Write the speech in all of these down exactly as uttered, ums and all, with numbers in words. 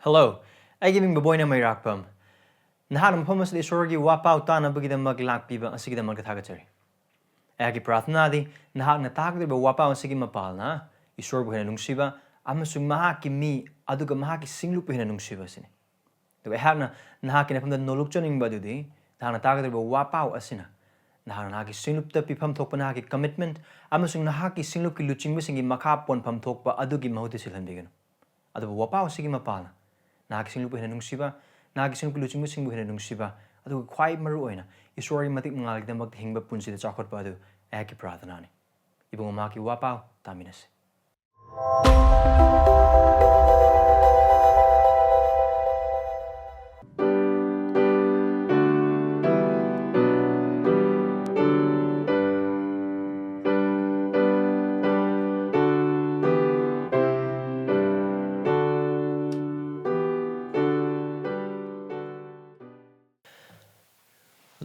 Hello, ꯑꯩꯒꯤ ꯃꯤꯡ ꯕꯕꯣꯏꯅ ꯃꯩꯔꯥꯛꯄꯝ꯫ ꯅꯍꯥꯛꯅ ꯃꯐꯝ ꯑꯁꯤꯗ ꯏꯁꯣꯔꯒꯤ ꯋꯥꯄꯥꯎ ꯇꯥꯅꯕꯒꯤꯗꯃꯛ ꯂꯥꯛꯄꯤꯕ ꯑꯁꯤꯒꯤꯗꯃꯛꯇ ꯊꯥꯒꯠꯆꯔꯤ꯫ ꯑꯩꯍꯥꯛꯀꯤ ꯄ꯭ꯔꯥꯔꯊꯅꯥꯗꯤ ꯅꯍꯥꯛꯅ ꯇꯥꯒꯗꯧꯔꯤꯕ ꯋꯥꯄꯥꯎ ꯑꯁꯤꯒꯤ ꯃꯄꯥꯜꯅ ꯏꯁꯣꯔꯕꯨ ꯍꯦꯟꯅ ꯅꯨꯡꯁꯤꯕ ꯑꯃꯁꯨꯡ ꯃꯍꯥꯛꯀꯤ ꯃꯤ ꯑꯗꯨꯒ ꯃꯍꯥꯛꯀꯤ ꯁꯤꯡꯂꯨꯞꯄꯨ ꯍꯦꯟꯅ ꯅꯨꯡꯁꯤꯕ ꯑꯁꯤꯅꯤ꯫ ꯑꯗꯨꯒ ꯑꯩꯍꯥꯛꯅ ꯅꯍꯥꯛꯀꯤ ꯅꯐꯝꯗ ꯅꯣꯂꯨꯛꯆꯅꯤꯡꯕ ꯑꯗꯨꯗꯤ ꯅꯍꯥꯛꯅ ꯇꯥꯒꯗꯧꯔꯤꯕ ꯋꯥꯄꯥꯎ ꯑꯁꯤꯅ ꯅꯍꯥꯛꯅ ꯅꯍꯥꯛꯀꯤ ꯁꯤꯡꯂꯨꯞꯇ ꯄꯤꯐꯝ ꯊꯣꯛꯄ ꯅꯍꯥꯛꯀꯤ commitment ꯑꯃꯁꯨꯡ ꯅꯍꯥꯛꯀꯤ ꯁꯤꯡꯂꯨꯞꯀꯤ ꯂꯨꯆꯤꯡꯕꯁꯤꯡꯒꯤ ꯃꯈꯥ ꯄꯣꯟꯐꯝ ꯊꯣꯛꯄ ꯑꯗꯨꯒꯤ ꯃꯍꯨꯠꯇ ꯁꯤꯜꯍꯟꯕꯤꯒꯅꯨ꯫ ꯑꯗꯨꯕꯨ ꯋꯥꯄꯥꯎ ꯑꯁꯤꯒꯤ ꯃꯄꯥꯜꯅ ꯅꯍꯥꯛꯀꯤ ꯁꯤꯡꯂꯨꯞꯄꯨ ꯍꯦꯟꯅ ꯅꯨꯡꯁꯤꯕ, ꯅꯍꯥꯛꯀꯤ ꯁꯤꯡꯂꯨꯞꯀꯤ ꯂꯨꯆꯤꯡꯕꯁꯤꯡꯕꯨ ꯍꯦꯟꯅ ꯅꯨꯡꯁꯤꯕ, ꯑꯗꯨꯒ ꯈ꯭ꯋꯥꯏ ꯃꯔꯨ ꯑꯣꯏꯅ ꯏꯁꯣꯔꯒꯤ ꯃꯇꯤꯛ ꯃꯉꯥꯜꯒꯤꯗꯃꯛꯇ ꯍꯤꯡꯕ ꯄꯨꯟꯁꯤꯗ ꯆꯥꯎꯈꯠꯄ ꯑꯗꯨ ꯑꯩꯍꯥꯛꯀꯤ ꯄ꯭ꯔꯥꯔꯊꯅꯥꯅꯤ꯫ ꯏꯕꯨꯡꯉꯣ, ꯃꯍꯥꯛꯀꯤ ꯋꯥꯄꯥꯎ ꯇꯥꯃꯤꯟꯅꯁꯤ꯫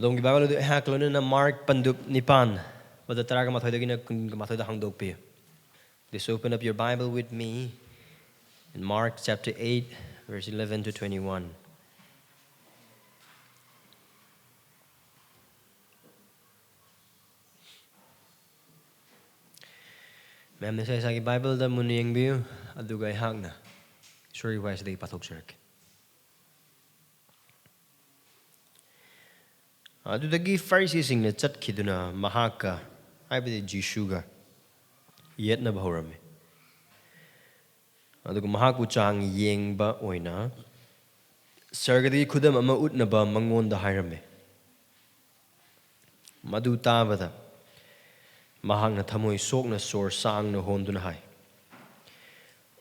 ꯑꯗꯣꯝꯒꯤ ꯕꯥꯏꯕꯜ ꯑꯗꯨ ꯑꯩꯍꯥꯛ ꯂꯣꯏꯅꯅ ꯃꯥꯔꯛ ꯄꯟꯗꯨꯞ ꯅꯤꯄꯥꯟ, ꯄꯗ ꯇꯔꯥꯒ ꯃꯥꯊꯣꯏꯗꯒꯤꯅ ꯀꯨꯟꯒ ꯃꯥꯊꯣꯏꯗ ꯍꯥꯡꯗꯣꯛꯄꯤꯌꯨ꯫ Please open up your Bible with me in Mark chapter eight, verse eleven to twenty-one. ꯃꯌꯥꯝꯅ ꯏꯁꯥ ꯏꯁꯥꯒꯤ ꯕꯥꯏꯕꯜꯗ ꯃꯨꯟꯅ ꯌꯦꯡꯕꯤꯌꯨ, ꯑꯗꯨꯒ ꯑꯩꯍꯥꯛꯅ ꯏꯁꯣꯔꯒꯤ ꯋꯥꯍꯩꯁꯤꯗꯒꯤ ꯄꯥꯊꯣꯛꯆꯔꯛꯀꯦ꯫ ꯑꯗꯨꯗꯒꯤ ꯐꯔꯤꯁꯤꯁꯤꯡꯅ ꯆꯠꯈꯤꯗꯨꯅ ꯃꯍꯥꯛꯀ, ꯍꯥꯏꯕꯗꯤ ꯖꯤꯁꯨꯒ, ꯌꯦꯠꯅꯕ ꯍꯧꯔꯝꯃꯤ꯫ ꯑꯗꯨꯒ ꯃꯍꯥꯛꯄꯨ ꯆꯥꯡ ꯌꯦꯡꯕ ꯑꯣꯏꯅ ꯁꯔꯒꯗꯒꯤ ꯈꯨꯗꯝ ꯑꯃ ꯎꯠꯅꯕ ꯃꯉꯣꯟꯗ ꯍꯥꯏꯔꯝꯃꯤ꯫ ꯃꯗꯨ ꯇꯥꯕꯗ ꯃꯍꯥꯛꯅ ꯊꯃꯣꯏ ꯁꯣꯛꯅ ꯁꯣꯔ ꯁꯥꯡꯅ ꯍꯣꯟꯗꯨꯅ ꯍꯥꯏ,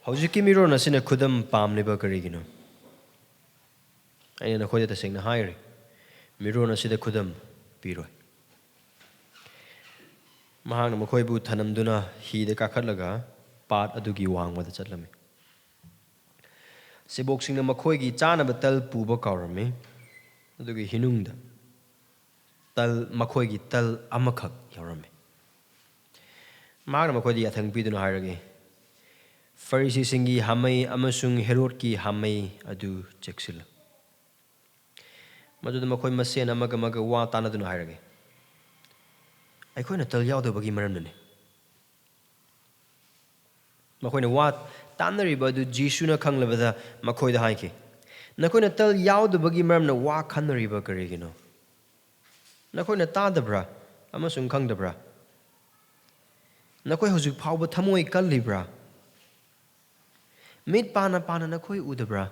"ꯍꯧꯖꯤꯛꯀꯤ ꯃꯤꯔꯣꯟ ꯑꯁꯤꯅ ꯈꯨꯗꯝ ꯄꯥꯝꯂꯤꯕ ꯀꯔꯤꯒꯤꯅꯣ? ꯑꯩꯅ ꯅꯈꯣꯏꯗ ꯇꯁꯦꯡꯅ ꯍꯥꯏꯔꯤ, ꯃꯤꯔꯣꯟ ꯑꯁꯤꯗ ꯈꯨꯗꯝ ꯄꯤꯔꯣꯏ꯫" ꯃꯍꯥꯛꯅ ꯃꯈꯣꯏꯕꯨ ꯊꯅꯝꯗꯨꯅ ꯍꯤꯗ ꯀꯥꯈꯠꯂꯒ ꯄꯥꯠ ꯑꯗꯨꯒꯤ ꯋꯥꯡꯃꯗ ꯆꯠꯂꯝꯃꯤ꯫ ꯁꯦꯕꯣꯛꯁꯤꯡꯅ ꯃꯈꯣꯏꯒꯤ ꯆꯥꯅꯕ ꯇꯜ ꯄꯨꯕ ꯀꯥꯎꯔꯝꯃꯤ, ꯑꯗꯨꯒꯤ ꯍꯤꯅꯨꯡꯗ ꯇꯜ, ꯃꯈꯣꯏꯒꯤ ꯇꯜ ꯑꯃꯈꯛ ꯌꯥꯎꯔꯝꯃꯤ꯫ ꯃꯍꯥꯛꯅ ꯃꯈꯣꯏꯗ ꯌꯥꯊꯪ ꯄꯤꯗꯨꯅ ꯍꯥꯏꯔꯛꯏ, ꯐꯔꯤꯁꯤꯁꯤꯡꯒꯤ ꯍꯥꯃꯩ ꯑꯃꯁꯨꯡ ꯍꯦꯔꯣꯗꯀꯤ ꯍꯥꯃꯩ ꯑꯗꯨ ꯆꯦꯛꯁꯤꯜꯂꯨ꯫ ꯃꯗꯨꯗ ꯃꯈꯣꯏ ꯃꯁꯦꯟ ꯑꯃꯒ ꯑꯃꯒ ꯋꯥ ꯇꯥꯟꯅꯗꯨꯅ ꯍꯥꯏꯔꯒꯦ, "ꯑꯩꯈꯣꯏꯅ ꯇꯜ ꯌꯥꯎꯗꯕꯒꯤ ꯃꯔꯝꯅꯅꯤ"꯫ ꯃꯈꯣꯏꯅ ꯋꯥ ꯇꯥꯟꯅꯔꯤꯕ ꯑꯗꯨ ꯖꯤꯁꯨꯅ ꯈꯪꯂꯕꯗ ꯃꯈꯣꯏꯗ ꯍꯥꯏꯈꯤ, "ꯅꯈꯣꯏꯅ ꯇꯜ ꯌꯥꯎꯗꯕꯒꯤ ꯃꯔꯝꯅ ꯋꯥ ꯈꯟꯅꯔꯤꯕ ꯀꯔꯤꯒꯤꯅꯣ? ꯅꯈꯣꯏꯅ ꯇꯥꯗꯕ꯭ꯔꯥ ꯑꯃꯁꯨꯡ ꯈꯪꯗꯕ꯭ꯔꯥ? ꯅꯈꯣꯏ ꯍꯧꯖꯤꯛ ꯐꯥꯎꯕ ꯊꯃꯣꯏ ꯀꯜꯂꯤꯕ꯭ꯔꯥ? ꯃꯤꯠ ꯄꯥꯅ ꯄꯥꯅ ꯅꯈꯣꯏ ꯎꯗꯕ꯭ꯔꯥ?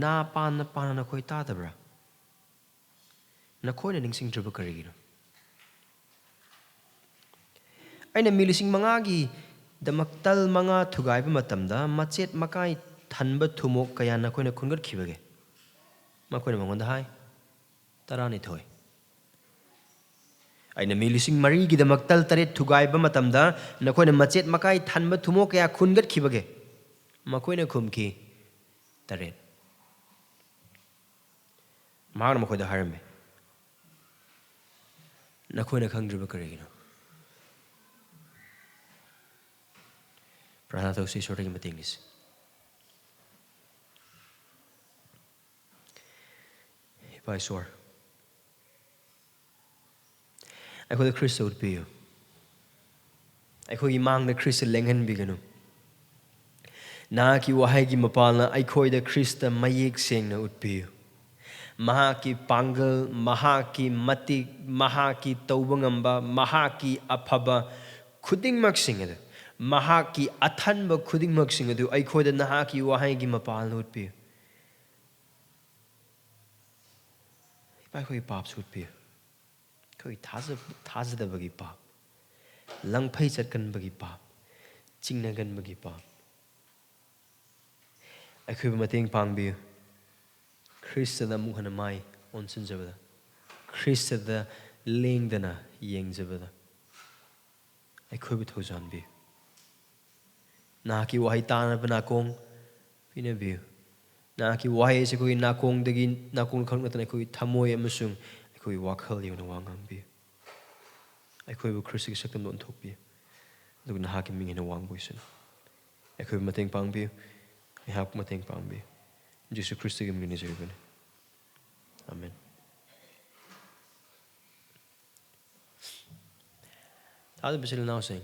ꯅꯥ ꯄꯥꯅ ꯄꯥꯅ ꯅꯈꯣꯏ ꯇꯥꯗꯕ꯭ꯔꯥ? ꯅꯈꯣꯏꯅ ꯅꯤꯡꯁꯤꯡꯗ꯭ꯔꯤꯕ ꯀꯔꯤꯒꯤꯅꯣ?" "ꯑꯩꯅ ꯃꯤ ꯂꯤꯁꯤꯡ ꯃꯉꯥꯒꯤꯗꯃꯛ ꯇꯜ ꯃꯉꯥ ꯊꯨꯒꯥꯏꯕ ꯃꯇꯝꯗ ꯃꯆꯦꯠ ꯃꯀꯥꯏ ꯊꯟꯕ ꯊꯨꯝꯃꯣꯛ ꯀꯌꯥ ꯅꯈꯣꯏꯅ ꯈꯨꯟꯒꯠꯈꯤꯕꯒꯦ?" ꯃꯈꯣꯏꯅ ꯃꯉꯣꯟꯗ ꯍꯥꯏ, "ꯇꯔꯥꯅꯤꯊꯣꯏ"꯫ "ꯑꯩꯅ ꯃꯤ ꯂꯤꯁꯤꯡ ꯃꯔꯤꯒꯤꯗꯃꯛ ꯇꯜ ꯇꯔꯦꯠ ꯊꯨꯒꯥꯏꯕ ꯃꯇꯝꯗ ꯅꯈꯣꯏꯅ ꯃꯆꯦꯠ ꯃꯀꯥꯏ ꯊꯟꯕ ꯊꯨꯝꯃꯣꯛ ꯀꯌꯥ ꯈꯨꯟꯒꯠꯈꯤꯕꯒꯦ?" ꯃꯈꯣꯏꯅ ꯈꯨꯝꯈꯤ, "ꯇꯔꯦꯠ"꯫ ꯃꯍꯥꯛꯅ ꯃꯈꯣꯏꯗ ꯍꯥꯏꯔꯝꯃꯤ, "ꯅꯈꯣꯏꯅ ꯈꯪꯗ꯭ꯔꯤꯕ ꯀꯔꯤꯒꯤꯅꯣ?" ꯄ꯭ꯔꯥꯔꯊꯅꯥ ꯇꯧꯁꯤ, ꯏꯁꯣꯔꯗꯒꯤ ꯃꯇꯦꯡ ꯅꯤꯁꯤ꯫ ꯏꯄꯥ ꯏꯁꯣꯔ, ꯑꯩꯈꯣꯏꯗ ꯈ꯭ꯔꯤꯁꯇ ꯎꯠꯄꯤꯌꯨ꯫ ꯑꯩꯈꯣꯏꯒꯤ ꯃꯥꯡꯗ ꯈ꯭ꯔꯤꯁꯇ ꯂꯦꯡꯍꯟꯕꯤꯒꯅꯨ꯫ ꯅꯍꯥꯛꯀꯤ ꯋꯥꯍꯩꯒꯤ ꯃꯄꯥꯜꯅ ꯑꯩꯈꯣꯏꯗ ꯈ꯭ꯔꯤꯁꯇ ꯃꯌꯦꯛ ꯁꯦꯡꯅ ꯎꯠꯄꯤꯌꯨ꯫ ꯃꯍꯥꯛꯀꯤ ꯄꯥꯡꯒꯜ, ꯃꯍꯥꯛꯀꯤ ꯃꯇꯤꯛ, ꯃꯍꯥꯛꯀꯤ ꯇꯧꯕ ꯉꯝꯕ, ꯃꯍꯥꯛꯀꯤ ꯑꯐꯕ ꯈꯨꯗꯤꯡꯃꯛꯁꯤꯡ ꯑꯗꯨ, ꯃꯍꯥꯛꯀꯤ ꯑꯊꯟꯕ ꯈꯨꯗꯤꯡꯃꯛꯁꯤꯡ ꯑꯗꯨ ꯑꯩꯈꯣꯏꯗ ꯅꯍꯥꯛꯀꯤ ꯋꯥꯍꯩꯒꯤ ꯃꯄꯥꯜꯅ ꯎꯠꯄꯤꯌꯨ꯫ ꯏꯄꯥ, ꯑꯩꯈꯣꯏꯒꯤ ꯄꯥꯞꯁꯨ ꯎꯠꯄꯤꯌꯨ꯫ ꯑꯩꯈꯣꯏꯒꯤ ꯊꯥꯖ-, ꯊꯥꯖꯗꯕꯒꯤ ꯄꯥꯞ, ꯂꯪꯐꯩ ꯆꯠꯀꯟꯕꯒꯤ ꯄꯥꯞ, ꯆꯤꯡꯅꯒꯟꯕꯒꯤ ꯄꯥꯞ, ꯑꯩꯈꯣꯏꯕꯨ ꯃꯇꯦꯡ ꯄꯥꯡꯕꯤꯌꯨ꯫ ꯈ꯭ꯔꯤꯁꯇꯗ ꯑꯃꯨꯛ ꯍꯟꯅ ꯃꯥꯏ ꯑꯣꯟꯁꯤꯟꯖꯕꯗ, ꯈ꯭ꯔꯤꯁꯇꯗ ꯂꯦꯡꯗꯅ ꯌꯦꯡꯖꯕꯗ ꯑꯩꯈꯣꯏꯕꯨ ꯊꯧꯖꯥꯟꯕꯤꯌꯨ꯫ ꯅꯍꯥꯛꯀꯤ ꯋꯥꯍꯩ ꯇꯥꯅꯕ ꯅꯥꯀꯣꯡ ꯄꯤꯅꯕꯤꯌꯨ꯫ ꯅꯍꯥꯛꯀꯤ ꯋꯥꯍꯩ ꯑꯁꯤ ꯑꯩꯈꯣꯏꯒꯤ ꯅꯥꯀꯣꯡꯗꯒꯤ, ꯅꯥꯀꯣꯡ ꯈꯛ ꯅꯠꯇꯅ ꯑꯩꯈꯣꯏꯒꯤ ꯊꯃꯣꯏ ꯑꯃꯁꯨꯡ ꯑꯩꯈꯣꯏꯒꯤ ꯋꯥꯈꯜ ꯌꯧꯅ ꯋꯥ ꯉꯥꯡꯕꯤꯌꯨ꯫ ꯑꯩꯈꯣꯏꯕꯨ ꯈ꯭ꯔꯤꯁꯇꯒꯤ ꯁꯛꯇꯝꯗ ꯑꯣꯟꯊꯣꯛꯄꯤꯌꯨ, ꯑꯗꯨꯒ ꯅꯍꯥꯛꯀꯤ ꯃꯤꯡ ꯍꯦꯟꯅ ꯋꯥꯡꯕ ꯑꯣꯏꯁꯅꯨ꯫ ꯑꯩꯈꯣꯏꯕꯨ ꯃꯇꯦꯡ ꯄꯥꯡꯕꯤꯌꯨ꯫ ꯑꯩꯍꯥꯛꯄꯨ ꯃꯇꯦꯡ ꯄꯥꯡꯕꯤꯌꯨ꯫ ꯖꯤꯁꯨ ꯈ꯭ꯔꯤꯁꯇꯒꯤ ꯃꯤꯡ ꯅꯤꯖꯔꯤꯕꯅꯤ꯫ ꯑꯥꯃꯦꯟ꯫ ꯊꯥꯖꯕ ꯏꯆꯤꯜ ꯏꯅꯥꯎꯁꯤꯡ,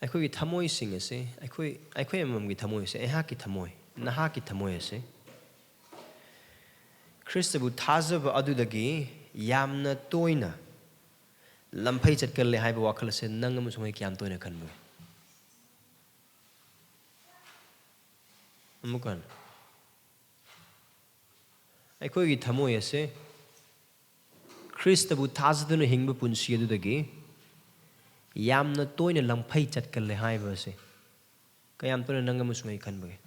ꯑꯩꯈꯣꯏꯒꯤ ꯊꯃꯣꯏꯁꯤꯡ ꯑꯁꯤ, ꯑꯩꯈꯣꯏ, ꯑꯩꯈꯣꯏ ꯑꯃꯃꯝꯒꯤ ꯊꯃꯣꯏ ꯑꯁꯤ, ꯑꯩꯍꯥꯛꯀꯤ ꯊꯃꯣꯏ, ꯅꯍꯥꯛꯀꯤ ꯊꯃꯣꯏ ꯑꯁꯤ ꯈ꯭ꯔꯤꯁꯇꯕꯨ ꯊꯥꯖꯕ ꯑꯗꯨꯗꯒꯤ ꯌꯥꯝꯅ ꯇꯣꯏꯅ ꯂꯝꯐꯩ ꯆꯠꯀꯜꯂꯦ ꯍꯥꯏꯕ ꯋꯥꯈꯜ ꯑꯁꯤ ꯅꯪ ꯑꯃꯁꯨꯡ ꯑꯩ ꯀꯌꯥꯝ ꯇꯣꯏꯅ ꯈꯟꯕꯒꯦ? ꯑꯃꯨꯛꯀ ꯍꯟꯅ꯫ ꯑꯩꯈꯣꯏꯒꯤ ꯊꯃꯣꯏ ꯑꯁꯦ ꯈ꯭ꯔꯤꯁꯇꯕꯨ ꯊꯥꯖꯗꯨꯅ ꯍꯤꯡꯕ ꯄꯨꯟꯁꯤ ꯑꯗꯨꯗꯒꯤ ꯌꯥꯝꯅ ꯇꯣꯏꯅ ꯂꯝꯐꯩ ꯆꯠꯀꯜꯂꯦ ꯍꯥꯏꯕ ꯑꯁꯦ ꯀꯌꯥꯝ ꯇꯣꯏꯅ ꯅꯪ ꯑꯃꯁꯨꯡ ꯑꯩ ꯈꯟꯕꯒꯦ?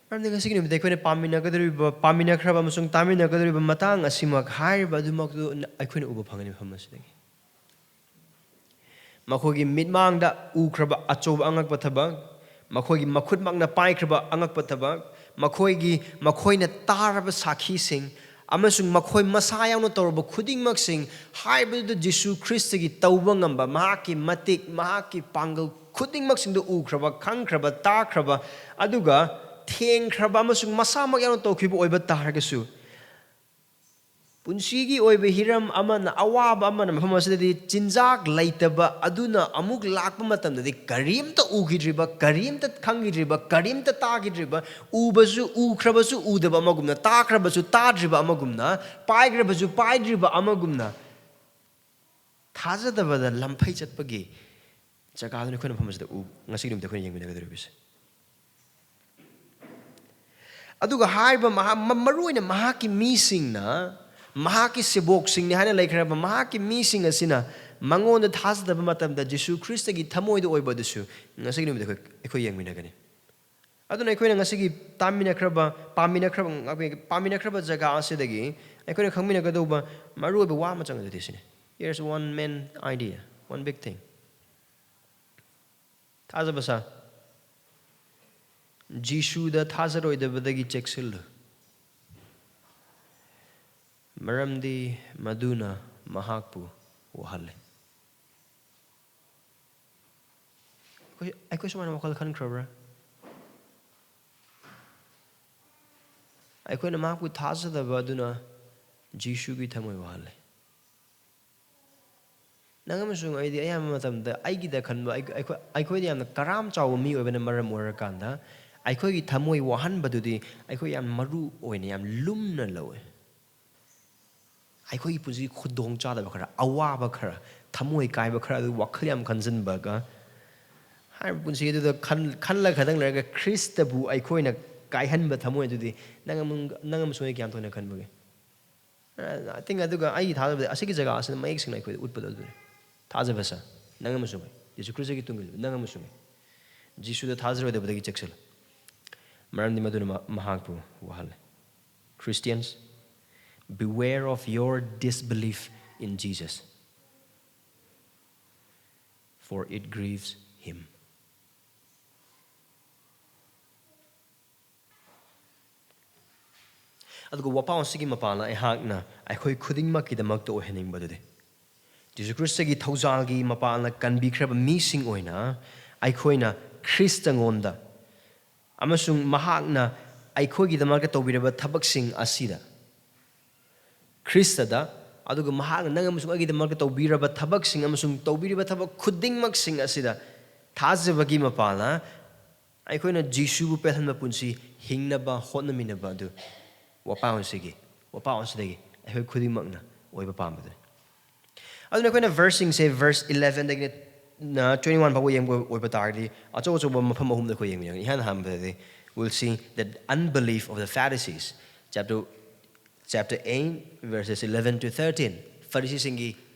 ꯃꯔꯝꯗꯤ ꯉꯁꯤꯒꯤ ꯅꯨꯃꯤꯠꯇ ꯑꯩꯈꯣꯏꯅ ꯄꯥꯃꯤꯟꯅꯒꯗꯧꯔꯤꯕ, ꯄꯥꯃꯤꯟꯅꯈ꯭ꯔꯕ ꯑꯃꯁꯨꯡ ꯇꯥꯃꯤꯟꯅꯒꯗꯧꯔꯤꯕ ꯃꯇꯥꯡ ꯑꯁꯤꯃꯛ ꯍꯥꯏꯔꯤꯕ ꯑꯗꯨꯃꯛꯇꯨ ꯑꯩꯈꯣꯏꯅ ꯎꯕ ꯐꯪꯒꯅꯤ ꯃꯐꯝ ꯑꯁꯤꯗꯒꯤ꯫ ꯃꯈꯣꯏꯒꯤ ꯃꯤꯠꯃꯥꯡꯗ ꯎꯈ꯭ꯔꯕ ꯑꯆꯧꯕ ꯑꯉꯛꯄ ꯊꯕꯛ, ꯃꯈꯣꯏꯒꯤ ꯃꯈꯨꯠꯃꯛꯅ ꯄꯥꯏꯈ꯭ꯔꯕ ꯑꯉꯛꯄ ꯊꯕꯛ, ꯃꯈꯣꯏꯒꯤ, ꯃꯈꯣꯏꯅ ꯇꯥꯔꯕ ꯁꯥꯈꯤꯁꯤꯡ, ꯑꯃꯁꯨꯡ ꯃꯈꯣꯏ ꯃꯁꯥ ꯌꯥꯎꯅ ꯇꯧꯔꯕ ꯈꯨꯗꯤꯡꯃꯛꯁꯤꯡ, ꯍꯥꯏꯕꯗꯨꯗ ꯖꯤꯁꯨ ꯈ꯭ꯔꯤꯁꯇꯒꯤ ꯇꯧꯕ ꯉꯝꯕ, ꯃꯍꯥꯛꯀꯤ ꯃꯇꯤꯛ, ꯃꯍꯥꯛꯀꯤ ꯄꯥꯡꯒꯜ ꯈꯨꯗꯤꯡꯃꯛꯁꯤꯡꯗꯨ ꯎꯈ꯭ꯔꯕ, ꯈꯪꯈ꯭ꯔꯕ, ꯇꯥꯈ꯭ꯔꯕ, ꯑꯗꯨꯒ ꯊꯦꯡꯈ꯭ꯔꯕ ꯑꯃꯁꯨꯡ ꯃꯁꯥꯃꯛ ꯌꯥꯎꯅ ꯇꯧꯈꯤꯕ ꯑꯣꯏꯕ ꯇꯥꯔꯒꯁꯨ, ꯄꯨꯟꯁꯤꯒꯤ ꯑꯣꯏꯕ ꯍꯤꯔꯝ ꯑꯃꯅ, ꯑꯋꯥꯕ ꯑꯃꯅ ꯃꯐꯝ ꯑꯁꯤꯗꯗꯤ ꯆꯤꯟꯖꯥꯛ ꯂꯩꯇꯕ ꯑꯗꯨꯅ ꯑꯃꯨꯛ ꯂꯥꯛꯄ ꯃꯇꯝꯗꯗꯤ ꯀꯔꯤꯝꯇ ꯎꯈꯤꯗ꯭ꯔꯤꯕ, ꯀꯔꯤꯝꯇ ꯈꯪꯈꯤꯗ꯭ꯔꯤꯕ, ꯀꯔꯤꯝꯇ ꯇꯥꯈꯤꯗ꯭ꯔꯤꯕ, ꯎꯕꯁꯨ ꯎꯈ꯭ꯔꯕꯁꯨ ꯎꯗꯕ ꯑꯃꯒꯨꯝꯅ, ꯇꯥꯈ꯭ꯔꯕꯁꯨ ꯇꯥꯗ꯭ꯔꯤꯕ ꯑꯃꯒꯨꯝꯅ, ꯄꯥꯏꯈ꯭ꯔꯕꯁꯨ ꯄꯥꯏꯗ꯭ꯔꯤꯕ ꯑꯃꯒꯨꯝꯅ, ꯊꯥꯖꯗꯕꯗ ꯂꯝꯐꯩ ꯆꯠꯄꯒꯤ ꯖꯒꯥꯗꯨꯅꯤ ꯑꯩꯈꯣꯏꯅ ꯃꯐꯝ ꯑꯁꯤꯗ ꯎ-, ꯉꯁꯤꯒꯤ ꯅꯨꯃꯤꯠꯇ ꯑꯩꯈꯣꯏꯅ ꯌꯦꯡꯃꯤꯟꯅꯒꯗꯧꯔꯤꯕꯁꯦ꯫ ꯑꯗꯨꯒ ꯍꯥꯏꯔꯤꯕ ꯃꯍꯥ-, ꯃ-, ꯃꯔꯨꯑꯣꯏꯅ ꯃꯍꯥꯛꯀꯤ ꯃꯤꯁꯤꯡꯅ, ꯃꯍꯥꯛꯀꯤ ꯁꯦꯕꯣꯛꯁꯤꯡꯅꯤ ꯍꯥꯏꯅ ꯂꯩꯈ꯭ꯔꯕ ꯃꯍꯥꯛꯀꯤ ꯃꯤꯁꯤꯡ ꯑꯁꯤꯅ ꯃꯉꯣꯟꯗ ꯊꯥꯖꯗꯕ ꯃꯇꯝꯗ ꯖꯤꯁꯨ ꯈ꯭ꯔꯤꯁꯇꯒꯤ ꯊꯃꯣꯏꯗ ꯑꯣꯏꯕ ꯑꯗꯨꯁꯨ ꯉꯁꯤꯒꯤ ꯅꯨꯃꯤꯠꯇ ꯑꯩꯈꯣꯏ, ꯑꯩꯈꯣꯏ ꯌꯦꯡꯃꯤꯟꯅꯒꯅꯤ꯫ ꯑꯗꯨꯅ ꯑꯩꯈꯣꯏꯅ ꯉꯁꯤꯒꯤ ꯇꯥꯃꯤꯟꯅꯈ꯭ꯔꯕ, ꯄꯥꯃꯤꯟꯅꯈ꯭ꯔꯕ, ꯄꯥꯃꯤꯟꯅꯈ꯭ꯔꯕ ꯖꯒꯥ ꯑꯁꯤꯗꯒꯤ ꯑꯩꯈꯣꯏꯅ ꯈꯪꯃꯤꯟꯅꯒꯗꯧꯕ ꯃꯔꯨꯑꯣꯏꯕ ꯋꯥ ꯑꯃ ꯆꯪꯒꯗꯣꯏ ꯁꯤꯅꯤ꯫ Here's one main idea, one big thing. ꯊꯥꯖꯕ ꯁꯥ꯫ ꯖꯤꯁꯨꯗ ꯊꯥꯖꯔꯣꯏꯗꯕꯗꯒꯤ ꯆꯦꯛꯁꯤꯜꯂꯨ꯫ ꯃꯔꯝꯗꯤ ꯃꯗꯨꯅ ꯃꯍꯥꯛꯄꯨ ꯋꯥꯍꯜꯂꯦ꯫ ꯑꯩꯈꯣꯏ, ꯑꯩꯈꯣꯏ ꯁꯨꯃꯥꯏꯅ ꯋꯥꯈꯜ ꯈꯟꯈ꯭ꯔꯕ꯭ꯔꯥ? ꯑꯩꯈꯣꯏꯅ ꯃꯍꯥꯛꯄꯨ ꯊꯥꯖꯗꯕ ꯑꯗꯨꯅ ꯖꯤꯁꯨꯒꯤ ꯊꯃꯣꯏ ꯋꯥꯍꯜꯂꯦ꯫ ꯅꯪ ꯑꯃꯁꯨꯡ ꯑꯩꯗꯤ ꯑꯌꯥꯝꯕ ꯃꯇꯝꯗ ꯑꯩꯒꯤꯗ ꯈꯟꯕ, ꯑꯩ-, ꯑꯩꯈꯣꯏ, ꯑꯩꯈꯣꯏꯗ ꯌꯥꯝꯅ ꯀꯔꯥꯝ ꯆꯥꯎꯕ ꯃꯤ ꯑꯣꯏꯕꯅ ꯃꯔꯝ ꯑꯣꯏꯔꯀꯥꯟꯗ, ꯑꯩꯈꯣꯏꯒꯤ ꯊꯃꯣꯏ ꯋꯥꯍꯟꯕꯗꯨꯗꯤ ꯑꯩꯈꯣꯏ ꯌꯥꯝ ꯃꯔꯨ ꯑꯣꯏꯅ, ꯌꯥꯝ ꯂꯨꯝꯅ ꯂꯧꯋꯦ꯫ ꯑꯩꯈꯣꯏꯒꯤ ꯄꯨꯟꯁꯤꯒꯤ ꯈꯨꯗꯣꯡ ꯆꯥꯗꯕ ꯈꯔ, ꯑꯋꯥꯕ ꯈꯔ, ꯊꯃꯣꯏ ꯀꯥꯏꯕ ꯈꯔ ꯑꯗꯨ ꯋꯥꯈꯜ ꯌꯥꯝ ꯈꯟꯖꯤꯟꯕꯒ, ꯍꯥꯏꯔꯤꯕ ꯄꯨꯟꯁꯤ ꯑꯗꯨꯗ ꯈꯟ-, ꯈꯜꯂ ꯈꯛꯇꯪ ꯂꯩꯔꯒ ꯈ꯭ꯔꯤꯁꯇꯕꯨ ꯑꯩꯈꯣꯏꯅ ꯀꯥꯏꯍꯟꯕ ꯊꯃꯣꯏ ꯑꯗꯨꯗꯤ ꯅꯪ ꯑꯃ-, ꯅꯪ ꯑꯃꯁꯨꯡ ꯑꯩ ꯀꯌꯥꯝ ꯊꯣꯏꯅ ꯈꯟꯕꯒꯦ? I think ꯑꯗꯨꯒ ꯑꯩꯒꯤ ꯊꯥꯖꯕꯗꯤ ꯑꯁꯤꯒꯤ ꯖꯒꯥ ꯑꯁꯤꯗ ꯃꯌꯦꯛ ꯁꯦꯡꯅ ꯑꯩꯈꯣꯏꯗ ꯎꯠꯄꯗꯣ ꯑꯗꯨꯅꯤ꯫ ꯊꯥꯖꯕꯁꯦ ꯅꯪ ꯑꯃꯁꯨꯡ ꯑꯩ, ꯌꯦꯁꯨ ꯈ꯭ꯔꯤꯁꯇꯒꯤ ꯇꯨꯡ ꯏꯜꯂꯤꯕ ꯅꯪ ꯑꯃꯁꯨꯡ ꯑꯩ, ꯖꯤꯁꯨꯗ ꯊꯥꯖꯔꯣꯏꯗꯕꯗꯒꯤ ꯆꯦꯛꯁꯤꯜꯂꯨ, ꯃꯔꯝꯗꯤ ꯃꯗꯨꯅ ꯃ-, ꯃꯍꯥꯛꯄꯨ ꯋꯥꯍꯜꯂꯦ꯫ Christians, beware of your disbelief in Jesus, for it grieves him. ꯑꯗꯨꯒ ꯋꯥꯄꯥꯎ ꯑꯁꯤꯒꯤ ꯃꯄꯥꯟꯅ ꯑꯩꯍꯥꯛꯅ ꯑꯩꯈꯣꯏ ꯈꯨꯗꯤꯡꯃꯛꯀꯤꯗꯃꯛꯇ ꯑꯣꯏꯍꯟꯅꯤꯡꯕꯗꯨꯗꯤ, ꯖꯤꯁꯨ ꯈ꯭ꯔꯤꯁꯇꯒꯤ ꯊꯧꯖꯥꯜꯒꯤ ꯃꯄꯥꯟꯅ ꯀꯟꯕꯤꯈ꯭ꯔꯕ ꯃꯤꯁꯤꯡ ꯑꯣꯏꯅ ꯑꯩꯈꯣꯏꯅ ꯈ꯭ꯔꯤꯁꯇꯉꯣꯟꯗ ꯑꯃꯁꯨꯡ ꯃꯍꯥꯛꯅ ꯑꯩꯈꯣꯏꯒꯤꯗꯃꯛꯇ ꯇꯧꯕꯤꯔꯕ ꯊꯕꯛꯁꯤꯡ ꯑꯁꯤꯗ, ꯈ꯭ꯔꯤꯁꯇꯗ, ꯑꯗꯨꯒ ꯃꯍꯥꯛꯅ ꯅꯪ ꯑꯃꯁꯨꯡ ꯑꯩꯒꯤꯗꯃꯛꯇ ꯇꯧꯕꯤꯔꯕ ꯊꯕꯛꯁꯤꯡ ꯑꯃꯁꯨꯡ ꯇꯧꯕꯤꯔꯤꯕ ꯊꯕꯛ ꯈꯨꯗꯤꯡꯃꯛꯁꯤꯡ ꯑꯁꯤꯗ ꯊꯥꯖꯕꯒꯤ ꯃꯄꯥꯜꯅ ꯑꯩꯈꯣꯏꯅ ꯖꯤꯁꯨꯕꯨ ꯄꯦꯜꯍꯟꯕ ꯄꯨꯟꯁꯤ ꯍꯤꯡꯅꯕ ꯍꯣꯠꯅꯃꯤꯟꯅꯕ ꯑꯗꯨ ꯋꯥꯄꯥꯎ ꯑꯁꯤꯒꯤ, ꯋꯥꯄꯥꯎ ꯑꯁꯤꯗꯒꯤ ꯑꯩꯈꯣꯏ ꯈꯨꯗꯤꯡꯃꯛꯅ ꯑꯣꯏꯕ ꯄꯥꯝꯕꯗꯨꯅꯤ꯫ ꯑꯗꯨꯅ ꯑꯩꯈꯣꯏꯅ ꯚꯔꯁꯁꯤꯡꯁꯦ, ꯚꯔꯁ ꯏꯂꯦꯚꯦꯟꯗꯒꯤꯅ ꯇ꯭ꯋꯦꯟꯇꯤ ꯋꯥꯟ ꯐꯥꯎꯕ ꯌꯦꯡꯕ ꯑꯣꯏꯕ ꯇꯥꯔꯒꯗꯤ, ꯑꯆꯧ ꯑꯆꯧꯕ ꯃꯐꯝ ꯑꯍꯨꯝꯗ ꯑꯩꯈꯣꯏ ꯌꯦꯡꯕ ꯌꯥꯒꯅꯤ꯫ ꯏꯍꯥꯟ ꯑꯍꯥꯟꯕꯗꯗꯤ, we'll see that unbelief of the Pharisees, chapter, chapter eight, verses eleven to thirteen, ꯐꯔꯤꯁꯤꯁꯤꯡꯒꯤ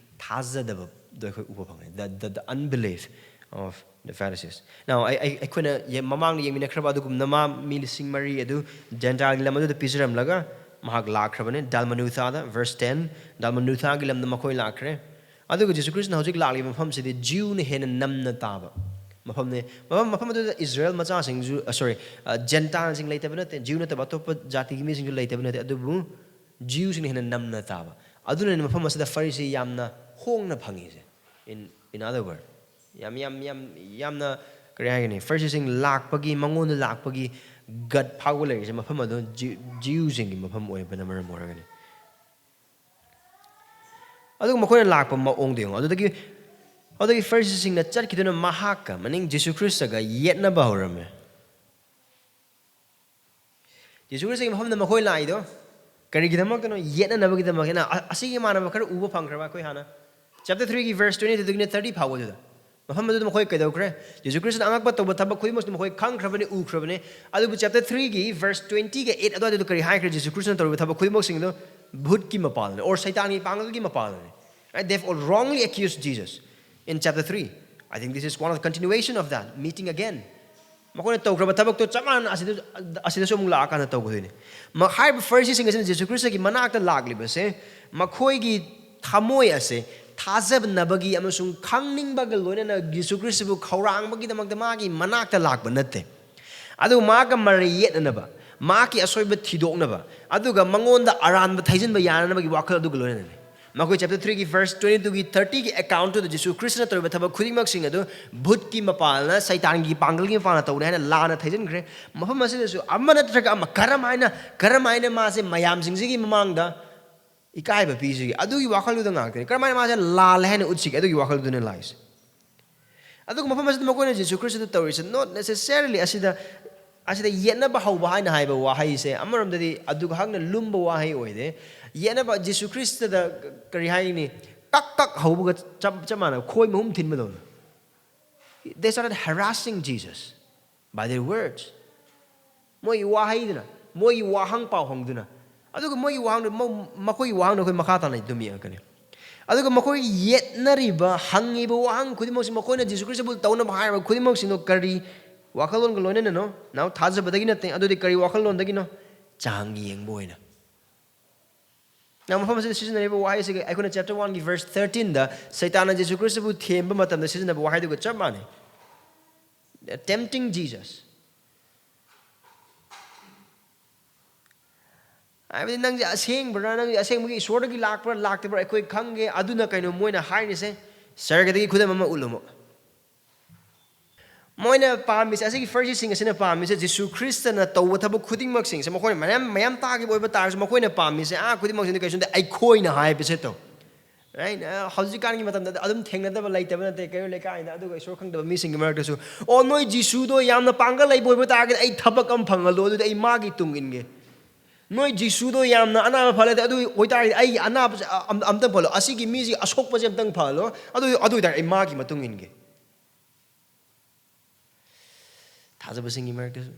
ꯊꯥꯖꯗꯕꯗꯣ ꯑꯩꯈꯣꯏ ꯎꯕ ꯐꯪꯉꯦ, the, the, the unbelief of the Pharisees. Now, ꯑꯩ, ꯑꯩ, ꯑꯩꯈꯣꯏꯅ ꯌꯦ-, ꯃꯃꯥꯡꯗ ꯌꯦꯡꯃꯤꯟꯅꯈ꯭ꯔꯕ ꯑꯗꯨꯒꯨꯝꯅ ꯃꯥ ꯃꯤ ꯂꯤꯁꯤꯡ ꯃꯔꯤ ꯑꯗꯨ ꯖꯦꯟꯇꯥꯏꯜꯒꯤ ꯂꯝ ꯑꯗꯨꯗ ꯄꯤꯖꯔꯝꯂꯒ ꯃꯍꯥꯛ ꯂꯥꯛꯈ꯭ꯔꯕꯅꯤ, ꯗꯥꯜꯃꯅꯨꯊꯥꯗ, verse ten, ꯗꯥꯜꯃꯅꯨꯊꯥꯒꯤ ꯂꯝꯗ ꯃꯈꯣꯏ ꯂꯥꯛꯈ꯭ꯔꯦ꯫ ꯑꯗꯨꯒ ꯖꯤꯁꯨ ꯈ꯭ꯔꯤꯁꯇꯅ ꯍꯧꯖꯤꯛ ꯂꯥꯛꯂꯤꯕ ꯃꯐꯝꯁꯤꯗꯤ ꯖꯤꯎꯅ ꯍꯦꯟꯅ ꯅꯝꯅ ꯇꯥꯕ ꯃꯐꯝꯅꯤ꯫ ꯃꯐꯝ, ꯃꯐꯝ ꯑꯗꯨꯗ ꯏꯁꯔꯥꯌꯦꯜ ꯃꯆꯥꯁꯤꯡꯁꯨ, ꯑ, sorry, ꯑ, ꯖꯦꯟꯇꯥꯏꯜꯁꯤꯡ ꯂꯩꯇꯕ ꯅꯠꯇꯦ, ꯖꯤꯎ ꯅꯠꯇꯕ ꯑꯇꯣꯞꯄ ꯖꯥꯇꯤꯒꯤ ꯃꯤꯁꯤꯡꯁꯨ ꯂꯩꯇꯕ ꯅꯠꯇꯦ, ꯑꯗꯨꯕꯨ ꯖ꯭ꯌꯨꯁꯤꯡꯅ ꯍꯦꯟꯅ ꯅꯝꯅ ꯇꯥꯕ꯫ ꯑꯗꯨꯅꯅꯤ ꯃꯐꯝ ꯑꯁꯤꯗ ꯐꯔꯤꯁꯤ ꯌꯥꯝꯅ ꯍꯣꯡꯅ ꯐꯪꯉꯤꯁꯦ꯫ In, in other word, ꯌꯥꯝ ꯌꯥꯝ ꯌꯥꯝ ꯌꯥꯝꯅ, ꯀꯔꯤ ꯍꯥꯏꯒꯅꯤ, ꯐꯔꯤꯁꯤꯁꯤꯡ ꯂꯥꯛꯄꯒꯤ, ꯃꯉꯣꯟꯗ ꯂꯥꯛꯄꯒꯤ ꯒꯠ ꯐꯥꯎꯕ ꯂꯩꯔꯤꯁꯦ ꯃꯐꯝ ꯑꯗꯨ ꯖ꯭ꯌꯨ-, ꯖ꯭ꯌꯨꯁꯤꯡꯒꯤ ꯃꯐꯝ ꯑꯣꯏꯕꯅ ꯃꯔꯝ ꯑꯣꯏꯔꯒꯅꯤ꯫ ꯑꯗꯨꯒ ꯃꯈꯣꯏꯅ ꯂꯥꯛꯄ ꯃꯑꯣꯡꯗꯣ ꯌꯦꯡꯉꯣ꯫ ꯑꯗꯨꯗꯒꯤ, ꯑꯗꯨꯗꯒꯤ ꯐꯔꯤꯁꯤꯁꯤꯡꯅ ꯆꯠꯈꯤꯗꯨꯅ ꯃꯍꯥꯛꯀ, ꯃꯅꯤꯡ ꯖꯤꯁꯨ ꯈ꯭ꯔꯤꯁꯇꯒ ꯌꯦꯠꯅꯕ ꯍꯧꯔꯝꯃꯦ꯫ ꯖꯤꯁꯨ ꯈ꯭ꯔꯤꯁꯇꯒꯤ ꯃꯐꯝꯗ ꯃꯈꯣꯏ ꯂꯥꯛꯏꯗꯣ ꯀꯔꯤꯒꯤꯗꯃꯛꯇꯅꯣ? ꯌꯦꯠꯅꯅꯕꯒꯤꯗꯃꯛꯇꯅ꯫ ꯑ-, ꯑꯁꯤꯒꯤ ꯏꯃꯥꯟꯅꯕ ꯈꯔ ꯎꯕ ꯐꯪꯈ꯭ꯔꯕ ꯑꯩꯈꯣꯏ ꯍꯥꯟꯅ? Chapter three ꯒꯤ verse twenty two ꯗꯒꯤꯅ thirty ꯐꯥꯎꯕꯗꯨꯗ꯫ ꯃꯐꯝ ꯑꯗꯨꯗ ꯃꯈꯣꯏ ꯀꯩꯗꯧꯈ꯭ꯔꯦ? ꯖꯤꯁꯨ ꯈ꯭ꯔꯤꯁꯇꯅ ꯑꯉꯛꯄ ꯇꯧꯕ ꯊꯕꯛ ꯈꯨꯗꯤꯡꯃꯛꯁꯨ ꯃꯈꯣꯏ ꯈꯪꯈ꯭ꯔꯕꯅꯤ, ꯎꯈ꯭ꯔꯕꯅꯤ꯫ ꯑꯗꯨꯕꯨ chapter three ꯒꯤ verse twenty ꯒ eight ꯑꯗꯨꯋꯥꯏꯗꯨꯗ ꯀꯔꯤ ꯍꯥꯏꯈ꯭ꯔꯦ? ꯖꯤꯁꯨ ꯈ꯭ꯔꯤꯁꯇꯅ ꯇꯧꯔꯤꯕ ꯊꯕꯛ ꯈꯨꯗꯤꯡꯃꯛꯁꯤꯡꯗꯣ ꯚꯨꯠꯀꯤ ꯃꯄꯥꯜꯅꯤ, or ꯁꯩꯇꯥꯟꯒꯤ ꯄꯥꯡꯒꯜꯒꯤ ꯃꯄꯥꯜꯅꯤ꯫ Right? They've wrongly accused Jesus in chapter three. I think this is one of the continuation of that, meeting again. ꯃꯈꯣꯏꯅ ꯇꯧꯈ꯭ꯔꯕ ꯊꯕꯛꯇꯣ ꯆꯞ ꯃꯥꯟꯅꯅ ꯑꯁꯤꯗ, ꯑꯁꯤꯗꯁꯨ ꯑꯃꯨꯛ ꯂꯥꯛꯑꯀꯥꯟꯗ ꯇꯧꯒꯗꯣꯏꯅꯤ꯫ ꯃ-, ꯍꯥꯏꯔꯤꯕ ꯐꯔꯤꯁꯤꯁꯤꯡ ꯑꯁꯤꯅ ꯖꯤꯁꯨ ꯈ꯭ꯔꯤꯁꯇꯒꯤ ꯃꯅꯥꯛꯇ ꯂꯥꯛꯂꯤꯕꯁꯦ ꯃꯈꯣꯏꯒꯤ ꯊꯃꯣꯏ ꯑꯁꯦ ꯊꯥꯖꯅꯕꯒꯤ ꯑꯃꯁꯨꯡ ꯈꯪꯅꯤꯡꯕꯒ ꯂꯣꯏꯅꯅ ꯖꯤꯁꯨ ꯈ꯭ꯔꯤꯁꯇꯕꯨ ꯈꯧꯔꯥꯡꯕꯒꯤꯗꯃꯛꯇ ꯃꯥꯒꯤ ꯃꯅꯥꯛꯇ ꯂꯥꯛꯄ ꯅꯠꯇꯦ꯫ ꯑꯗꯨꯒ ꯃꯥꯒ ꯃꯔꯩ ꯌꯦꯠꯅꯅꯕ, ꯃꯥꯒꯤ ꯑꯁꯣꯏꯕ ꯊꯤꯗꯣꯛꯅꯕ, ꯑꯗꯨꯒ ꯃꯉꯣꯟꯗ ꯑꯔꯥꯟꯕ ꯊꯩꯖꯤꯟꯕ ꯌꯥꯅꯅꯕꯒꯤ ꯋꯥꯈꯜ ꯑꯗꯨꯒ ꯂꯣꯏꯅꯅꯅꯤ꯫ ꯃꯈꯣꯏ chapter three ꯒꯤ verse twenty two ꯒꯤ thirty ꯒꯤ account ꯇꯨꯗ ꯖꯤꯁꯨ ꯈ꯭ꯔꯤꯁꯇꯅ ꯇꯧꯔꯤꯕ ꯊꯕꯛ ꯈꯨꯗꯤꯡꯃꯛꯁꯤꯡ ꯑꯗꯨ ꯚꯨꯠꯀꯤ ꯃꯄꯥꯜꯅ, ꯁꯩꯇꯥꯟꯒꯤ ꯄꯥꯡꯒꯜꯒꯤ ꯃꯄꯥꯜꯅ ꯇꯧꯅꯤ ꯍꯥꯏꯅ ꯂꯥꯟꯅ ꯊꯩꯖꯤꯟꯈ꯭ꯔꯦ꯫ ꯃꯐꯝ ꯑꯁꯤꯗꯁꯨ ꯑꯃ ꯅꯠꯇ꯭ꯔꯒ ꯑꯃ ꯀꯔꯝ ꯍꯥꯏꯅ, ꯀꯔꯝ ꯍꯥꯏꯅ ꯃꯥꯁꯦ ꯃꯌꯥꯝꯁꯤꯡꯁꯤꯒꯤ ꯃꯃꯥꯡꯗ ꯏꯀꯥꯏꯕ ꯄꯤꯁꯤꯒꯦ? ꯑꯗꯨꯒꯤ ꯋꯥꯈꯜꯗꯨꯗ ꯉꯥꯛꯇꯅꯤ꯫ ꯀꯔꯝ ꯍꯥꯏꯅ ꯃꯥꯁꯦ ꯂꯥꯜꯂꯦ ꯍꯥꯏꯅ ꯎꯠꯁꯤꯒꯦ? ꯑꯗꯨꯒꯤ ꯋꯥꯈꯜꯗꯨꯅ ꯂꯥꯛꯏꯁꯦ꯫ ꯑꯗꯨꯒ ꯃꯐꯝ ꯑꯁꯤꯗ ꯃꯈꯣꯏꯅ ꯖꯤꯁꯨ ꯈ꯭ꯔꯤꯁꯇꯗ ꯇꯧꯔꯤꯁꯦ, not necessarily ꯑꯁꯤꯗ, ꯑꯁꯤꯗ ꯌꯦꯠꯅꯕ ꯍꯧꯕ ꯍꯥꯏꯅ ꯍꯥꯏꯕ ꯋꯥꯍꯩꯁꯦ ꯑꯃꯔꯣꯝꯗꯗꯤ ꯑꯗꯨꯒ ꯍꯛꯅ ꯂꯨꯝꯕ ꯋꯥꯍꯩ ꯑꯣꯏꯗꯦ꯫ ꯌꯦꯠꯅꯕ, ꯖꯤꯁꯨ ꯈ꯭ꯔꯤꯁꯇꯗ ꯀꯔꯤ ꯍꯥꯏꯒꯅꯤ? ꯀꯛ ꯀꯛ ꯍꯧꯕꯒ ꯆꯞ, ꯆꯞ ꯃꯥꯟꯅꯕ, ꯈꯣꯏ ꯃꯍꯨꯝ ꯊꯤꯟꯕꯗꯧꯅ꯫ They started harassing Jesus by their words. ꯃꯣꯏꯒꯤ ꯋꯥꯍꯩꯗꯨꯅ, ꯃꯣꯏꯒꯤ ꯋꯥꯍꯪ ꯄꯥꯎ ꯍꯪꯗꯨꯅ, ꯑꯗꯨꯒ ꯃꯣꯏꯒꯤ ꯋꯥꯍꯪꯗꯨ, ꯃ-, ꯃꯈꯣꯏꯒꯤ ꯋꯥꯍꯪꯗꯨ ꯑꯩꯈꯣꯏ ꯃꯈꯥ ꯇꯥꯅ ꯑꯗꯨꯝ ꯌꯦꯡꯉꯛꯀꯅꯤ꯫ ꯑꯗꯨꯒ ꯃꯈꯣꯏꯒꯤ ꯌꯦꯠꯅꯔꯤꯕ, ꯍꯪꯉꯤꯕ ꯋꯥꯍꯪ ꯈꯨꯗꯤꯡꯃꯛꯁꯤ, ꯃꯈꯣꯏꯅ ꯖꯤꯁꯨ ꯈ꯭ꯔꯤꯁꯇꯕꯨ ꯇꯧꯅꯕ ꯍꯥꯏꯔꯤꯕ ꯈꯨꯗꯤꯡꯃꯛꯁꯤꯡꯗꯣ ꯀꯔꯤ ꯋꯥꯈꯜꯂꯣꯟꯒ ꯂꯣꯏꯅꯅꯅꯣ? Now, ꯊꯥꯖꯕꯗꯒꯤ ꯅꯠꯇꯦ, ꯑꯗꯨꯗꯤ ꯀꯔꯤ ꯋꯥꯈꯜꯂꯣꯟꯗꯒꯤꯅꯣ? ꯆꯥꯡ ꯌꯦꯡꯕ ꯑꯣꯏꯅ꯫ Now, ꯃꯐꯝ ꯑꯁꯤꯗ ꯁꯤꯖꯤꯟꯅꯔꯤꯕ ꯋꯥꯍꯩꯁꯤꯒ ꯑꯩꯈꯣꯏꯅ chapter one ꯒꯤ verse thirteen ꯗ ꯁꯩꯇꯥꯟꯅ ꯖꯤꯁꯨ ꯈ꯭ꯔꯤꯁꯇꯕꯨ ꯊꯦꯝꯕ ꯃꯇꯝꯗ ꯁꯤꯖꯤꯟꯅꯕ ꯋꯥꯍꯩꯗꯨꯒ ꯆꯞ ꯃꯥꯟꯅꯩ꯫ Tempting Jesus. ꯍꯥꯏꯕꯗꯤ ꯅꯪꯁꯦ ꯑꯁꯦꯡꯕ꯭ꯔꯥ, ꯅꯪꯁꯦ ꯑꯁꯦꯡꯕꯒꯤ ꯏꯁꯣꯔꯗꯒꯤ ꯂꯥꯛꯄ꯭ꯔꯥ ꯂꯥꯛꯇꯕ꯭ꯔꯥ ꯑꯩꯈꯣꯏ ꯈꯪꯒꯦ꯫ ꯑꯗꯨꯅ ꯀꯩꯅꯣ ꯃꯣꯏꯅ ꯍꯥꯏꯔꯤꯁꯦ? ꯁꯔꯒꯗꯒꯤ ꯈꯨꯗꯝ ꯑꯃ ꯎꯠꯂꯨꯃꯣ꯫ ꯃꯣꯏꯅ ꯄꯥꯝꯃꯤꯁꯦ, ꯑꯁꯤꯒꯤ ꯐꯔꯤꯁꯤꯁꯤꯡ ꯑꯁꯤꯅ ꯄꯥꯝꯃꯤꯁꯦ, ꯖꯤꯁꯨ ꯈ꯭ꯔꯤꯁꯇꯅ ꯇꯧꯕ ꯊꯕꯛ ꯈꯨꯗꯤꯡꯃꯛꯁꯤꯡꯁꯦ ꯃꯈꯣꯏꯅ ꯃꯌꯥꯝ ꯃꯌꯥꯝ ꯇꯥꯈꯤꯕ ꯑꯣꯏꯕ ꯇꯥꯔꯁꯨ, ꯃꯈꯣꯏꯅ ꯄꯥꯝꯃꯤꯁꯦ ꯑꯥ ꯈꯨꯗꯤꯡꯃꯛꯁꯤꯡꯗꯤ ꯀꯩꯁꯨ ꯅꯠꯇꯦ, ꯑꯩꯈꯣꯏꯅ ꯍꯥꯏꯕꯁꯦ ꯇꯧ꯫ Right? ꯑ, ꯍꯧꯖꯤꯛꯀꯥꯟꯒꯤ ꯃꯇꯝꯗꯗꯤ ꯑꯗꯨꯝ ꯊꯦꯡꯅꯗꯕ ꯂꯩꯇꯕ ꯅꯠꯇꯦ, ꯀꯩꯔꯣꯜ ꯂꯩꯀꯥꯏꯗ, ꯑꯗꯨꯒ ꯏꯁꯣꯔ ꯈꯪꯗꯕ ꯃꯤꯁꯤꯡꯒꯤ ꯃꯔꯛꯇꯁꯨ, "ꯑꯣ, ꯅꯣꯏ ꯖꯤꯁꯨꯗꯣ ꯌꯥꯝꯅ ꯄꯥꯡꯒꯜ ꯂꯩꯕ ꯑꯣꯏꯕ ꯇꯥꯔꯒꯗꯤ ꯑꯩ ꯊꯕꯛ ꯑꯃ ꯐꯪꯍꯜꯂꯣ, ꯑꯗꯨꯗꯤ ꯑꯩ ꯃꯥꯒꯤ ꯇꯨꯡ ꯏꯟꯒꯦ꯫ ꯅꯣꯏ ꯖꯤꯁꯨꯗꯣ ꯌꯥꯝꯅ ꯑꯅꯥꯕ ꯐꯍꯜꯂꯗꯤ, ꯑꯗꯨ ꯑꯣꯏꯇꯥꯔꯒꯗꯤ ꯑꯩꯒꯤ ꯑꯅꯥꯕꯁꯦ ꯑ-, ꯑꯝ-, ꯑꯝꯇꯪ ꯐꯍꯜꯂꯣ, ꯑꯁꯤꯒꯤ ꯃꯤꯁꯤ ꯑꯁꯣꯛꯄꯁꯦ ꯑꯝꯇꯪ ꯐꯍꯜꯂꯣ, ꯑꯗꯨ, ꯑꯗꯨ ꯑꯣꯏꯇꯥꯔꯗꯤ ꯑꯩ ꯃꯥꯒꯤ ꯃꯇꯨꯡ ꯏꯟꯒꯦ"꯫ ꯊꯥꯖꯕꯁꯤꯡꯒꯤ ꯃꯔꯛꯇꯁꯨ,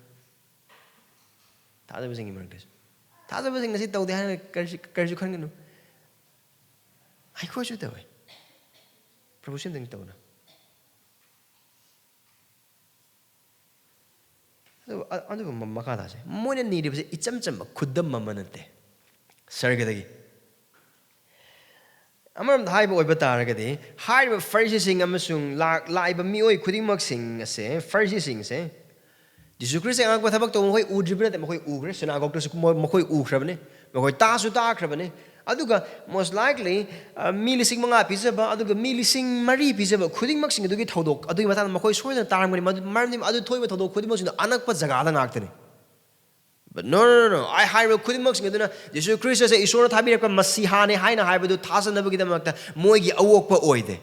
ꯊꯥꯖꯕꯁꯤꯡꯒꯤ ꯃꯔꯛꯇꯁꯨ, ꯊꯥꯖꯕꯁꯤꯡꯅ ꯁꯤ ꯇꯧꯗꯦ ꯍꯥꯏꯅ ꯀꯔꯤꯁꯨ, ꯀꯔꯤꯁꯨ ꯈꯟꯒꯅꯨ꯫ ꯑꯩꯈꯣꯏꯁꯨ ꯇꯧꯋꯦ꯫ ꯄ꯭ꯔꯚꯨ ꯁꯦꯝꯗꯪ ꯇꯧꯅ꯫ ꯑꯗꯨ, ꯑ-, ꯑꯗꯨꯒ ꯃ-, ꯃꯈꯥ ꯇꯥꯁꯦ꯫ ꯃꯣꯏꯅ ꯅꯤꯔꯤꯕꯁꯦ ꯏꯆꯝ ꯆꯝꯕ ꯈꯨꯗꯝ ꯑꯃ ꯅꯠꯇꯦ꯫ ꯁꯔꯒꯗꯒꯤ꯫ ꯑꯃꯔꯣꯝꯗ ꯍꯥꯏꯕ ꯑꯣꯏꯕ ꯇꯥꯔꯒꯗꯤ, ꯍꯥꯏꯔꯤꯕ ꯐꯔꯤꯁꯤꯁꯤꯡ ꯑꯃꯁꯨꯡ ꯂꯥꯛ-, ꯂꯥꯛꯏꯕ ꯃꯤꯑꯣꯏ ꯈꯨꯗꯤꯡꯃꯛꯁꯤꯡ ꯑꯁꯦ, ꯐꯔꯤꯁꯤꯁꯤꯡꯁꯦ, ꯖꯤꯁꯨ ꯈ꯭ꯔꯤꯁꯇ ꯑꯉꯛꯄ ꯊꯕꯛ ꯇꯧꯕ ꯃꯈꯣꯏ ꯎꯗ꯭ꯔꯤꯕ ꯅꯠꯇꯦ, ꯃꯈꯣꯏ ꯎꯈ꯭ꯔꯦ, ꯁꯤꯅꯥꯒꯣꯒꯇꯁꯨ ꯃꯣꯏ, ꯃꯈꯣꯏ ꯎꯈ꯭ꯔꯕꯅꯤ, ꯃꯈꯣꯏ ꯇꯥꯁꯨ ꯇꯥꯈ꯭ꯔꯕꯅꯤ꯫ ꯑꯗꯨꯒ most likely, ꯑ, ꯃꯤ ꯂꯤꯁꯤꯡ ꯃꯉꯥ ꯄꯤꯖꯕ, ꯑꯗꯨꯒ ꯃꯤ ꯂꯤꯁꯤꯡ ꯃꯔꯤ ꯄꯤꯖꯕ ꯈꯨꯗꯤꯡꯃꯛꯁꯤꯡ ꯑꯗꯨꯒꯤ ꯊꯧꯗꯣꯛ ꯑꯗꯨꯒꯤ ꯃꯇꯥꯡꯗ ꯃꯈꯣꯏ ꯁꯣꯏꯗꯅ ꯇꯥꯔꯝꯒꯅꯤ, ꯃꯗꯨ, ꯃꯔꯝꯗꯤ ꯑꯗꯨ ꯊꯣꯛꯏꯕ ꯊꯧꯗꯣꯛ ꯈꯨꯗꯤꯡꯃꯛꯁꯤꯡꯗꯣ ꯑꯅꯛꯄ ꯖꯒꯥꯗ ꯉꯥꯛꯇꯅꯤ꯫ But no, no, no, no. ꯑꯩ ꯍꯥꯏꯔꯤꯕ ꯈꯨꯗꯤꯡꯃꯛꯁꯤꯡ ꯑꯗꯨꯅ ꯖꯤꯁꯨ ꯈ꯭ꯔꯤꯁꯇꯁꯦ ꯏꯁꯣꯔꯅ ꯊꯥꯕꯤꯔꯛꯄ ꯃꯁꯤꯍꯥꯅꯦ ꯍꯥꯏꯅ ꯍꯥꯏꯕꯗꯨ ꯊꯥꯖꯅꯕꯒꯤꯗꯃꯛꯇ ꯃꯣꯏꯒꯤ ꯑꯋꯣꯛꯄ ꯑꯣꯏꯗꯦ꯫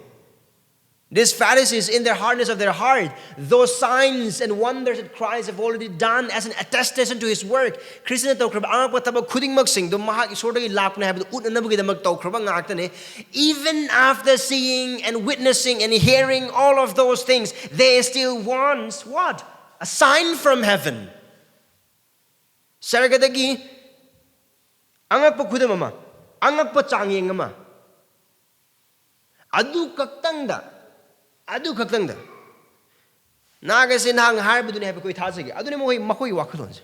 These Pharisees, in their hardness of their heart, those signs and wonders that Christ have already done as an attestation to his work, ꯈ꯭ꯔꯤꯁꯇꯅ ꯇꯧꯈ꯭ꯔꯕ ꯑꯉꯛꯄ ꯊꯕꯛ ꯈꯨꯗꯤꯡꯃꯛꯁꯤꯡꯗꯣ ꯃꯍꯥꯛ ꯏꯁꯣꯔꯗꯒꯤ ꯂꯥꯛꯄꯅꯦ ꯍꯥꯏꯕꯗꯨ ꯎꯠꯅꯅꯕꯒꯤꯗꯃꯛ ꯇꯧꯈ꯭ꯔꯕ ꯉꯥꯛꯇꯅꯦ꯫ Even after seeing and witnessing and hearing all of those things, they still want what? A sign from heaven. ꯁꯔꯒꯗꯒꯤ ꯑꯉꯛꯄ ꯈꯨꯗꯝ ꯑꯃ, ꯑꯉꯛꯄ ꯆꯥꯡꯌꯦꯡ ꯑꯃ, ꯑꯗꯨ ꯈꯛꯇꯪꯗ, ꯑꯗꯨ ꯈꯛꯇꯪꯗ ꯅꯥꯒꯁꯦ ꯅꯍꯥꯛꯅ ꯍꯥꯏꯔꯕꯗꯨꯅꯤ ꯍꯥꯏꯕ ꯑꯩꯈꯣꯏ ꯊꯥꯖꯒꯦ꯫ ꯑꯗꯨꯅꯤ ꯃꯈꯣꯏ, ꯃꯈꯣꯏꯒꯤ ꯋꯥꯈꯜꯂꯣꯟꯁꯦ꯫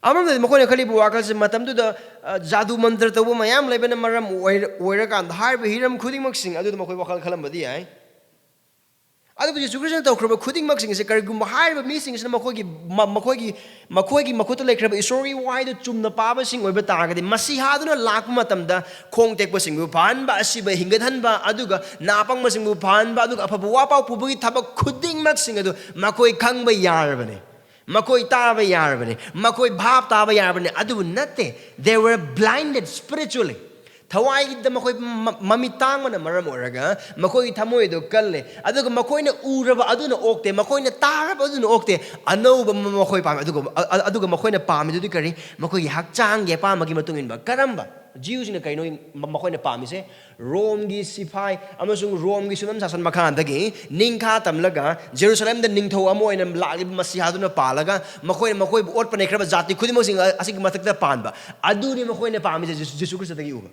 ꯑꯃꯔꯣꯝꯗꯗꯤ ꯃꯈꯣꯏꯅ ꯈꯜꯂꯤꯕ ꯋꯥꯈꯜꯁꯦ ꯃꯇꯝꯗꯨꯗ, ꯑ, ꯖꯥꯗꯨ ꯃꯟꯇ꯭ꯔ ꯇꯧꯕ ꯃꯌꯥꯝ ꯂꯩꯕꯅ ꯃꯔꯝ ꯑꯣꯏꯔ-, ꯑꯣꯏꯔꯀꯥꯟꯗ ꯍꯥꯏꯔꯤꯕ ꯍꯤꯔꯝ ꯈꯨꯗꯤꯡꯃꯛꯁꯤꯡ ꯑꯗꯨꯗ ꯃꯈꯣꯏ ꯋꯥꯈꯜ ꯈꯜꯂꯝꯕꯗꯤ ꯌꯥꯏ꯫ ꯑꯗꯨꯕꯨ ꯖꯤꯁꯨ ꯈ꯭ꯔꯤꯁꯇꯅ ꯇꯧꯈ꯭ꯔꯕ ꯈꯨꯗꯤꯡꯃꯛꯁꯤꯡꯁꯦ, ꯀꯔꯤꯒꯨꯝꯕ ꯍꯥꯏꯔꯤꯕ ꯃꯤꯁꯤꯡꯁꯤꯅ ꯃꯈꯣꯏꯒꯤ ꯃ- ꯃꯈꯣꯏꯒꯤ ꯃꯈꯣꯏꯒꯤ ꯃꯈꯨꯠꯇ ꯂꯩꯈ꯭ꯔꯕ ꯏꯁꯣꯔꯒꯤ ꯋꯥꯍꯩꯗꯨ ꯆꯨꯝꯅ ꯄꯥꯕꯁꯤꯡ ꯑꯣꯏꯕ ꯇꯥꯔꯒꯗꯤ, ꯃꯁꯤꯍꯥꯗꯨꯅ ꯂꯥꯛꯄ ꯃꯇꯝꯗ ꯈꯣꯡ ꯇꯦꯛꯄꯁꯤꯡꯕꯨ ꯐꯍꯟꯕ, ꯑꯁꯤꯕ ꯍꯤꯡꯒꯠꯍꯟꯕ, ꯑꯗꯨꯒ ꯅꯥ ꯄꯪꯕꯁꯤꯡꯕꯨ ꯐꯍꯟꯕ, ꯑꯗꯨꯒ ꯑꯐꯕ ꯋꯥꯄꯥꯎ ꯄꯨꯕꯒꯤ ꯊꯕꯛ ꯈꯨꯗꯤꯡꯃꯛꯁꯤꯡ ꯑꯗꯨ ꯃꯈꯣꯏ ꯈꯪꯕ ꯌꯥꯔꯕꯅꯤ, ꯃꯈꯣꯏ ꯇꯥꯕ ꯌꯥꯔꯕꯅꯤ, ꯃꯈꯣꯏ ꯚꯥꯞ ꯇꯥꯕ ꯌꯥꯔꯕꯅꯤ꯫ ꯑꯗꯨꯕꯨ ꯅꯠꯇꯦ, they were blinded spiritually. ꯊꯋꯥꯏꯗ ꯃꯈꯣꯏ ꯃ- ꯃꯃꯤꯠ ꯇꯥꯡꯕꯅ ꯃꯔꯝ ꯑꯣꯏꯔꯒ ꯃꯈꯣꯏꯒꯤ ꯊꯃꯣꯏꯗꯣ ꯀꯜꯂꯦ꯫ ꯑꯗꯨꯒ ꯃꯈꯣꯏꯅ ꯎꯔꯕ ꯑꯗꯨꯅ ꯑꯣꯛꯇꯦ, ꯃꯈꯣꯏꯅ ꯇꯥꯔꯕ ꯑꯗꯨꯅ ꯑꯣꯛꯇꯦ꯫ ꯑꯅꯧꯕ ꯑꯃ ꯃꯈꯣꯏ ꯄꯥꯝꯃꯤ꯫ ꯑꯗꯨꯒ ꯑ- ꯑ- ꯑꯗꯨꯒ ꯃꯈꯣꯏꯅ ꯄꯥꯝꯃꯤꯗꯨꯗꯤ ꯀꯔꯤ? ꯃꯈꯣꯏꯒꯤ ꯍꯛꯆꯥꯡꯒꯤ ꯑꯄꯥꯝꯕꯒꯤ ꯃꯇꯨꯡ ꯏꯟꯕ꯫ ꯀꯔꯝꯕ? ꯖꯤꯎꯁꯤꯡꯅ ꯀꯩꯅꯣ ꯃ- ꯃꯈꯣꯏꯅ ꯄꯥꯝꯃꯤꯁꯦ? ꯔꯣꯝꯒꯤ ꯁꯤꯐꯥꯏ ꯑꯃꯁꯨꯡ ꯔꯣꯝꯒꯤ ꯁꯨꯅꯝ ꯁꯥꯁꯟ ꯃꯈꯥꯗꯒꯤ ꯅꯤꯡꯈꯥ ꯇꯝꯂꯒ ꯖꯦꯔꯨꯁꯂꯦꯝꯗ ꯅꯤꯡꯊꯧ ꯑꯃ ꯑꯣꯏꯅ ꯂꯥꯛꯂꯤꯕ ꯃꯁꯤꯍꯥꯗꯨꯅ ꯄꯥꯜꯂꯒ ꯃꯈꯣꯏꯅ ꯃꯈꯣꯏꯕꯨ ꯑꯣꯠꯄ ꯅꯩꯈ꯭ꯔꯕ ꯖꯥꯇꯤ ꯈꯨꯗꯤꯡꯃꯛꯁꯤꯡ ꯑꯁꯤꯒꯤ ꯃꯊꯛꯇ ꯄꯥꯟꯕ꯫ ꯑꯗꯨꯅꯤ ꯃꯈꯣꯏꯅ ꯄꯥꯝꯃꯤꯁꯦ, ꯖꯤꯁꯨ ꯖꯤꯁꯨ ꯈ꯭ꯔꯤꯁꯇꯗꯒꯤ ꯎꯕ꯫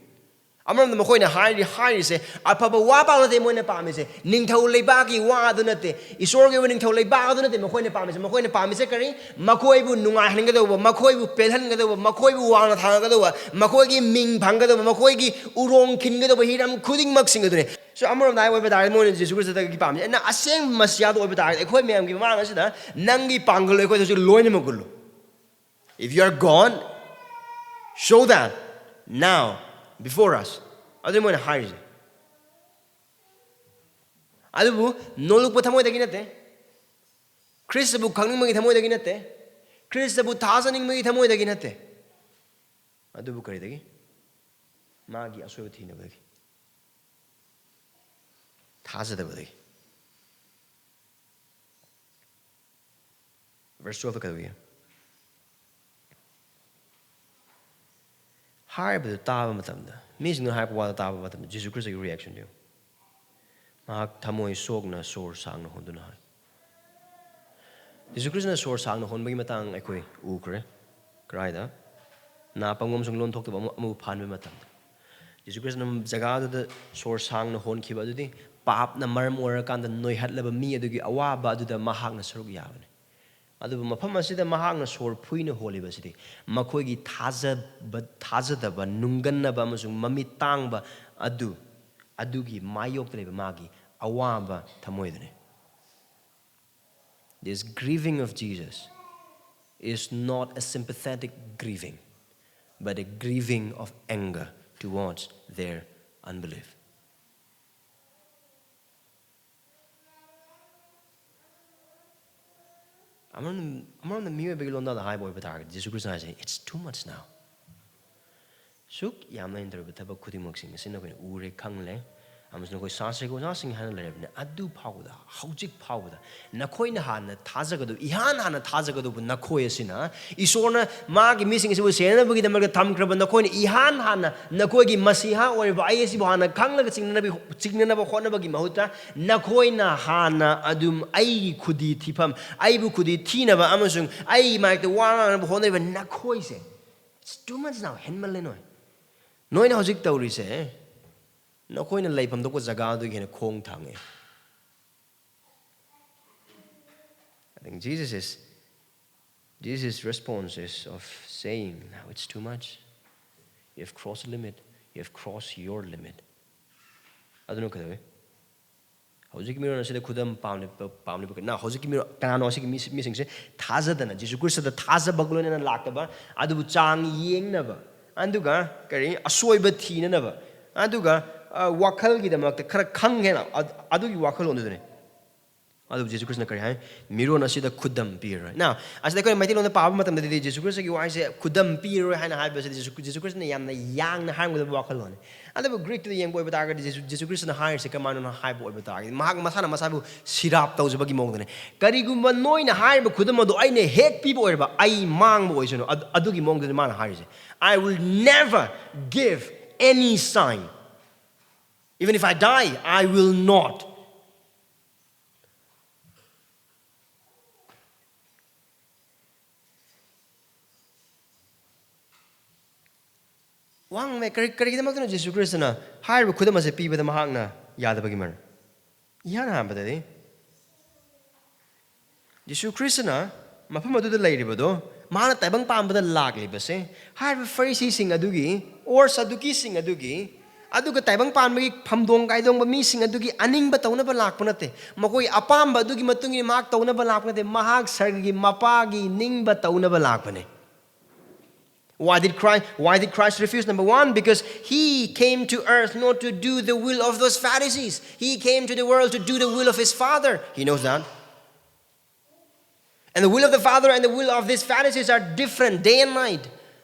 ꯑꯃꯔꯣꯝꯗ ꯃꯈꯣꯏꯅ ꯍꯥꯏꯔꯤ ꯍꯥꯏꯔꯤꯁꯦ ꯑꯐꯕ ꯋꯥ ꯄꯥꯎ ꯅꯠꯇꯦ ꯃꯣꯏꯅ ꯄꯥꯝꯃꯤꯁꯦ, ꯅꯤꯡꯊꯧ ꯂꯩꯕꯥꯛꯀꯤ ꯋꯥ ꯑꯗꯨ ꯅꯠꯇꯦ, ꯏꯁꯣꯔꯒꯤ ꯑꯣꯏꯕ ꯅꯤꯡꯊꯧ ꯂꯩꯕꯥꯛ ꯑꯗꯨ ꯅꯠꯇꯦ ꯃꯈꯣꯏꯅ ꯄꯥꯝꯃꯤꯁꯦ꯫ ꯃꯈꯣꯏꯅ ꯄꯥꯝꯃꯤꯁꯦ ꯀꯔꯤ? ꯃꯈꯣꯏꯕꯨ ꯅꯨꯡꯉꯥꯏꯍꯟꯒꯗꯧꯕ, ꯃꯈꯣꯏꯕꯨ ꯄꯦꯜꯍꯟꯒꯗꯧꯕ, ꯃꯈꯣꯏꯕꯨ ꯋꯥꯡꯅ ꯊꯥꯡꯒꯗꯧꯕ, ꯃꯈꯣꯏꯒꯤ ꯃꯤꯡ ꯐꯪꯒꯗꯧꯕ, ꯃꯈꯣꯏꯒꯤ ꯎꯔꯣꯡ ꯈꯤꯟꯒꯗꯧꯕ ꯍꯤꯔꯝ ꯈꯨꯗꯤꯡꯃꯛꯁꯤꯡ ꯑꯗꯨꯅꯤ꯫ So ꯑꯃꯔꯣꯝꯗ ꯍꯥꯏ ꯑꯣꯏꯕ ꯇꯥꯔꯒꯗꯤ ꯃꯣꯏꯅ ꯖꯤꯁꯨ ꯈ꯭ꯔꯤꯁꯇꯗꯒꯤ ꯄꯥꯝꯃꯤꯁꯦ, ꯑꯩꯅ ꯑꯁꯦꯡꯕ ꯃꯁꯤꯌꯥꯗ ꯑꯣꯏꯕ ꯇꯥꯔꯒꯗꯤ ꯑꯩꯈꯣꯏ ꯃꯌꯥꯝꯒꯤ ꯃꯃꯥꯡ ꯑꯁꯤꯗ ꯅꯪꯒꯤ ꯄꯥꯡꯒꯜ ꯑꯩꯈꯣꯏꯗꯁꯨ ꯂꯣꯏꯅꯃꯛ ꯎꯠꯂꯨ꯫ If you are God, show that now before us. ꯑꯗꯨ ꯃꯣꯏꯅ ꯍꯥꯏꯔꯤꯁꯦ꯫ ꯑꯗꯨꯕꯨ ꯅꯣꯂꯨꯛꯄ ꯊꯃꯣꯏꯗꯒꯤ ꯅꯠꯇꯦ, ꯈ꯭ꯔꯤꯁꯇꯕꯨ ꯈꯪꯅꯤꯡꯕꯒꯤ ꯊꯃꯣꯏꯗꯒꯤ ꯅꯠꯇꯦ, ꯈ꯭ꯔꯤꯁꯇꯕꯨ ꯊꯥꯖꯅꯤꯡꯕꯒꯤ ꯊꯃꯣꯏꯗꯒꯤ ꯅꯠꯇꯦ꯫ ꯑꯗꯨꯕꯨ ꯀꯔꯤꯗꯒꯤ? ꯃꯥꯒꯤ ꯑꯁꯣꯏꯕ ꯊꯤꯅꯕꯗꯒꯤ, ꯊꯥꯖꯗꯕꯗꯒꯤ꯫ Verse twelve ꯀꯩꯗꯧꯏ? ꯍꯥꯏꯔꯤꯕꯗꯨ ꯇꯥꯕ ꯃꯇꯝꯗ, ꯃꯤꯁꯤꯡꯅ ꯍꯥꯏꯔꯛꯄ ꯋꯥꯗ ꯇꯥꯕ ꯃꯇꯝꯗ ꯖꯤꯁꯨ ꯈ꯭ꯔꯤꯁꯇꯒꯤ ꯔꯤꯌꯦꯛꯁꯟꯗꯨ ꯌꯦꯡꯉꯨ꯫ ꯃꯍꯥꯛ ꯊꯃꯣꯏ ꯁꯣꯛꯅ ꯁꯣꯔ ꯁꯥꯡꯅ ꯍꯣꯟꯗꯨꯅ ꯍꯥꯏ꯫ ꯖꯤꯁꯨ ꯈ꯭ꯔꯤꯁꯇꯅ ꯁꯣꯔ ꯁꯥꯡꯅ ꯍꯣꯟꯕꯒꯤ ꯃꯇꯥꯡ ꯑꯩꯈꯣꯏ ꯎꯈ꯭ꯔꯦ꯫ ꯀꯔꯥꯏꯗ? ꯅꯥ ꯄꯪꯕ ꯑꯃꯁꯨꯡ ꯂꯣꯟ ꯊꯣꯛꯇꯕ ꯑꯃ ꯑꯃꯕꯨ ꯐꯍꯟꯕꯒꯤ ꯃꯇꯝꯗ꯫ ꯖꯤꯁꯨ ꯈ꯭ꯔꯤꯁꯇꯅ ꯖꯒꯥꯗꯨꯗ ꯁꯣꯔ ꯁꯥꯡꯅ ꯍꯣꯟꯈꯤꯕ ꯑꯗꯨꯗꯤ ꯄꯥꯞꯅ ꯃꯔꯝ ꯑꯣꯏꯔꯀꯥꯟꯗ ꯅꯣꯏꯍꯠꯂꯕ ꯃꯤ ꯑꯗꯨꯒꯤ ꯑꯋꯥꯕ ꯑꯗꯨꯗ ꯃꯍꯥꯛꯅ ꯁꯔꯨꯛ ꯌꯥꯕꯅꯤ꯫ ꯑꯗꯨꯕꯨ ꯃꯐꯝ ꯑꯁꯤꯗ ꯃꯍꯥꯛꯅ ꯁꯣꯔ ꯐꯨꯏꯅ ꯍꯣꯜꯂꯤꯕꯁꯤꯗꯤ ꯃꯈꯣꯏꯒꯤ ꯊꯥꯖꯕ, ꯊꯥꯖꯗꯕ, ꯅꯨꯡꯒꯟꯅꯕ ꯑꯃꯁꯨꯡ ꯃꯃꯤꯠ ꯇꯥꯡꯕ ꯑꯗꯨ, ꯑꯗꯨꯒꯤ ꯃꯥꯌꯣꯛꯇ ꯂꯩꯕ ꯃꯥꯒꯤ ꯑꯋꯥꯕ ꯊꯃꯣꯏꯗꯨꯅꯤ꯫ This grieving of Jesus is not a sympathetic grieving, but a grieving of anger towards their unbelief. ꯑꯃꯔꯣꯝꯗ ꯑꯃꯔꯣꯝꯗ ꯃꯤꯑꯣꯏꯕꯒꯤ ꯂꯣꯟꯗꯥꯗ ꯍꯥꯏꯕ ꯑꯣꯏꯕ ꯇꯥꯔꯒꯗꯤ, ꯖꯤꯁꯨ ꯈ꯭ꯔꯤꯁꯇ ꯍꯥꯏꯁꯦ, "It's too much now." ꯁꯨꯛ ꯌꯥꯝꯅ ꯑꯩꯅ ꯇꯧꯔꯤꯕ ꯊꯕꯛ ꯈꯨꯗꯤꯡꯃꯛꯁꯤꯡ ꯑꯁꯤ ꯅꯈꯣꯏꯅ ꯎꯔꯦ, ꯈꯪꯂꯦ, ꯑꯃꯁꯨꯡ ꯅꯈꯣꯏ ꯁꯥꯁꯤꯒ ꯑꯣꯖꯥꯁꯤꯡ ꯍꯥꯏꯅ ꯂꯩꯔꯕꯅꯤ꯫ ꯑꯗꯨ ꯐꯥꯎꯕꯗ, ꯍꯧꯖꯤꯛ ꯐꯥꯎꯕꯗ ꯅꯈꯣꯏꯅ ꯍꯥꯟꯅ ꯊꯥꯖꯒꯗꯧ, ꯏꯍꯥꯟ ꯍꯥꯟꯅ ꯊꯥꯖꯒꯗꯧꯕ ꯅꯈꯣꯏ ꯑꯁꯤꯅ, ꯏꯁꯣꯔꯅ ꯃꯥꯒꯤ ꯃꯤꯁꯤꯡ ꯑꯁꯤꯕꯨ ꯁꯦꯟꯅꯅꯕꯒꯤꯗꯃꯛꯇ ꯊꯝꯈ꯭ꯔꯕ ꯅꯈꯣꯏꯅ ꯏꯍꯥꯟ ꯍꯥꯟꯅ ꯅꯈꯣꯏꯒꯤ ꯃꯁꯤꯍꯥ ꯑꯣꯏꯔꯤꯕ ꯑꯩ ꯑꯁꯤꯕꯨ ꯍꯥꯟꯅ ꯈꯪꯂꯒ ꯆꯤꯡꯅꯅꯕ, ꯆꯤꯡꯅꯅꯕ ꯍꯣꯠꯅꯕꯒꯤ ꯃꯍꯨꯠꯇ, ꯅꯈꯣꯏꯅ ꯍꯥꯟꯅ ꯑꯗꯨꯝ ꯑꯩꯒꯤ ꯈꯨꯗꯤ ꯊꯤꯐꯝ, ꯑꯩꯕꯨ ꯈꯨꯗꯤ ꯊꯤꯅꯕ ꯑꯃꯁꯨꯡ ꯑꯩꯒꯤ ꯃꯥꯏꯛꯇ ꯋꯥ ꯉꯥꯡꯅꯕ ꯍꯣꯠꯅꯔꯤꯕ ꯅꯈꯣꯏꯁꯦ, "It's too much now, ꯍꯦꯟꯃꯜꯂꯦ ꯅꯣꯏ꯫ ꯅꯣꯏꯅ ꯍꯧꯖꯤꯛ ꯇꯧꯔꯤꯁꯦ, ꯅꯈꯣꯏꯅ ꯂꯩꯐꯝ ꯊꯣꯛꯄ ꯖꯒꯥꯗꯨꯒꯤ ꯍꯦꯟꯅ ꯈꯣꯡ ꯊꯥꯡꯉꯦ." I think Jesus is, Jesus' response is of saying, "Now it's too much. You have crossed the limit. You have crossed your limit." ꯑꯗꯨꯅ ꯀꯩꯗꯧꯋꯤ? ꯍꯧꯖꯤꯛꯀꯤ ꯃꯤꯔꯣꯜ ꯑꯁꯤꯗ ꯈꯨꯗꯝ ꯄꯥꯝꯂꯤꯕ, ꯄꯥꯝꯂꯤꯕ ꯀꯅꯥ? ꯍꯧꯖꯤꯛꯀꯤ ꯃꯤꯔꯣꯜ ꯀꯅꯥꯅꯣ? ꯑꯁꯤꯒꯤ ꯃꯤ, ꯃꯤꯁꯤꯡꯁꯦ ꯊꯥꯖꯗꯅ, ꯖꯤꯁꯨ ꯈ꯭ꯔꯤꯁꯇꯗ ꯊꯥꯖꯕꯒ ꯂꯣꯏꯅꯅ ꯂꯥꯛꯇꯕ, ꯑꯗꯨꯕꯨ ꯆꯥꯡ ꯌꯦꯡꯅꯕ, ꯑꯗꯨꯒ ꯀꯔꯤ, ꯑꯁꯣꯏꯕ ꯊꯤꯅꯅꯕ, ꯑꯗꯨꯒ, ꯑ, ꯋꯥꯈꯜꯒꯤꯗꯃꯛꯇ ꯈꯔ ꯈꯪꯒꯦꯅ, ꯑꯗ-, ꯑꯗꯨꯒꯤ ꯋꯥꯈꯜꯂꯣꯟꯗꯨꯗꯅꯦ꯫ ꯑꯗꯨꯕꯨ ꯖꯤꯁꯨ ꯈ꯭ꯔꯤꯁꯇꯅ ꯀꯔꯤ ꯍꯥꯏ? "ꯃꯤꯔꯣꯟ ꯑꯁꯤꯗ ꯈꯨꯗꯝ ꯄꯤꯔꯔꯣꯏ"꯫ Now, ꯑꯁꯤꯗ ꯑꯩꯈꯣꯏꯅ ꯃꯩꯇꯩꯂꯣꯟꯗ ꯄꯥꯕ ꯃꯇꯝꯗꯗꯤ ꯖꯤꯁꯨ ꯈ꯭ꯔꯤꯁꯇꯒꯤ ꯋꯥꯍꯩꯁꯦ "ꯈꯨꯗꯝ ꯄꯤꯔꯔꯣꯏ" ꯍꯥꯏꯅ ꯍꯥꯏꯕꯁꯤꯗꯤ ꯖꯤꯁꯨ, ꯖꯤꯁꯨ ꯈ꯭ꯔꯤꯁꯇꯅ ꯌꯥꯝꯅ ꯌꯥꯡꯅ ꯍꯥꯏꯔꯝꯒꯗꯕ ꯋꯥꯈꯜꯂꯣꯟꯅꯤ꯫ ꯑꯗꯨꯕꯨ ꯒ꯭ꯔꯤꯛꯇꯗ ꯌꯦꯡꯕ ꯑꯣꯏꯕ ꯇꯥꯔꯒꯗꯤ ꯖꯤꯁꯨ, ꯖꯤꯁꯨ ꯈ꯭ꯔꯤꯁꯇꯅ ꯍꯥꯏꯔꯤꯁꯦ ꯀꯃꯥꯏꯅꯅꯣ ꯍꯥꯏꯕ ꯑꯣꯏꯕ ꯇꯥꯔꯒꯗꯤ, ꯃꯍꯥꯛ ꯃꯁꯥꯅ ꯃꯁꯥꯕꯨ ꯁꯤꯔꯥꯞ ꯇꯧꯖꯕꯒꯤ ꯃꯑꯣꯡꯗꯅꯦ꯫ "ꯀꯔꯤꯒꯨꯝꯕ ꯅꯣꯏꯅ ꯍꯥꯏꯔꯤꯕ ꯈꯨꯗꯝ ꯑꯗꯨ ꯑꯩꯅ ꯍꯦꯛ ꯄꯤꯕ ꯑꯣꯏꯔꯕ, ꯑꯩ ꯃꯥꯡꯕ ꯑꯣꯏꯁꯅꯨ"꯫ ꯑꯗꯨ, ꯑꯗꯨꯒꯤ ꯃꯑꯣꯡꯗꯅꯤ ꯃꯥꯅ ꯍꯥꯏꯔꯤꯁꯦ꯫ "I will never give any sign. Even if I die, I will not." ꯋꯥꯍꯪ ꯑꯃ, ꯀꯔꯤ, ꯀꯔꯤꯒꯤꯗꯃꯛꯇꯅꯣ ꯖꯤꯁꯨ ꯈ꯭ꯔꯤꯁꯇꯅ ꯍꯥꯏꯔꯤꯕ ꯈꯨꯗꯝ ꯑꯁꯦ ꯄꯤꯕꯗ ꯃꯍꯥꯛꯅ ꯌꯥꯗꯕꯒꯤ ꯃꯔꯝ? ꯏꯍꯥꯟ ꯍꯥꯟꯕꯗꯗꯤ, ꯖꯤꯁꯨ ꯈ꯭ꯔꯤꯁꯇꯅ ꯃꯐꯝ ꯑꯗꯨꯗ ꯂꯩꯔꯤꯕꯗꯣ, ꯃꯥꯅ ꯇꯥꯏꯕꯪ ꯄꯥꯟꯕꯗ ꯂꯥꯛꯂꯤꯕꯁꯦ, ꯍꯥꯏꯔꯤꯕ ꯐꯔꯤꯁꯤꯁꯤꯡ ꯑꯗꯨꯒꯤ, or ꯁꯗꯨꯀꯤꯁꯤꯡ ꯑꯗꯨꯒꯤ, ꯑꯗꯨꯒ ꯇꯥꯏꯕꯪ ꯄꯥꯟꯕꯒꯤ ꯐꯝꯗꯣꯡ ꯀꯥꯏꯗꯣꯡꯕ ꯃꯤꯁꯤꯡ ꯑꯗꯨꯒꯤ ꯑꯅꯤꯡꯕ ꯇꯧꯅꯕ ꯂꯥꯛꯄ ꯅꯠꯇꯦ꯫ ꯃꯈꯣꯏ ꯑꯄꯥꯝꯕ ꯑꯗꯨꯒꯤ ꯃꯇꯨꯡ ꯏꯟꯅ ꯃꯍꯥꯛ ꯇꯧꯅꯕ ꯂꯥꯛꯄ ꯅꯠꯇꯦ꯫ ꯃꯍꯥꯛ ꯁꯔꯒꯒꯤ ꯃꯄꯥꯒꯤ ꯅꯤꯡꯕ ꯇꯧꯅꯕ ꯂꯥꯛꯄꯅꯦ꯫ Why did Christ, why did Christ refuse? Number one, because he came to earth not to do the will of those Pharisees. He came to the world to do the will of his Father. He knows that. And the will of the Father and the will of these Pharisees are different day and night.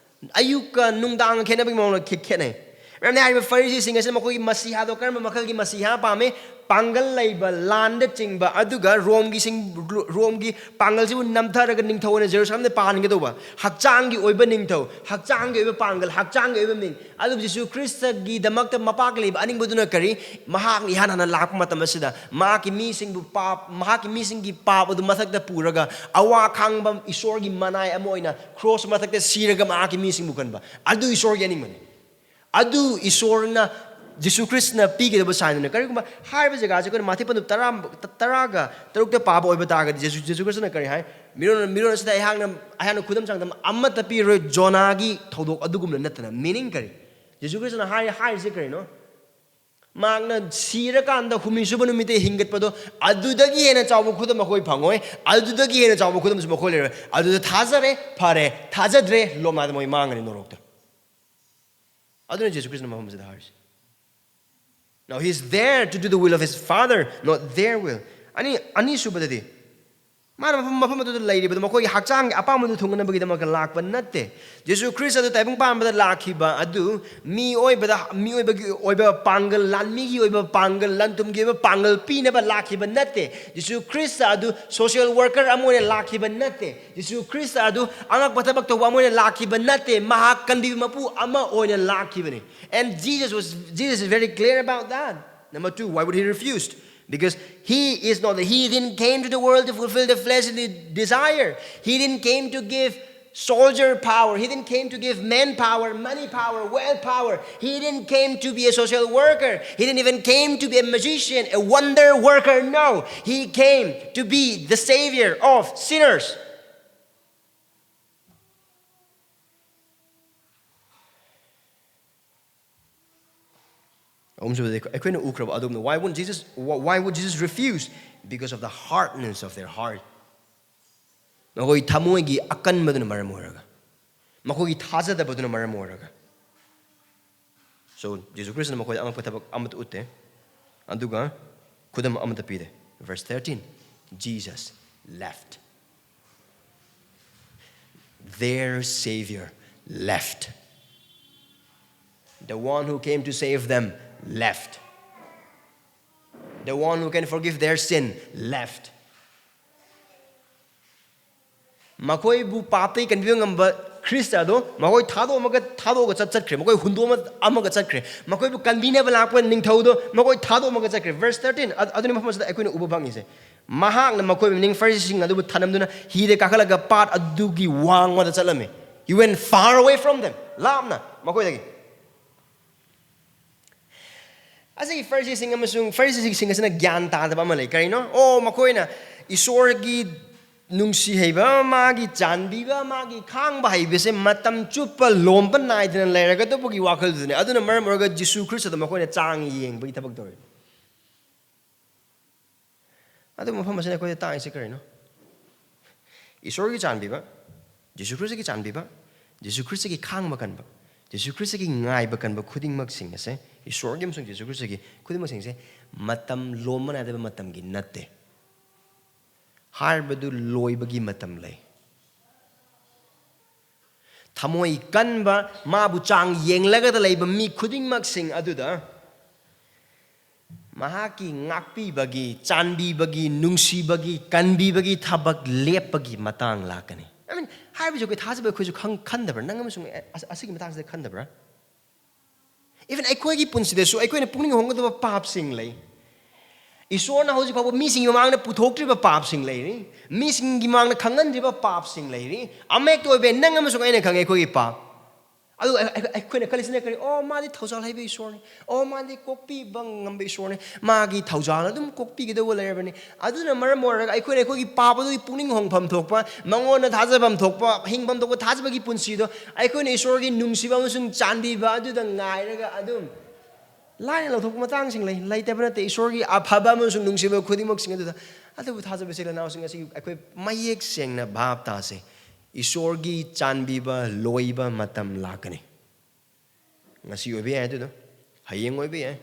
ꯑꯌꯨꯛꯀ ꯅꯨꯡꯗꯥꯡꯒ ꯈꯦꯠꯅꯕꯒꯤ ꯃꯑꯣꯡꯗ ꯈꯦ-, ꯈꯦꯠꯅꯩ꯫ ꯃꯔꯝꯗꯤ ꯍꯥꯏꯔꯤꯕ ꯐꯔꯤꯁꯤꯁꯤꯡ ꯑꯁꯤꯅ ꯃꯈꯣꯏꯒꯤ ꯃꯁꯤꯍꯥꯗꯣ ꯀꯔꯝꯕ ꯃꯈꯜꯒꯤ ꯃꯁꯤꯍꯥ ꯄꯥꯝꯃꯤ? ꯄꯥꯡꯒꯜ ꯂꯩꯕ, ꯂꯥꯟꯗ ꯆꯤꯡꯕ, ꯑꯗꯨꯒ ꯔꯣꯝꯒꯤꯁꯤꯡ, ꯔꯣꯝꯒꯤ ꯄꯥꯡꯒꯜꯁꯤꯕꯨ ꯅꯝꯊꯔꯒ ꯅꯤꯡꯊꯧ ꯑꯣꯏꯅ ꯖꯦꯔꯨꯁꯂꯝꯗ ꯄꯥꯟꯒꯗꯧꯕ, ꯍꯛꯆꯥꯡꯒꯤ ꯑꯣꯏꯕ ꯅꯤꯡꯊꯧ, ꯍꯛꯆꯥꯡꯒꯤ ꯑꯣꯏꯕ ꯄꯥꯡꯒꯜ, ꯍꯛꯆꯥꯡꯒꯤ ꯑꯣꯏꯕ ꯃꯤꯡ꯫ ꯑꯗꯨꯕꯨ ꯖꯤꯁꯨ ꯈ꯭ꯔꯤꯁꯇꯒꯤꯗꯃꯛꯇ ꯃꯄꯥꯛ ꯂꯩꯕ ꯑꯅꯤꯡꯕꯗꯨꯅ ꯀꯔꯤ? ꯃꯍꯥꯛꯅ ꯏꯍꯥꯟ ꯍꯥꯟꯅ ꯂꯥꯛꯄ ꯃꯇꯝ ꯑꯁꯤꯗ ꯃꯍꯥꯛꯀꯤ ꯃꯤꯁꯤꯡꯕꯨ ꯄꯥꯞ, ꯃꯍꯥꯛꯀꯤ ꯃꯤꯁꯤꯡꯒꯤ ꯄꯥꯞ ꯑꯗꯨ ꯃꯊꯛꯇ ꯄꯨꯔꯒ ꯑꯋꯥ ꯈꯥꯡꯕ ꯏꯁꯣꯔꯒꯤ ꯃꯅꯥꯏ ꯑꯃ ꯑꯣꯏꯅ ꯀ꯭ꯔꯣꯁ ꯃꯊꯛꯇ ꯁꯤꯔꯒ ꯃꯍꯥꯛꯀꯤ ꯃꯤꯁꯤꯡꯕꯨ ꯀꯟꯕ꯫ ꯑꯗꯨ ꯏꯁꯣꯔꯒꯤ ꯑꯅꯤꯡꯕꯅꯤ꯫ ꯑꯗꯨ ꯏꯁꯣꯔꯅ, ꯖꯤꯁꯨ ꯈ꯭ꯔꯤꯁꯇꯅ ꯄꯤꯒꯗꯕ ꯁꯥꯏꯟꯗꯨꯅ꯫ ꯀꯔꯤꯒꯨꯝꯕ ꯍꯥꯏꯔꯤꯕ ꯖꯒꯥꯁꯦ ꯑꯩꯈꯣꯏꯅ ꯃꯥꯊꯤ ꯄꯟꯗꯨꯞ ꯇꯔꯥ, ꯇꯔꯥꯒ ꯇꯔꯨꯛꯇ ꯄꯥꯕ ꯑꯣꯏꯕ ꯇꯥꯔꯒꯗꯤ ꯖꯤꯁꯨ, ꯖꯤꯁꯨ ꯈ꯭ꯔꯤꯁꯇꯅ ꯀꯔꯤ ꯍꯥꯏ? ꯃꯤꯔꯣꯟ, ꯃꯤꯔꯣꯟ ꯑꯁꯤꯗ ꯑꯩꯍꯥꯛꯅ, ꯑꯩꯍꯥꯛꯅ ꯈꯨꯗꯝ ꯆꯥꯡꯗꯝ ꯑꯃꯠꯇ ꯄꯤꯔꯣꯏ, ꯖꯣꯅꯥꯒꯤ ꯊꯧꯗꯣꯛ ꯑꯗꯨꯒꯨꯝꯅ ꯅꯠꯇꯅ꯫ ꯃꯤꯅꯤꯡ ꯀꯔꯤ? ꯖꯤꯁꯨ ꯈ꯭ꯔꯤꯁꯇꯅ ꯍꯥꯏ-, ꯍꯥꯏꯔꯤꯁꯦ ꯀꯔꯤꯅꯣ? ꯃꯍꯥꯛꯅ ꯁꯤꯔꯀꯥꯟꯗ ꯍꯨꯝꯅꯤ ꯁꯨꯕ ꯅꯨꯃꯤꯠꯇ ꯍꯤꯡꯒꯠꯄꯗꯣ, ꯑꯗꯨꯗꯒꯤ ꯍꯦꯟꯅ ꯆꯥꯎꯕ ꯈꯨꯗꯝ ꯃꯈꯣꯏ ꯐꯪꯉꯣꯏ, ꯑꯗꯨꯗꯒꯤ ꯍꯦꯟꯅ ꯆꯥꯎꯕ ꯈꯨꯗꯝꯁꯨ ꯃꯈꯣꯏ ꯂꯩꯔꯣꯏ꯫ ꯑꯗꯨꯗ ꯊꯥꯖꯔꯦ, ꯐꯔꯦ, ꯊꯥꯖꯗ꯭ꯔꯦ, ꯂꯣꯃꯥꯗ ꯃꯣꯏ ꯃꯥꯡꯒꯅꯤ ꯅꯣꯔꯣꯛꯇ꯫ ꯑꯗꯨꯅ ꯖꯤꯁꯨ ꯈ꯭ꯔꯤꯁꯇꯅ ꯃꯐꯝꯁꯤꯗ ꯍꯥꯏꯔꯤꯁꯦ꯫ Now he is there to do the will of his Father, not their will. ꯑꯅꯤ, ꯑꯅꯤꯁꯨꯕꯗꯗꯤ, ꯃꯥꯅ ꯃꯐꯝ, ꯃꯐꯝ ꯑꯗꯨꯗ ꯂꯩꯔꯤꯕꯗꯨ ꯃꯈꯣꯏꯒꯤ ꯍꯛꯆꯥꯡꯒꯤ ꯑꯄꯥꯝꯕꯗꯨ ꯊꯨꯡꯅꯅꯕꯒꯤꯗꯃꯛꯇ ꯂꯥꯛꯄ ꯅꯠꯇꯦ꯫ ꯖꯤꯁꯨ ꯈ꯭ꯔꯤꯁꯇ ꯑꯗꯨ ꯇꯥꯏꯕꯪ ꯄꯥꯟꯕꯗ ꯂꯥꯛꯈꯤꯕ ꯑꯗꯨ ꯃꯤꯑꯣꯏꯕꯗ, ꯃꯤꯑꯣꯏꯕꯒꯤ ꯑꯣꯏꯕ ꯄꯥꯡꯒꯜ, ꯂꯥꯟꯃꯤꯒꯤ ꯑꯣꯏꯕ ꯄꯥꯡꯒꯜ, ꯂꯟ ꯊꯨꯝꯒꯤ ꯑꯣꯏꯕ ꯄꯥꯡꯒꯜ ꯄꯤꯅꯕ ꯂꯥꯛꯈꯤꯕ ꯅꯠꯇꯦ꯫ ꯖꯤꯁꯨ ꯈ꯭ꯔꯤꯁꯇ ꯑꯗꯨ social worker ꯑꯃ ꯑꯣꯏꯅ ꯂꯥꯛꯈꯤꯕ ꯅꯠꯇꯦ꯫ ꯖꯤꯁꯨ ꯈ꯭ꯔꯤꯁꯇ ꯑꯗꯨ ꯑꯉꯛꯄ ꯊꯕꯛ ꯇꯧꯕ ꯑꯃ ꯑꯣꯏꯅ ꯂꯥꯛꯈꯤꯕ ꯅꯠꯇꯦ꯫ ꯃꯍꯥꯛ ꯀꯟꯕꯤꯕ ꯃꯄꯨ ꯑꯃ ꯑꯣꯏꯅ ꯂꯥꯛꯈꯤꯕꯅꯤ꯫ And Jesus was, Jesus is very clear about that. Number two, why would he refuse? Because he is not, he didn't came to the world to fulfill the fleshly desire. He didn't came to give soldier power. He didn't came to give men power, money power, wealth power. He didn't came to be a social worker. He didn't even came to be a magician, a wonder worker. No, he came to be the savior of sinners. ꯑꯍꯨꯝꯁꯨꯕꯗ ꯑꯩꯈꯣꯏꯅ ꯎꯈ꯭ꯔꯕ ꯑꯗꯨꯝꯅ, why would Jesus, why would Jesus refuse? Because of the hardness of their heart. ꯃꯈꯣꯏ ꯊꯃꯣꯏꯒꯤ ꯑꯀꯟꯕꯗꯨꯅ ꯃꯔꯝ ꯑꯣꯏꯔꯒ, ꯃꯈꯣꯏꯒꯤ ꯊꯥꯖꯗꯕꯗꯨꯅ ꯃꯔꯝ ꯑꯣꯏꯔꯒ꯫ So, ꯖꯤꯁꯨ ꯈ꯭ꯔꯤꯁꯇꯅ ꯃꯈꯣꯏꯗ ꯑꯉꯛꯄ ꯊꯕꯛ ꯑꯃꯠꯇ ꯎꯠꯇꯦ, ꯑꯗꯨꯒ ꯈꯨꯗꯝ ꯑꯃꯠꯇ ꯄꯤꯗꯦ꯫ Verse thirteen, Jesus left. Their Savior left. The one who came to save them left. The one who can forgive their sin left. ꯃꯈꯣꯏꯕꯨ ꯄꯥꯞꯇꯒꯤ ꯀꯟꯕꯤꯕ ꯉꯝꯕ ꯈ꯭ꯔꯤꯁꯇ ꯑꯗꯣ ꯃꯈꯣꯏ ꯊꯥꯗꯣꯛꯑꯃꯒ, ꯊꯥꯗꯣꯛꯑꯒ ꯆꯠ-, ꯆꯠꯈ꯭ꯔꯦ꯫ ꯃꯈꯣꯏ ꯍꯨꯟꯗꯣꯛꯑꯃ-, ꯑꯃꯒ ꯆꯠꯈ꯭ꯔꯦ꯫ ꯃꯈꯣꯏꯕꯨ ꯀꯟꯕꯤꯅꯕ ꯂꯥꯛꯄ ꯅꯤꯡꯊꯧꯗꯣ ꯃꯈꯣꯏ ꯊꯥꯗꯣꯛꯑꯃꯒ ꯆꯠꯈ꯭ꯔꯦ꯫ Verse thirteen, ꯑ-, ꯑꯗꯨꯅꯤ ꯃꯐꯝ ꯑꯁꯤꯗ ꯑꯩꯈꯣꯏꯅ ꯎꯕ ꯐꯪꯉꯤꯁꯦ꯫ ꯃꯍꯥꯛꯅ ꯃꯈꯣꯏ ꯃꯅꯤꯡ ꯐꯔꯤꯁꯤꯁꯤꯡ ꯑꯗꯨꯕꯨ ꯊꯅꯝꯗꯨꯅ ꯍꯤꯗ ꯀꯥꯈꯠꯂꯒ ꯄꯥꯠ ꯑꯗꯨꯒꯤ ꯋꯥꯡꯃꯗ ꯆꯠꯂꯝꯃꯤ꯫ He went far away from them. ꯂꯥꯞꯅ ꯃꯈꯣꯏꯗꯒꯤ꯫ ꯑꯁꯤꯒꯤ ꯐꯔꯤꯁꯤꯁꯤꯡ ꯑꯃꯁꯨꯡ ꯐꯔꯤꯁꯤꯁꯤꯡ ꯑꯁꯤꯅ ꯒ꯭ꯌꯥꯟ ꯇꯥꯗꯕ ꯑꯃ ꯂꯩ꯫ ꯀꯔꯤꯅꯣ? ꯑꯣ, ꯃꯈꯣꯏꯅ ꯏꯁꯣꯔꯒꯤ ꯅꯨꯡꯁꯤ ꯍꯩꯕ, ꯃꯥꯒꯤ ꯆꯥꯟꯕꯤꯕ, ꯃꯥꯒꯤ ꯈꯥꯡꯕ ꯍꯩꯕꯁꯦ ꯃꯇꯝ ꯆꯨꯞꯄ ꯂꯣꯝꯕ ꯅꯥꯏꯗꯅ ꯂꯩꯔꯒꯗꯧꯕꯒꯤ ꯋꯥꯈꯜꯗꯨꯅꯦ꯫ ꯑꯗꯨꯅ ꯃꯔꯝ ꯑꯣꯏꯔꯒ ꯖꯤꯁꯨ ꯈ꯭ꯔꯤꯁꯇꯗ ꯃꯈꯣꯏꯅ ꯆꯥꯡ ꯌꯦꯡꯕꯒꯤ ꯊꯕꯛ ꯇꯧꯔꯤ꯫ ꯑꯗꯨ ꯃꯐꯝ ꯑꯁꯤꯅ ꯑꯩꯈꯣꯏꯗ ꯇꯥꯛꯏꯁꯦ ꯀꯔꯤꯅꯣ? ꯏꯁꯣꯔꯒꯤ ꯆꯥꯟꯕꯤꯕ, ꯖꯤꯁꯨ ꯈ꯭ꯔꯤꯁꯇꯒꯤ ꯆꯥꯟꯕꯤꯕ, ꯖꯤꯁꯨ ꯈ꯭ꯔꯤꯁꯇꯒꯤ ꯈꯥꯡꯕ ꯀꯟꯕ, ꯖꯤꯁꯨ ꯈ꯭ꯔꯤꯁꯇꯒꯤ ꯉꯥꯏꯕ ꯀꯟꯕ ꯈꯨꯗꯤꯡꯃꯛꯁꯤꯡ ꯑꯁꯦ, ꯏꯁꯣꯔꯒꯤ ꯑꯃꯁꯨꯡ ꯖꯤꯁꯨ ꯈ꯭ꯔꯤꯁꯇꯒꯤ ꯈꯨꯗꯤꯡꯃꯛꯁꯤꯡꯁꯦ ꯃꯇꯝ ꯂꯣꯝꯕ ꯅꯥꯏꯗꯕ ꯃꯇꯝꯒꯤ ꯅꯠꯇꯦ꯫ ꯍꯥꯏꯔꯤꯕꯗꯨ ꯂꯣꯏꯕꯒꯤ ꯃꯇꯝ ꯂꯩ꯫ ꯊꯃꯣꯏ ꯀꯟꯕ, ꯃꯥꯕꯨ ꯆꯥꯡ ꯌꯦꯡꯂꯒꯗ ꯂꯩꯕ ꯃꯤ ꯈꯨꯗꯤꯡꯃꯛꯁꯤꯡ ꯑꯗꯨꯗ ꯃꯍꯥꯛꯀꯤ ꯉꯥꯛꯄꯤꯕꯒꯤ, ꯆꯥꯟꯕꯤꯕꯒꯤ, ꯅꯨꯡꯁꯤꯕꯒꯤ, ꯀꯟꯕꯤꯕꯒꯤ ꯊꯕꯛ ꯂꯦꯞꯄꯒꯤ ꯃꯇꯥꯡ ꯂꯥꯛꯀꯅꯤ꯫ I mean, ꯍꯥꯏꯕꯁꯤ ꯑꯩꯈꯣꯏ ꯊꯥꯖꯕ ꯑꯩꯈꯣꯏꯁꯨ ꯈꯪ-, ꯈꯟꯗꯕ꯭ꯔꯥ? ꯅꯪ ꯑꯃꯁꯨꯡ ꯑꯩ ꯑꯁ-, ꯑꯁꯤꯒꯤ ꯃꯇꯥꯡꯁꯤꯗ ꯈꯟꯗꯕ꯭ꯔꯥ? Even ꯑꯩꯈꯣꯏꯒꯤ ꯄꯨꯟꯁꯤꯗꯁꯨ ꯑꯩꯈꯣꯏꯅ ꯄꯨꯛꯅꯤꯡ ꯍꯣꯡꯒꯗꯕ ꯄꯥꯞꯁꯤꯡ ꯂꯩ꯫ ꯏꯁꯣꯔꯅ ꯍꯧꯖꯤꯛ ꯐꯥꯎꯕ ꯃꯤꯁꯤꯡꯒꯤ ꯃꯃꯥꯡꯗ ꯄꯨꯊꯣꯛꯇ꯭ꯔꯤꯕ ꯄꯥꯞꯁꯤꯡ ꯂꯩꯔꯤ꯫ ꯃꯤꯁꯤꯡꯒꯤ ꯃꯃꯥꯡꯗ ꯈꯪꯍꯟꯗ꯭ꯔꯤꯕ ꯄꯥꯞꯁꯤꯡ ꯂꯩꯔꯤ꯫ ꯑꯃ ꯍꯦꯛꯇ ꯑꯣꯏꯕ ꯌꯥꯏ, ꯅꯪ ꯑꯃꯁꯨꯡ ꯑꯩꯅ ꯈꯪꯉꯦ ꯑꯩꯈꯣꯏꯒꯤ ꯄꯥꯞ꯫ ꯑꯗꯨ ꯑꯩ-, ꯑꯩ-, ꯑꯩꯈꯣꯏꯅ ꯈꯜꯂꯤꯁꯤꯅ ꯀꯔꯤ? "ꯑꯣ, ꯃꯥꯗꯤ ꯊꯧꯖꯥꯜ ꯍꯩꯕ ꯏꯁꯣꯔꯅꯤ꯫ ꯑꯣ, ꯃꯥꯗꯤ ꯀꯣꯛꯄꯤꯕ ꯉꯝꯕ ꯏꯁꯣꯔꯅꯤ꯫ ꯃꯥꯒꯤ ꯊꯧꯖꯥꯜꯅ ꯑꯗꯨꯝ ꯀꯣꯛꯄꯤꯒꯗꯧꯕ ꯂꯩꯔꯕꯅꯤ꯫" ꯑꯗꯨꯅ ꯃꯔꯝ ꯑꯣꯏꯔꯒ ꯑꯩꯈꯣꯏꯅ ꯑꯩꯈꯣꯏꯒꯤ ꯄꯥꯞ ꯑꯗꯨꯒꯤ ꯄꯨꯛꯅꯤꯡ ꯍꯣꯡꯐꯝ ꯊꯣꯛꯄ, ꯃꯉꯣꯟꯗ ꯊꯥꯖꯐꯝ ꯊꯣꯛꯄ, ꯍꯤꯡꯐꯝ ꯊꯣꯛꯄ ꯊꯥꯖꯕꯒꯤ ꯄꯨꯟꯁꯤꯗꯣ ꯑꯩꯈꯣꯏꯅ ꯏꯁꯣꯔꯒꯤ ꯅꯨꯡꯁꯤꯕ ꯑꯃꯁꯨꯡ ꯆꯥꯟꯕꯤꯕ ꯑꯗꯨꯗ ꯉꯥꯏꯔꯒ ꯑꯗꯨꯝ ꯂꯥꯏꯅ ꯂꯧꯊꯣꯛꯄ ꯃꯇꯥꯡꯁꯤꯡ ꯂꯩ, ꯂꯩꯇꯕ ꯅꯠꯇꯦ꯫ ꯏꯁꯣꯔꯒꯤ ꯑꯐꯕ ꯑꯃꯁꯨꯡ ꯅꯨꯡꯁꯤꯕ ꯈꯨꯗꯤꯡꯃꯛꯁꯤꯡ ꯑꯗꯨꯗ꯫ ꯑꯗꯨꯕꯨ ꯊꯥꯖꯕ ꯏꯆꯤꯜ ꯏꯅꯥꯎꯁꯤꯡ, ꯉꯁꯤ ꯑꯩꯈꯣꯏ ꯃꯌꯦꯛ ꯁꯦꯡꯅ ꯚꯥꯞ ꯇꯥꯁꯦ꯫ ꯏꯁꯣꯔꯒꯤ ꯆꯥꯟꯕꯤꯕ ꯂꯣꯏꯕ ꯃꯇꯝ ꯂꯥꯛꯀꯅꯤ꯫ ꯉꯁꯤ ꯑꯣꯏꯕ ꯌꯥꯏ ꯑꯗꯨꯗꯣ, ꯍꯌꯦꯡ ꯑꯣꯏꯕ ꯌꯥꯏ,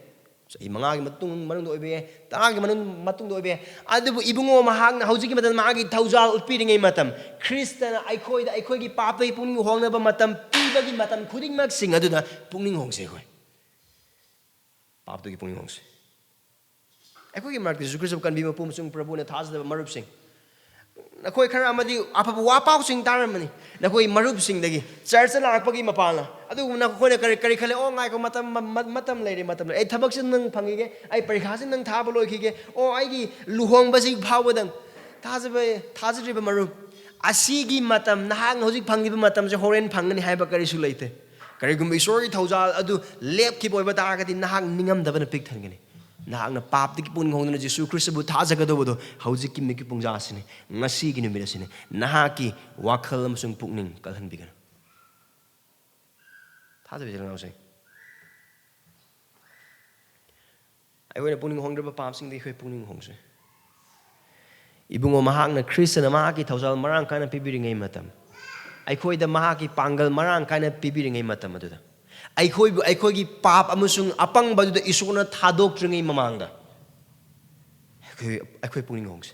ꯆꯍꯤ ꯃꯉꯥꯒꯤ ꯃꯇꯨꯡ, ꯃꯅꯨꯡꯗ ꯑꯣꯏꯕ ꯌꯥꯏ, ꯇꯔꯥꯒꯤ ꯃꯅꯨꯡ, ꯃꯇꯨꯡꯗ ꯑꯣꯏꯕ ꯌꯥꯏ꯫ ꯑꯗꯨꯕꯨ ꯏꯕꯨꯡꯉꯣ ꯃꯍꯥꯛꯅ ꯍꯧꯖꯤꯛꯀꯤ ꯃꯇꯝꯗ ꯃꯥꯒꯤ ꯊꯧꯖꯥꯜ ꯎꯠꯄꯤꯔꯤꯉꯩ ꯃꯇꯝ, ꯈ꯭ꯔꯤꯁꯇꯅ ꯑꯩꯈꯣꯏꯗ ꯑꯩꯈꯣꯏꯒꯤ ꯄꯥꯞꯇꯒꯤ ꯄꯨꯛꯅꯤꯡ ꯍꯣꯡꯅꯕ ꯃꯇꯝ ꯄꯤꯕꯒꯤ ꯃꯇꯝ ꯈꯨꯗꯤꯡꯃꯛꯁꯤꯡ ꯑꯗꯨꯗ ꯄꯨꯛꯅꯤꯡ ꯍꯣꯡꯁꯦ꯫ ꯑꯩꯈꯣꯏ ꯄꯥꯞꯇꯒꯤ ꯄꯨꯛꯅꯤꯡ ꯍꯣꯡꯁꯦ꯫ ꯑꯩꯈꯣꯏꯒꯤ ꯃꯔꯛꯇ ꯖꯤꯁꯨ ꯈ꯭ꯔꯤꯁꯇꯕꯨ ꯀꯟꯕꯤꯕ ꯃꯄꯨ ꯑꯃꯁꯨꯡ ꯄ꯭ꯔꯚꯨꯅ ꯊꯥꯖꯗꯕ ꯃꯔꯨꯞꯁꯤꯡ, ꯅꯈꯣꯏ ꯈꯔ ꯑꯃꯗꯤ ꯑꯐꯕ ꯋꯥ ꯄꯥꯎꯁꯤꯡ ꯇꯥꯔꯝꯃꯅꯤ꯫ ꯅꯈꯣꯏ ꯃꯔꯨꯞꯁꯤꯡꯗꯒꯤ ꯆꯔꯆꯇ ꯂꯥꯛꯄꯒꯤ ꯃꯄꯥꯟꯅ꯫ ꯑꯗꯨꯕꯨ ꯅꯈꯣꯏꯅ ꯀꯔꯤ, ꯀꯔꯤ ꯈꯜꯂꯦ? "ꯑꯣ, ꯉꯥꯏꯈꯣ, ꯃꯇꯝ, ꯃ-, ꯃ-, ꯃꯇꯝ ꯂꯩꯔꯦ, ꯃꯇꯝ ꯂꯩꯔꯦ꯫ ꯑꯩ ꯊꯕꯛꯁꯤ ꯅꯪ ꯐꯪꯈꯤꯒꯦ, ꯑꯩ ꯄꯔꯤꯈꯥꯁꯤ ꯅꯪ ꯊꯥꯕ ꯂꯣꯏꯈꯤꯒꯦ, ꯑꯣ, ꯑꯩꯒꯤ ꯂꯨꯍꯣꯡꯕꯁꯤ ꯐꯥꯎꯕꯗꯪ"꯫ ꯊꯥꯖꯕ, ꯊꯥꯖꯗ꯭ꯔꯤꯕ ꯃꯔꯨꯞ, ꯑꯁꯤꯒꯤ ꯃꯇꯝ, ꯅꯍꯥꯛꯅ ꯍꯧꯖꯤꯛ ꯐꯪꯂꯤꯕ ꯃꯇꯝꯁꯦ ꯍꯣꯔꯦꯟ ꯐꯪꯒꯅꯤ ꯍꯥꯏꯕ ꯀꯔꯤꯁꯨ ꯂꯩꯇꯦ꯫ ꯀꯔꯤꯒꯨꯝꯕ ꯏꯁꯣꯔꯒꯤ ꯊꯧꯖꯥꯜ ꯑꯗꯨ ꯂꯦꯞꯈꯤꯕ ꯑꯣꯏꯕ ꯇꯥꯔꯒꯗꯤ, ꯅꯍꯥꯛ ꯅꯤꯡꯉꯝꯗꯕꯅ ꯄꯤꯛ ꯊꯟꯒꯅꯤ꯫ ꯅꯍꯥꯛꯅ ꯄꯥꯞꯇꯒꯤ ꯄꯨꯛꯅꯤꯡ ꯍꯣꯡꯗꯨꯅ ꯖꯤꯁꯨ ꯈ꯭ꯔꯤꯁꯇꯕꯨ ꯊꯥꯖꯒꯗꯧꯕꯗꯣ ꯍꯧꯖꯤꯛꯀꯤ ꯃꯤꯀꯨꯞ ꯄꯨꯡꯖꯥ ꯑꯁꯤꯅꯤ, ꯉꯁꯤꯒꯤ ꯅꯨꯃꯤꯠ ꯑꯁꯤꯅꯤ꯫ ꯅꯍꯥꯛꯀꯤ ꯋꯥꯈꯜ ꯑꯃꯁꯨꯡ ꯄꯨꯛꯅꯤꯡ ꯀꯜꯍꯟꯕꯤꯒꯅꯨ꯫ ꯊꯥꯖꯕ ꯏꯆꯤꯜ ꯏꯅꯥꯎꯁꯤꯡ, ꯑꯩꯈꯣꯏꯅ ꯄꯨꯛꯅꯤꯡ ꯍꯣꯡꯗ꯭ꯔꯕ ꯄꯥꯞꯁꯤꯡꯗꯤ ꯑꯩꯈꯣꯏ ꯄꯨꯛꯅꯤꯡ ꯍꯣꯡꯁꯦ꯫ ꯏꯕꯨꯡꯉꯣ, ꯃꯍꯥꯛꯅ, ꯈ꯭ꯔꯤꯁꯇꯅ ꯃꯍꯥꯛꯀꯤ ꯊꯧꯖꯥꯜ ꯃꯔꯥꯡ ꯀꯥꯏꯅ ꯄꯤꯕꯤꯔꯤꯉꯩ ꯃꯇꯝ, ꯑꯩꯈꯣꯏꯗ ꯃꯍꯥꯛꯀꯤ ꯄꯥꯡꯒꯜ ꯃꯔꯥꯡ ꯀꯥꯏꯅ ꯄꯤꯕꯤꯔꯤꯉꯩ ꯃꯇꯝ ꯑꯗꯨꯗ, ꯑꯩꯈꯣꯏꯕꯨ ꯑꯩꯈꯣꯏꯒꯤ ꯄꯥꯞ ꯑꯃꯁꯨꯡ ꯑꯄꯪꯕ ꯑꯗꯨꯗ ꯏꯁꯣꯔꯅ ꯊꯥꯗꯣꯛꯇ꯭ꯔꯤꯉꯩ ꯃꯃꯥꯡꯗ ꯑꯩꯈꯣꯏ, ꯑꯩꯈꯣꯏ ꯄꯨꯛꯅꯤꯡ ꯍꯣꯡꯁꯦ꯫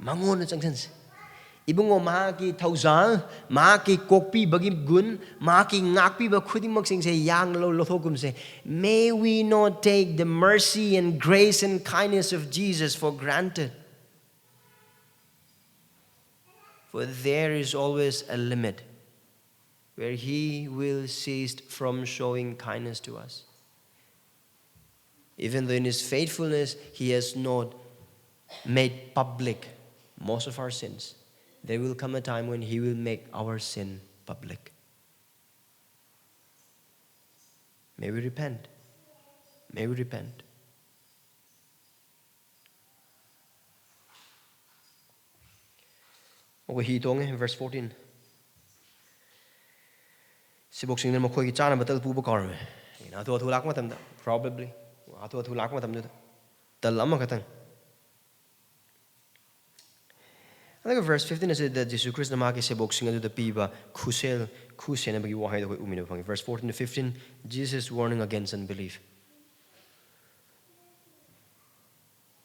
ꯃꯉꯣꯟꯗ ꯆꯪꯁꯤꯟꯁꯤ꯫ ꯏꯕꯨꯡꯉꯣ, ꯃꯍꯥꯛꯀꯤ ꯊꯧꯖꯥꯜ, ꯃꯍꯥꯛꯀꯤ ꯀꯣꯛꯄꯤꯕꯒꯤ ꯒꯨꯟ, ꯃꯍꯥꯛꯀꯤ ꯉꯥꯛꯄꯤꯕ ꯈꯨꯗꯤꯡꯃꯛꯁꯤꯡꯁꯦ ꯌꯥꯡꯅ ꯂꯧ-, ꯂꯧꯊꯣꯛꯀꯨꯝꯁꯦ꯫ May we not take the mercy and grace and kindness of Jesus for granted. For there is always a limit where he will cease from showing kindness to us. Even though in his faithfulness he has not made public most of our sins, there will come a time when he will make our sin public. May we repent. May we repent. ꯃꯈꯣꯏ ꯍꯤ ꯇꯣꯡꯉꯦ, verse fourteen꯫ ꯁꯤꯕꯣꯛꯁꯤꯡꯅ ꯃꯈꯣꯏꯒꯤ ꯆꯥꯅꯕ ꯇꯜ ꯄꯨꯕ ꯀꯥꯎꯔꯝꯃꯦ꯫ ꯍꯥꯊꯨ ꯍꯥꯊꯨ ꯂꯥꯛꯄ ꯃꯇꯝꯗ, probably ꯍꯥꯊꯨ ꯍꯥꯊꯨ ꯂꯥꯛꯄ ꯃꯇꯝꯗꯨꯗ ꯇꯜ ꯑꯃꯈꯛꯇꯪ. ꯑꯗꯨꯒ verse fifteen ꯑꯁꯤꯗ ꯖꯤꯁꯨ ꯈ꯭ꯔꯤꯁꯅ ꯃꯥꯒꯤ ꯁꯦꯕꯣꯛꯁꯤꯡ ꯑꯗꯨꯗ ꯄꯤꯕ ꯈꯨꯁꯦꯜ, ꯈꯨ ꯁꯦꯟꯅꯕꯒꯤ ꯋꯥꯍꯩꯗꯣ ꯑꯩꯈꯣꯏ ꯎꯃꯤꯟꯅꯕ ꯐꯪꯉꯤ. Verse fourteen to fifteen, Jesus is warning against unbelief.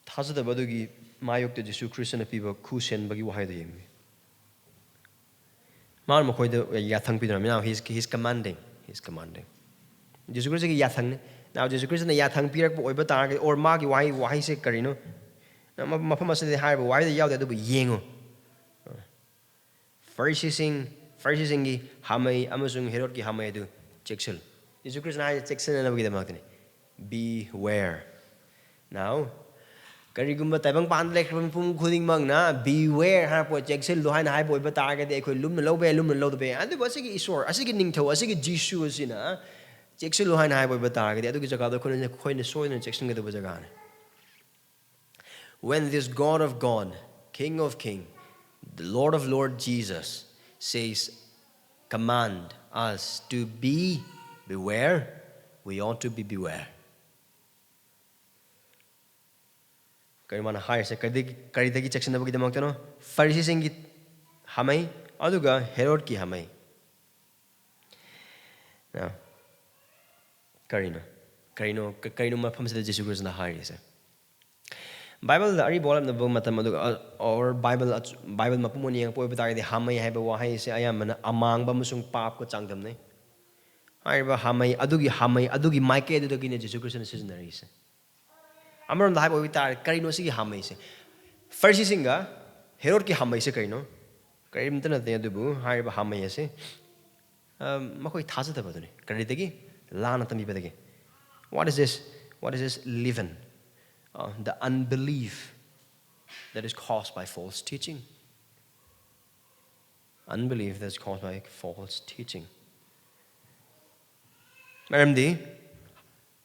ꯊꯥꯖꯗꯕ ꯑꯗꯨꯒꯤ ꯃꯥꯌꯣꯛꯇ ꯖꯤꯁꯨ ꯈ꯭ꯔꯤꯁꯇꯅ ꯄꯤꯕ ꯈꯨ ꯁꯦꯟꯕꯒꯤ ꯋꯥꯍꯩꯗꯣ ꯌꯦꯡꯕꯤꯌꯨ. ꯃꯥꯅ ꯃꯈꯣꯏꯗ ꯌꯥꯊꯪ ꯄꯤꯗꯨꯅ, now he's, he's commanding, he's commanding. ꯖꯤꯁꯨ ꯈ꯭ꯔꯤꯁꯇꯒꯤ ꯌꯥꯊꯪꯅꯤ. Now ꯖꯤꯁꯨ ꯈ꯭ꯔꯤꯁꯇꯅ ꯌꯥꯊꯪ ꯄꯤꯔꯛꯄ ꯑꯣꯏꯕ ꯇꯥꯔꯒꯗꯤ, or ꯃꯥꯒꯤ ꯋꯥꯍꯩ, ꯋꯥꯍꯩꯁꯦ ꯀꯔꯤꯅꯣ? ꯃ-, ꯃꯐꯝ ꯑꯁꯤꯗꯗꯤ ꯍꯥꯏꯔꯤꯕ ꯋꯥꯍꯩꯗ ꯌꯥꯎꯗꯦ, ꯑꯗꯨꯕꯨ ꯌꯦꯡꯉꯨ. ꯐꯔꯤꯁꯤꯁꯤꯡ, ꯐꯔꯤꯁꯤꯁꯤꯡꯒꯤ ꯍꯥꯃꯩ ꯑꯃꯁꯨꯡ ꯍꯦꯔꯣꯗꯀꯤ ꯍꯥꯃꯩ ꯑꯗꯨ ꯆꯦꯛꯁꯤꯜꯂꯨ. ꯖꯤꯁꯨ ꯈ꯭ꯔꯤꯁꯇꯅ ꯍꯥꯏꯔꯤꯁꯦ ꯆꯦꯛꯁꯤꯟꯅꯅꯕꯒꯤꯗꯃꯛꯇꯅꯤ. Beware. Now, ꯀꯔꯤꯒꯨꯝꯕ ꯇꯥꯏꯕꯪ ꯄꯥꯟꯗ ꯂꯩꯈ꯭ꯔꯕ ꯃꯤꯄꯨꯝ ꯈꯨꯗꯤꯡꯃꯛꯅ beware ꯍꯥꯏꯔꯛꯄ, ꯆꯦꯛꯁꯤꯜꯂꯨ ꯍꯥꯏꯅ ꯍꯥꯏꯕ ꯑꯣꯏꯕ ꯇꯥꯔꯒꯗꯤ, ꯑꯩꯈꯣꯏ ꯂꯨꯝꯅ ꯂꯧꯕ ꯌꯥꯏ, ꯂꯨꯝꯅ ꯂꯧꯗꯕ ꯌꯥꯏ. ꯑꯗꯨꯕꯨ ꯑꯁꯤꯒꯤ ꯏꯁꯣꯔ, ꯑꯁꯤꯒꯤ ꯅꯤꯡꯊꯧ, ꯑꯁꯤꯒꯤ ꯖꯤꯁꯨ ꯑꯁꯤꯅ ꯆꯦꯛꯁꯤꯜꯂꯨ ꯍꯥꯏꯅ ꯍꯥꯏꯕ ꯑꯣꯏꯕ ꯇꯥꯔꯒꯗꯤ, ꯑꯗꯨꯒꯤ ꯖꯒꯥꯗꯣ ꯑꯩꯈꯣꯏꯅ, ꯑꯩꯈꯣꯏꯅ ꯁꯣꯏꯗꯅ ꯆꯦꯛꯁꯤꯟꯒꯗꯕ ꯖꯒꯥꯅꯤ. When this God of God, King of King, the Lord of Lord Jesus says, command us to be beware, we ought to be beware. ꯀꯔꯤ ꯃꯥꯅ ꯍꯥꯏꯔꯤꯁꯦ? ꯀꯔꯤꯗꯒꯤ, ꯀꯔꯤꯗꯒꯤ ꯆꯦꯛꯁꯤꯟꯅꯕꯒꯤꯗꯃꯛꯇꯅꯣ? ꯐꯔꯤꯁꯤꯁꯤꯡꯒꯤ ꯍꯥꯃꯩ, ꯑꯗꯨꯒ ꯍꯦꯔꯣꯗꯀꯤ ꯍꯥꯃꯩ. Now, ꯀꯔꯤꯅꯣ? ꯀꯔꯤꯅꯣ, ꯀ-, ꯀꯔꯤꯅꯣ ꯃꯐꯝꯁꯤꯗ ꯖꯤꯁꯨ ꯈ꯭ꯔꯤꯁꯇꯅ ꯍꯥꯏꯔꯤꯁꯦ? ꯕꯥꯏꯕꯜꯗ ꯑꯔꯤꯕ ꯋꯥꯔꯣꯜꯅꯕ ꯃꯇꯝ, ꯑꯗꯨꯒ, ꯑ, or ꯕꯥꯏꯕꯜ ꯑꯆ-, ꯕꯥꯏꯕꯜ ꯃꯄꯨꯝ ꯑꯣꯏꯅ ꯌꯦꯡꯉꯛꯄ ꯑꯣꯏꯕ ꯇꯥꯔꯒꯗꯤ, ꯍꯥꯃꯩ ꯍꯥꯏꯕ ꯋꯥꯍꯩꯁꯦ ꯑꯌꯥꯝꯕꯅ ꯑꯃꯥꯡꯕ ꯑꯃꯁꯨꯡ ꯄꯥꯞꯀ ꯆꯥꯡꯗꯝꯅꯩ. ꯍꯥꯏꯔꯤꯕ ꯍꯥꯃꯩ, ꯑꯗꯨꯒꯤ ꯍꯥꯃꯩ, ꯑꯗꯨꯒꯤ ꯃꯥꯏꯀꯩ ꯑꯗꯨꯗꯒꯤꯅꯦ ꯖꯤꯁꯨ ꯈ꯭ꯔꯤꯁꯇꯅ ꯁꯤꯖꯤꯟꯅꯔꯤꯁꯦ. ꯑꯃꯔꯣꯝꯗ ꯍꯥꯏꯕ ꯑꯣꯏꯕ ꯇꯥꯔꯗꯤ, ꯀꯔꯤꯅꯣ ꯁꯤꯒꯤ ꯍꯥꯃꯩꯁꯦ? ꯐꯔꯤꯁꯤꯁꯤꯡꯒ ꯍꯦꯔꯣꯗꯀꯤ ꯍꯥꯃꯩꯁꯦ ꯀꯔꯤꯅꯣ? ꯀꯔꯤꯝꯇ ꯅꯠꯇꯦ, ꯑꯗꯨꯕꯨ ꯍꯥꯏꯔꯤꯕ ꯍꯥꯃꯩ ꯑꯁꯤ, ꯑ, ꯃꯈꯣꯏ ꯊꯥꯖꯗꯕꯗꯨꯅꯤ꯫ ꯀꯔꯤꯗꯒꯤ? ꯂꯥꯟꯅ ꯇꯝꯕꯤꯕꯗꯒꯤ. What is this? What is this leaven? Uh, the unbelief that is caused by false teaching. Unbelief that's caused by false teaching. ꯃꯔꯝꯗꯤ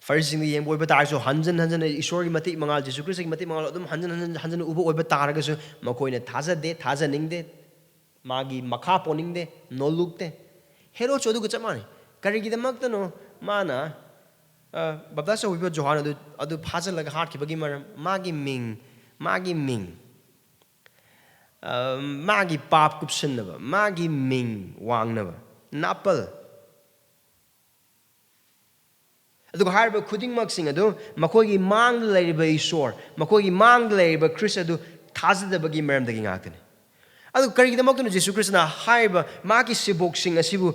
ꯐꯔꯤꯁꯤꯁꯤꯡꯗ ꯌꯦꯡꯕ ꯑꯣꯏꯕ ꯇꯥꯔꯁꯨ, ꯍꯟꯖꯤꯟ ꯍꯟꯖꯤꯟꯅ ꯏꯁꯣꯔꯒꯤ ꯃꯇꯤꯛ ꯃꯉꯥꯜ, ꯖꯤꯁꯨ ꯈ꯭ꯔꯤꯁꯇꯒꯤ ꯃꯇꯤꯛ ꯃꯉꯥꯜ ꯑꯗꯨꯝ ꯍꯟꯖꯤꯟ ꯍꯟꯖꯤꯟ ꯍꯟꯖꯤꯟꯅ ꯎꯕ ꯑꯣꯏꯕ ꯇꯥꯔꯒꯁꯨ, ꯃꯈꯣꯏꯅ ꯊꯥꯖꯗꯦ, ꯊꯥꯖꯅꯤꯡꯗꯦ, ꯃꯥꯒꯤ ꯃꯈꯥ ꯄꯣꯟꯅꯤꯡꯗꯦ, ꯅꯣꯜꯂꯨꯛꯇꯦ꯫ ꯍꯦꯔꯣꯗꯁꯨ ꯑꯗꯨꯒ ꯆꯞ ꯃꯥꯟꯅꯩ꯫ ꯀꯔꯤꯒꯤꯗꯃꯛꯇꯅꯣ ꯃꯥꯅ ꯕꯞꯇꯥꯏꯁ ꯇꯧꯕꯤꯕ ꯖꯣꯍꯥꯟ ꯑꯗꯨ ꯑꯗꯨ ꯐꯥꯖꯤꯜꯂꯒ ꯍꯥꯠꯈꯤꯕꯒꯤ ꯃꯔꯝ, ꯃꯥꯒꯤ ꯃꯤꯡ, ꯃꯥꯒꯤ ꯃꯤꯡ, ꯑ, ꯃꯥꯒꯤ ꯄꯥꯞ ꯀꯨꯞꯁꯤꯟꯅꯕ, ꯃꯥꯒꯤ ꯃꯤꯡ ꯋꯥꯡꯅꯕ, ꯅꯥꯄꯜ꯫ ꯑꯗꯨꯒ ꯍꯥꯏꯔꯤꯕ ꯈꯨꯗꯤꯡꯃꯛꯁꯤꯡ ꯑꯗꯨ ꯃꯈꯣꯏꯒꯤ ꯃꯥꯡꯗ ꯂꯩꯔꯤꯕ ꯏꯁꯣꯔ, ꯃꯈꯣꯏꯒꯤ ꯃꯥꯡꯗ ꯂꯩꯔꯤꯕ ꯈ꯭ꯔꯤꯁ ꯑꯗꯨ ꯊꯥꯖꯗꯕꯒꯤ ꯃꯔꯝꯗꯒꯤ ꯉꯥꯛꯇꯅꯤ꯫ ꯑꯗꯨ ꯀꯔꯤꯒꯤꯗꯃꯛꯇꯅꯣ ꯖꯤꯁꯨ ꯈ꯭ꯔꯤꯁꯇꯅ ꯍꯥꯏꯔꯤꯕ ꯃꯥꯒꯤ ꯁꯦꯕꯣꯛꯁꯤꯡ ꯑꯁꯤꯕꯨ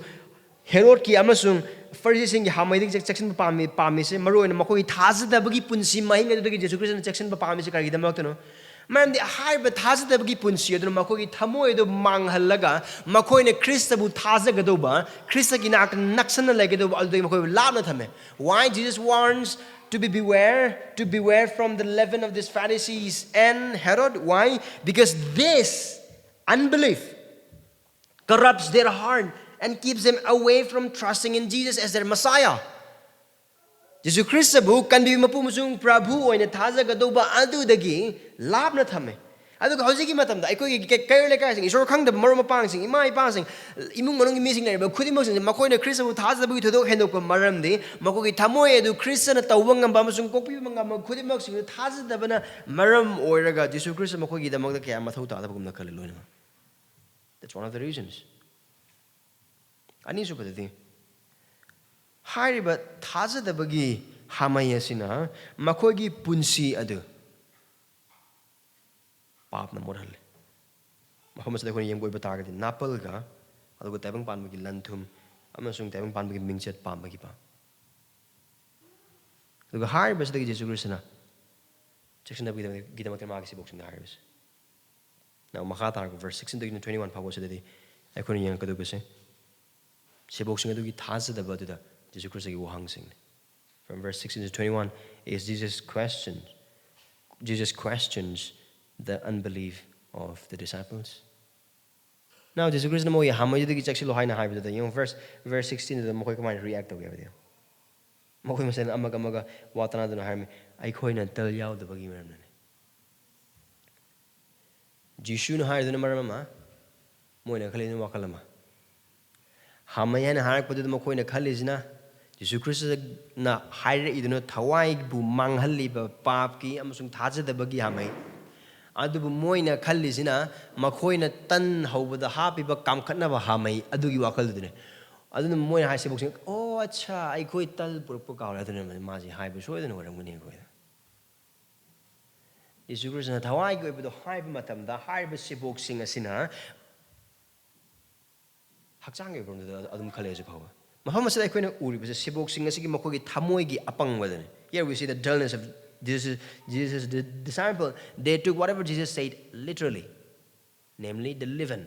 ꯍꯦꯔꯣꯗꯀꯤ ꯑꯃꯁꯨꯡ ꯐꯔꯤꯁꯤꯁꯤꯡꯒꯤ ꯍꯥꯃꯩꯗꯒꯤ ꯆꯦꯛ-, ꯆꯦꯛꯁꯤꯟꯕ ꯄꯥꯝꯃꯤ, ꯄꯥꯝꯃꯤꯁꯦ? ꯃꯔꯨꯑꯣꯏꯅ ꯃꯈꯣꯏꯒꯤ ꯊꯥꯖꯗꯕꯒꯤ ꯄꯨꯟꯁꯤ ꯃꯍꯤꯡ ꯑꯗꯨꯗꯒꯤ ꯖꯤꯁꯨ ꯈ꯭ꯔꯤꯁꯇꯅ ꯆꯦꯛꯁꯤꯟꯕ ꯄꯥꯝꯃꯤꯁꯦ ꯀꯔꯤꯒꯤꯗꯃꯛꯇꯅꯣ? ꯃꯔꯝꯗꯤ ꯍꯥꯏꯔꯤꯕ ꯊꯥꯖꯗꯕꯒꯤ ꯄꯨꯟꯁꯤ ꯑꯗꯨꯅ ꯃꯈꯣꯏꯒꯤ ꯊꯃꯣꯏ ꯑꯗꯨ ꯃꯥꯡꯍꯜꯂꯒ ꯃꯈꯣꯏꯅ ꯈ꯭ꯔꯤꯁꯇꯕꯨ ꯊꯥꯖꯒꯗꯧꯕ, ꯈ꯭ꯔꯤꯁꯇꯒꯤ ꯅꯥꯛꯇ ꯅꯛꯁꯟꯅ ꯂꯩꯒꯗꯧꯕ ꯑꯗꯨꯗꯒꯤ ꯃꯈꯣꯏꯕꯨ ꯂꯥꯞꯅ ꯊꯝꯃꯦ꯫ Why Jesus warns to be beware, to beware from the leaven of these Pharisees and Herod? Why? Because this unbelief corrupts their heart and keeps them away from trusting in Jesus as their Messiah. ꯖꯤꯁꯨ ꯈ꯭ꯔꯤꯁꯇꯕꯨ ꯀꯟꯕꯤꯕ ꯃꯄꯨ ꯑꯃꯁꯨꯡ ꯄ꯭ꯔꯚꯨ ꯑꯣꯏꯅ ꯊꯥꯖꯒꯗꯧꯕ ꯑꯗꯨꯗꯒꯤ ꯂꯥꯞꯅ ꯊꯝꯃꯦ꯫ ꯑꯗꯨꯒ ꯍꯧꯖꯤꯛꯀꯤ ꯃꯇꯝꯗ ꯑꯩꯈꯣꯏꯒꯤ ꯀꯩ-, ꯀꯩꯔꯣꯜ ꯂꯩꯀꯥꯏꯁꯤꯡ, ꯏꯁꯣꯔ ꯈꯪꯗꯕ ꯃꯔꯨꯞ ꯃꯄꯥꯡꯁꯤꯡ, ꯏꯃꯥ ꯏꯄꯥꯁꯤꯡ, ꯏꯃꯨꯡ ꯃꯅꯨꯡꯒꯤ ꯃꯤꯁꯤꯡ ꯂꯩꯔꯤꯕ ꯈꯨꯗꯤꯡꯃꯛꯁꯤꯡꯁꯦ ꯃꯈꯣꯏꯅ ꯈ꯭ꯔꯤꯁꯇꯕꯨ ꯊꯥꯖꯗꯕꯒꯤ ꯊꯣꯏꯗꯣꯛ ꯍꯦꯟꯗꯣꯛꯄ ꯃꯔꯝꯗꯤ ꯃꯈꯣꯏꯒꯤ ꯊꯃꯣꯏ ꯑꯗꯨ ꯈ꯭ꯔꯤꯁꯇꯅ ꯇꯧꯕ ꯉꯝꯕ ꯑꯃꯁꯨꯡ ꯀꯣꯛꯄꯤꯕ ꯉꯝꯕ ꯈꯨꯗꯤꯡꯃꯛꯁꯤꯡꯗꯨ ꯊꯥꯖꯗꯕꯅ ꯃꯔꯝ ꯑꯣꯏꯔꯒ ꯖꯤꯁꯨ ꯈ꯭ꯔꯤꯁꯇ ꯃꯈꯣꯏꯒꯤꯗꯃꯛꯇ ꯀꯌꯥ ꯃꯊꯧ ꯇꯥꯗꯕꯒꯨꯝꯅ ꯈꯜꯂꯤ ꯂꯣꯏꯅꯃꯛ꯫ That's one of the reasons. ꯑꯅꯤꯁꯨꯕꯗꯗꯤ, ꯍꯥꯏꯔꯤꯕ ꯊꯥꯖꯗꯕꯒꯤ ꯍꯥꯃꯩ ꯑꯁꯤꯅ ꯃꯈꯣꯏꯒꯤ ꯄꯨꯟꯁꯤ ꯑꯗꯨ ꯄꯥꯞꯅ ꯃꯣꯠꯍꯜꯂꯤ꯫ ꯃꯐꯝ ꯑꯁꯤꯗ ꯑꯩꯈꯣꯏꯅ ꯌꯦꯡꯕ ꯑꯣꯏꯕ ꯇꯥꯔꯒꯗꯤ, ꯅꯥꯄꯜꯒ ꯑꯗꯨꯒ ꯇꯥꯏꯕꯪ ꯄꯥꯟꯕꯒꯤ ꯂꯟ ꯊꯨꯝ ꯑꯃꯁꯨꯡ ꯇꯥꯏꯕꯪ ꯄꯥꯟꯕꯒꯤ ꯃꯤꯡꯆꯠ ꯄꯥꯝꯕꯒꯤ ꯄꯥꯞ꯫ ꯑꯗꯨꯒ ꯍꯥꯏꯔꯤꯕꯁꯤꯗꯒꯤ ꯖꯤꯁꯨ ꯈ꯭ꯔꯤꯁꯇꯅ ꯆꯦꯛꯁꯤꯟꯅꯕꯒꯤꯗꯃꯛꯇ ꯃꯥꯒꯤ ꯁꯦꯕꯣꯛꯁꯤꯡꯗ ꯍꯥꯏꯔꯤꯕꯁꯦ꯫ Now, ꯃꯈꯥ ꯇꯥꯔꯛꯄ verse sixteen ꯗꯒꯤꯅ twenty one ꯐꯥꯎꯕꯁꯤꯗꯗꯤ ꯑꯩꯈꯣꯏꯅ ꯌꯦꯡꯉꯛꯀꯗꯧꯕꯁꯦ ꯁꯦꯕꯣꯛꯁꯤꯡ ꯑꯗꯨꯒꯤ ꯊꯥꯖꯗꯕ ꯑꯗꯨꯗ ꯖꯤꯁꯨ ꯈ꯭ꯔꯤꯁꯇꯒꯤ ꯋꯥꯍꯪꯁꯤꯡꯅꯤ꯫ From verse sixteen to twenty one is Jesus questions, Jesus questions the unbelief of the disciples. Now, ꯖꯤꯁꯨ ꯈ꯭ꯔꯤꯁꯇꯅ ꯃꯣꯏꯒꯤ ꯍꯥꯃꯩꯗꯨꯗꯒꯤ ꯆꯦꯛꯁꯤꯜꯂꯨ ꯍꯥꯏꯅ ꯍꯥꯏꯕꯗꯨꯗ ꯌꯦꯡꯉꯨ, verse, verse sixteen ꯗꯨꯗ ꯃꯈꯣꯏ ꯀꯃꯥꯏꯅ react ꯇꯧꯒꯦ ꯍꯥꯏꯕꯗꯤ ꯌꯦꯡꯉꯨ꯫ ꯃꯈꯣꯏ ꯃꯁꯦꯜ ꯑꯃꯒ ꯑꯃꯒ ꯋꯥ ꯇꯥꯅꯗꯨꯅ ꯍꯥꯏꯔꯝꯃꯤ, "ꯑꯩꯈꯣꯏꯅ ꯇꯜ ꯌꯥꯎꯗꯕꯒꯤ ꯃꯔꯝꯅꯅꯤ"꯫ ꯖꯤꯁꯨꯅ ꯍꯥꯏꯔꯤꯗꯨꯅ ꯃꯔꯝ ꯑꯃ, ꯃꯣꯏꯅ ꯈꯜꯂꯤꯗꯨꯅ ꯋꯥꯈꯜ ꯑꯃ꯫ ꯍꯥꯃꯩ ꯍꯥꯏꯅ ꯍꯥꯏꯔꯛꯄꯗꯨꯗ ꯃꯈꯣꯏꯅ ꯈꯜꯂꯤꯁꯤꯅ ꯖꯤꯁꯨ ꯈ꯭ꯔꯤꯁꯇꯅ ꯍꯥꯏꯔꯛꯏꯗꯨꯅ ꯊꯋꯥꯏꯕꯨ ꯃꯥꯡꯍꯜꯂꯤꯕ ꯄꯥꯞꯀꯤ ꯑꯃꯁꯨꯡ ꯊꯥꯖꯗꯕꯒꯤ ꯍꯥꯃꯩ꯫ ꯑꯗꯨꯕꯨ ꯃꯣꯏꯅ ꯈꯜꯂꯤꯁꯤꯅ ꯃꯈꯣꯏꯅ ꯇꯟ ꯍꯧꯕꯗ ꯍꯥꯞꯄꯤꯕ ꯀꯥꯝꯈꯠꯅꯕ ꯍꯥꯃꯩ ꯑꯗꯨꯒꯤ ꯋꯥꯈꯜꯗꯨꯅꯦ꯫ ꯑꯗꯨꯅ ꯃꯣꯏꯅ ꯍꯥꯏ ꯁꯦꯕꯣꯛꯁꯤꯡ, "ꯑꯣ, ꯑꯠꯁꯥ, ꯑꯩꯈꯣꯏ ꯇꯜ ꯄꯨꯔꯛꯄ ꯀꯥꯎꯔꯦ", ꯑꯗꯨꯅ ꯃꯥꯁꯤ ꯍꯥꯏꯕ ꯁꯣꯏꯗꯅ ꯑꯣꯏꯔꯝꯒꯅꯤ ꯑꯩꯈꯣꯏꯗ꯫ ꯖꯤꯁꯨ ꯈ꯭ꯔꯤꯁꯇꯅ ꯊꯋꯥꯏꯒꯤ ꯑꯣꯏꯕꯗꯣ ꯍꯥꯏꯕ ꯃꯇꯝꯗ ꯍꯥꯏꯔꯤꯕ ꯁꯦꯕꯣꯛꯁꯤꯡ ꯑꯁꯤꯅ ꯍꯛꯆꯥꯡꯒꯤ ꯑꯣꯏꯕ ꯃꯔꯝꯗꯨꯗ ꯑꯗꯨꯝ ꯈꯜꯂꯦ ꯍꯧꯖꯤꯛ ꯐꯥꯎꯕ꯫ ꯃꯐꯝ ꯑꯁꯤꯗ ꯑꯩꯈꯣꯏꯅ ꯎꯔꯤꯕꯁꯦ ꯁꯦꯕꯣꯛꯁꯤꯡ ꯑꯁꯤꯒꯤ ꯃꯈꯣꯏꯒꯤ ꯊꯃꯣꯏꯒꯤ ꯑꯄꯪꯕꯗꯅꯤ꯫ Here we see the dullness of Jesus, Jesus' di-, disciple. They took whatever Jesus said literally, namely the leaven.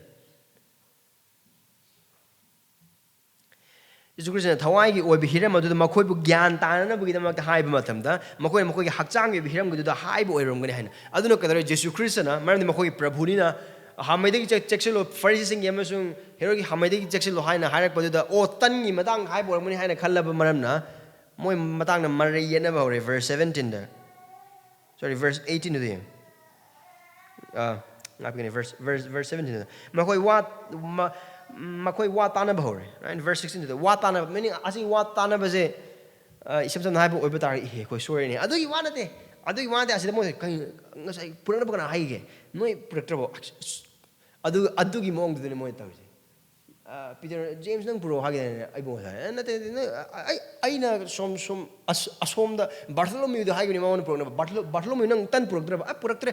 ꯖꯤꯁꯨ ꯈ꯭ꯔꯤꯁꯇꯅ ꯊꯋꯥꯏꯒꯤ ꯑꯣꯏꯕ ꯍꯤꯔꯝ ꯑꯗꯨꯗ ꯃꯈꯣꯏꯕꯨ ꯒ꯭ꯌꯥꯟ ꯇꯥꯅꯅꯕꯒꯤꯗꯃꯛꯇ ꯍꯥꯏꯕ ꯃꯇꯝꯗ, ꯃꯈꯣꯏꯅ ꯃꯈꯣꯏꯒꯤ ꯍꯛꯆꯥꯡꯒꯤ ꯑꯣꯏꯕ ꯍꯤꯔꯝꯒꯤꯗꯨꯗ ꯍꯥꯏꯕ ꯑꯣꯏꯔꯝꯒꯅꯤ ꯍꯥꯏꯅ꯫ ꯑꯗꯨꯅ ꯀꯩꯗꯧꯔꯦ? ꯖꯤꯁꯨ ꯈ꯭ꯔꯤꯁꯇꯅ, ꯃꯔꯝꯗꯤ ꯃꯈꯣꯏꯒꯤ ꯄ꯭ꯔꯚꯨꯅꯤꯅ, "ꯍꯥꯃꯩꯗꯒꯤ ꯆꯦꯛ-, ꯆꯦꯛꯁꯤꯜꯂꯨ, ꯐꯔꯤꯁꯤꯁꯤꯡꯒꯤ ꯑꯃꯁꯨꯡ ꯍꯦꯔꯣꯗꯀꯤ ꯍꯥꯃꯩꯗꯒꯤ ꯆꯦꯛꯁꯤꯜꯂꯨ" ꯍꯥꯏꯅ ꯍꯥꯏꯔꯛꯄꯗꯨꯗ, "ꯑꯣ, ꯇꯟꯒꯤ ꯃꯇꯥꯡꯗ ꯍꯥꯏꯕ ꯑꯣꯏꯔꯝꯒꯅꯤ" ꯍꯥꯏꯅ ꯈꯜꯂꯕ ꯃꯔꯝꯅ, ꯃꯣꯏ ꯃꯇꯥꯡꯗ ꯃꯔꯩ ꯌꯦꯠꯅꯕ ꯍꯧꯔꯦ꯫ Verse seventeenꯗ, sorry, verse eighteenꯗꯨꯗ ꯌꯦꯡꯉꯨ꯫ ꯑꯥ, ꯉꯥꯛꯄꯤꯒꯅꯤ, verse, verse, verse seventeenꯗ꯫ ꯃꯈꯣꯏ ꯋꯥ, ꯃ-, ꯃꯈꯣꯏ ꯋꯥ ꯇꯥꯅꯕ ꯍꯧꯔꯦ, right? Verse sixteenꯗꯨꯗ ꯋꯥ ꯇꯥꯅꯕ, meaning ꯑꯁꯤ ꯋꯥ ꯇꯥꯅꯕꯁꯦ, ꯑ, ꯏꯁꯝ ꯁꯝꯅ ꯍꯥꯏꯕ ꯑꯣꯏꯕ ꯇꯥꯔꯗꯤ, "ꯏꯍꯦ, ꯑꯩꯈꯣꯏ ꯁꯣꯏꯔꯅꯤ"꯫ ꯑꯗꯨꯒꯤ ꯋꯥ ꯅꯠꯇꯦ, ꯑꯗꯨꯒꯤ ꯋꯥ ꯅꯠꯇꯦ꯫ ꯑꯁꯤꯗ ꯃꯣꯏ ꯀꯩ, ꯉꯁꯥꯏ ꯄꯨꯔꯛꯅꯕ ꯀꯅꯥ ꯍꯥꯏꯒꯦ? ꯅꯣꯏ ꯄꯨꯔꯛꯇ꯭ꯔꯕꯣ? ꯑꯗꯨ, ꯑꯗꯨꯒꯤ ꯃꯑꯣꯡꯗꯨꯗꯅꯤ ꯃꯣꯏꯅ ꯇꯧꯔꯤꯁꯦ꯫ ꯑ, ꯄꯤꯇꯔ, "ꯖꯦꯝꯁ, ꯅꯪ ꯄꯨꯔꯛꯑꯣ" ꯍꯥꯏꯒꯦ ꯍꯥꯏꯅ ꯑꯩꯕꯨ ꯉꯁꯥꯏ, "ꯑꯦ, ꯅꯠꯇꯦ, ꯅꯠꯇꯦ, ꯅꯪ, ꯑ, ꯑꯩ, ꯑꯩꯅ ꯁꯣꯝ, ꯁꯣꯝ, ꯑꯁ-, ꯑꯁꯣꯝꯗ ꯕꯥꯔꯊꯣꯂꯣꯃꯤꯗ ꯍꯥꯏꯈꯤꯕꯅꯤ ꯃꯉꯣꯟꯗ ꯄꯨꯔꯛꯅꯕ꯫ ꯕꯥꯔꯊꯣꯂꯣ-, ꯕꯥꯔꯊꯣꯂꯣꯃꯤ, ꯅꯪ ꯇꯟ ꯄꯨꯔꯛꯇ꯭ꯔꯕ?" "ꯑ, ꯄꯨꯔꯛꯇ꯭ꯔꯦ"꯫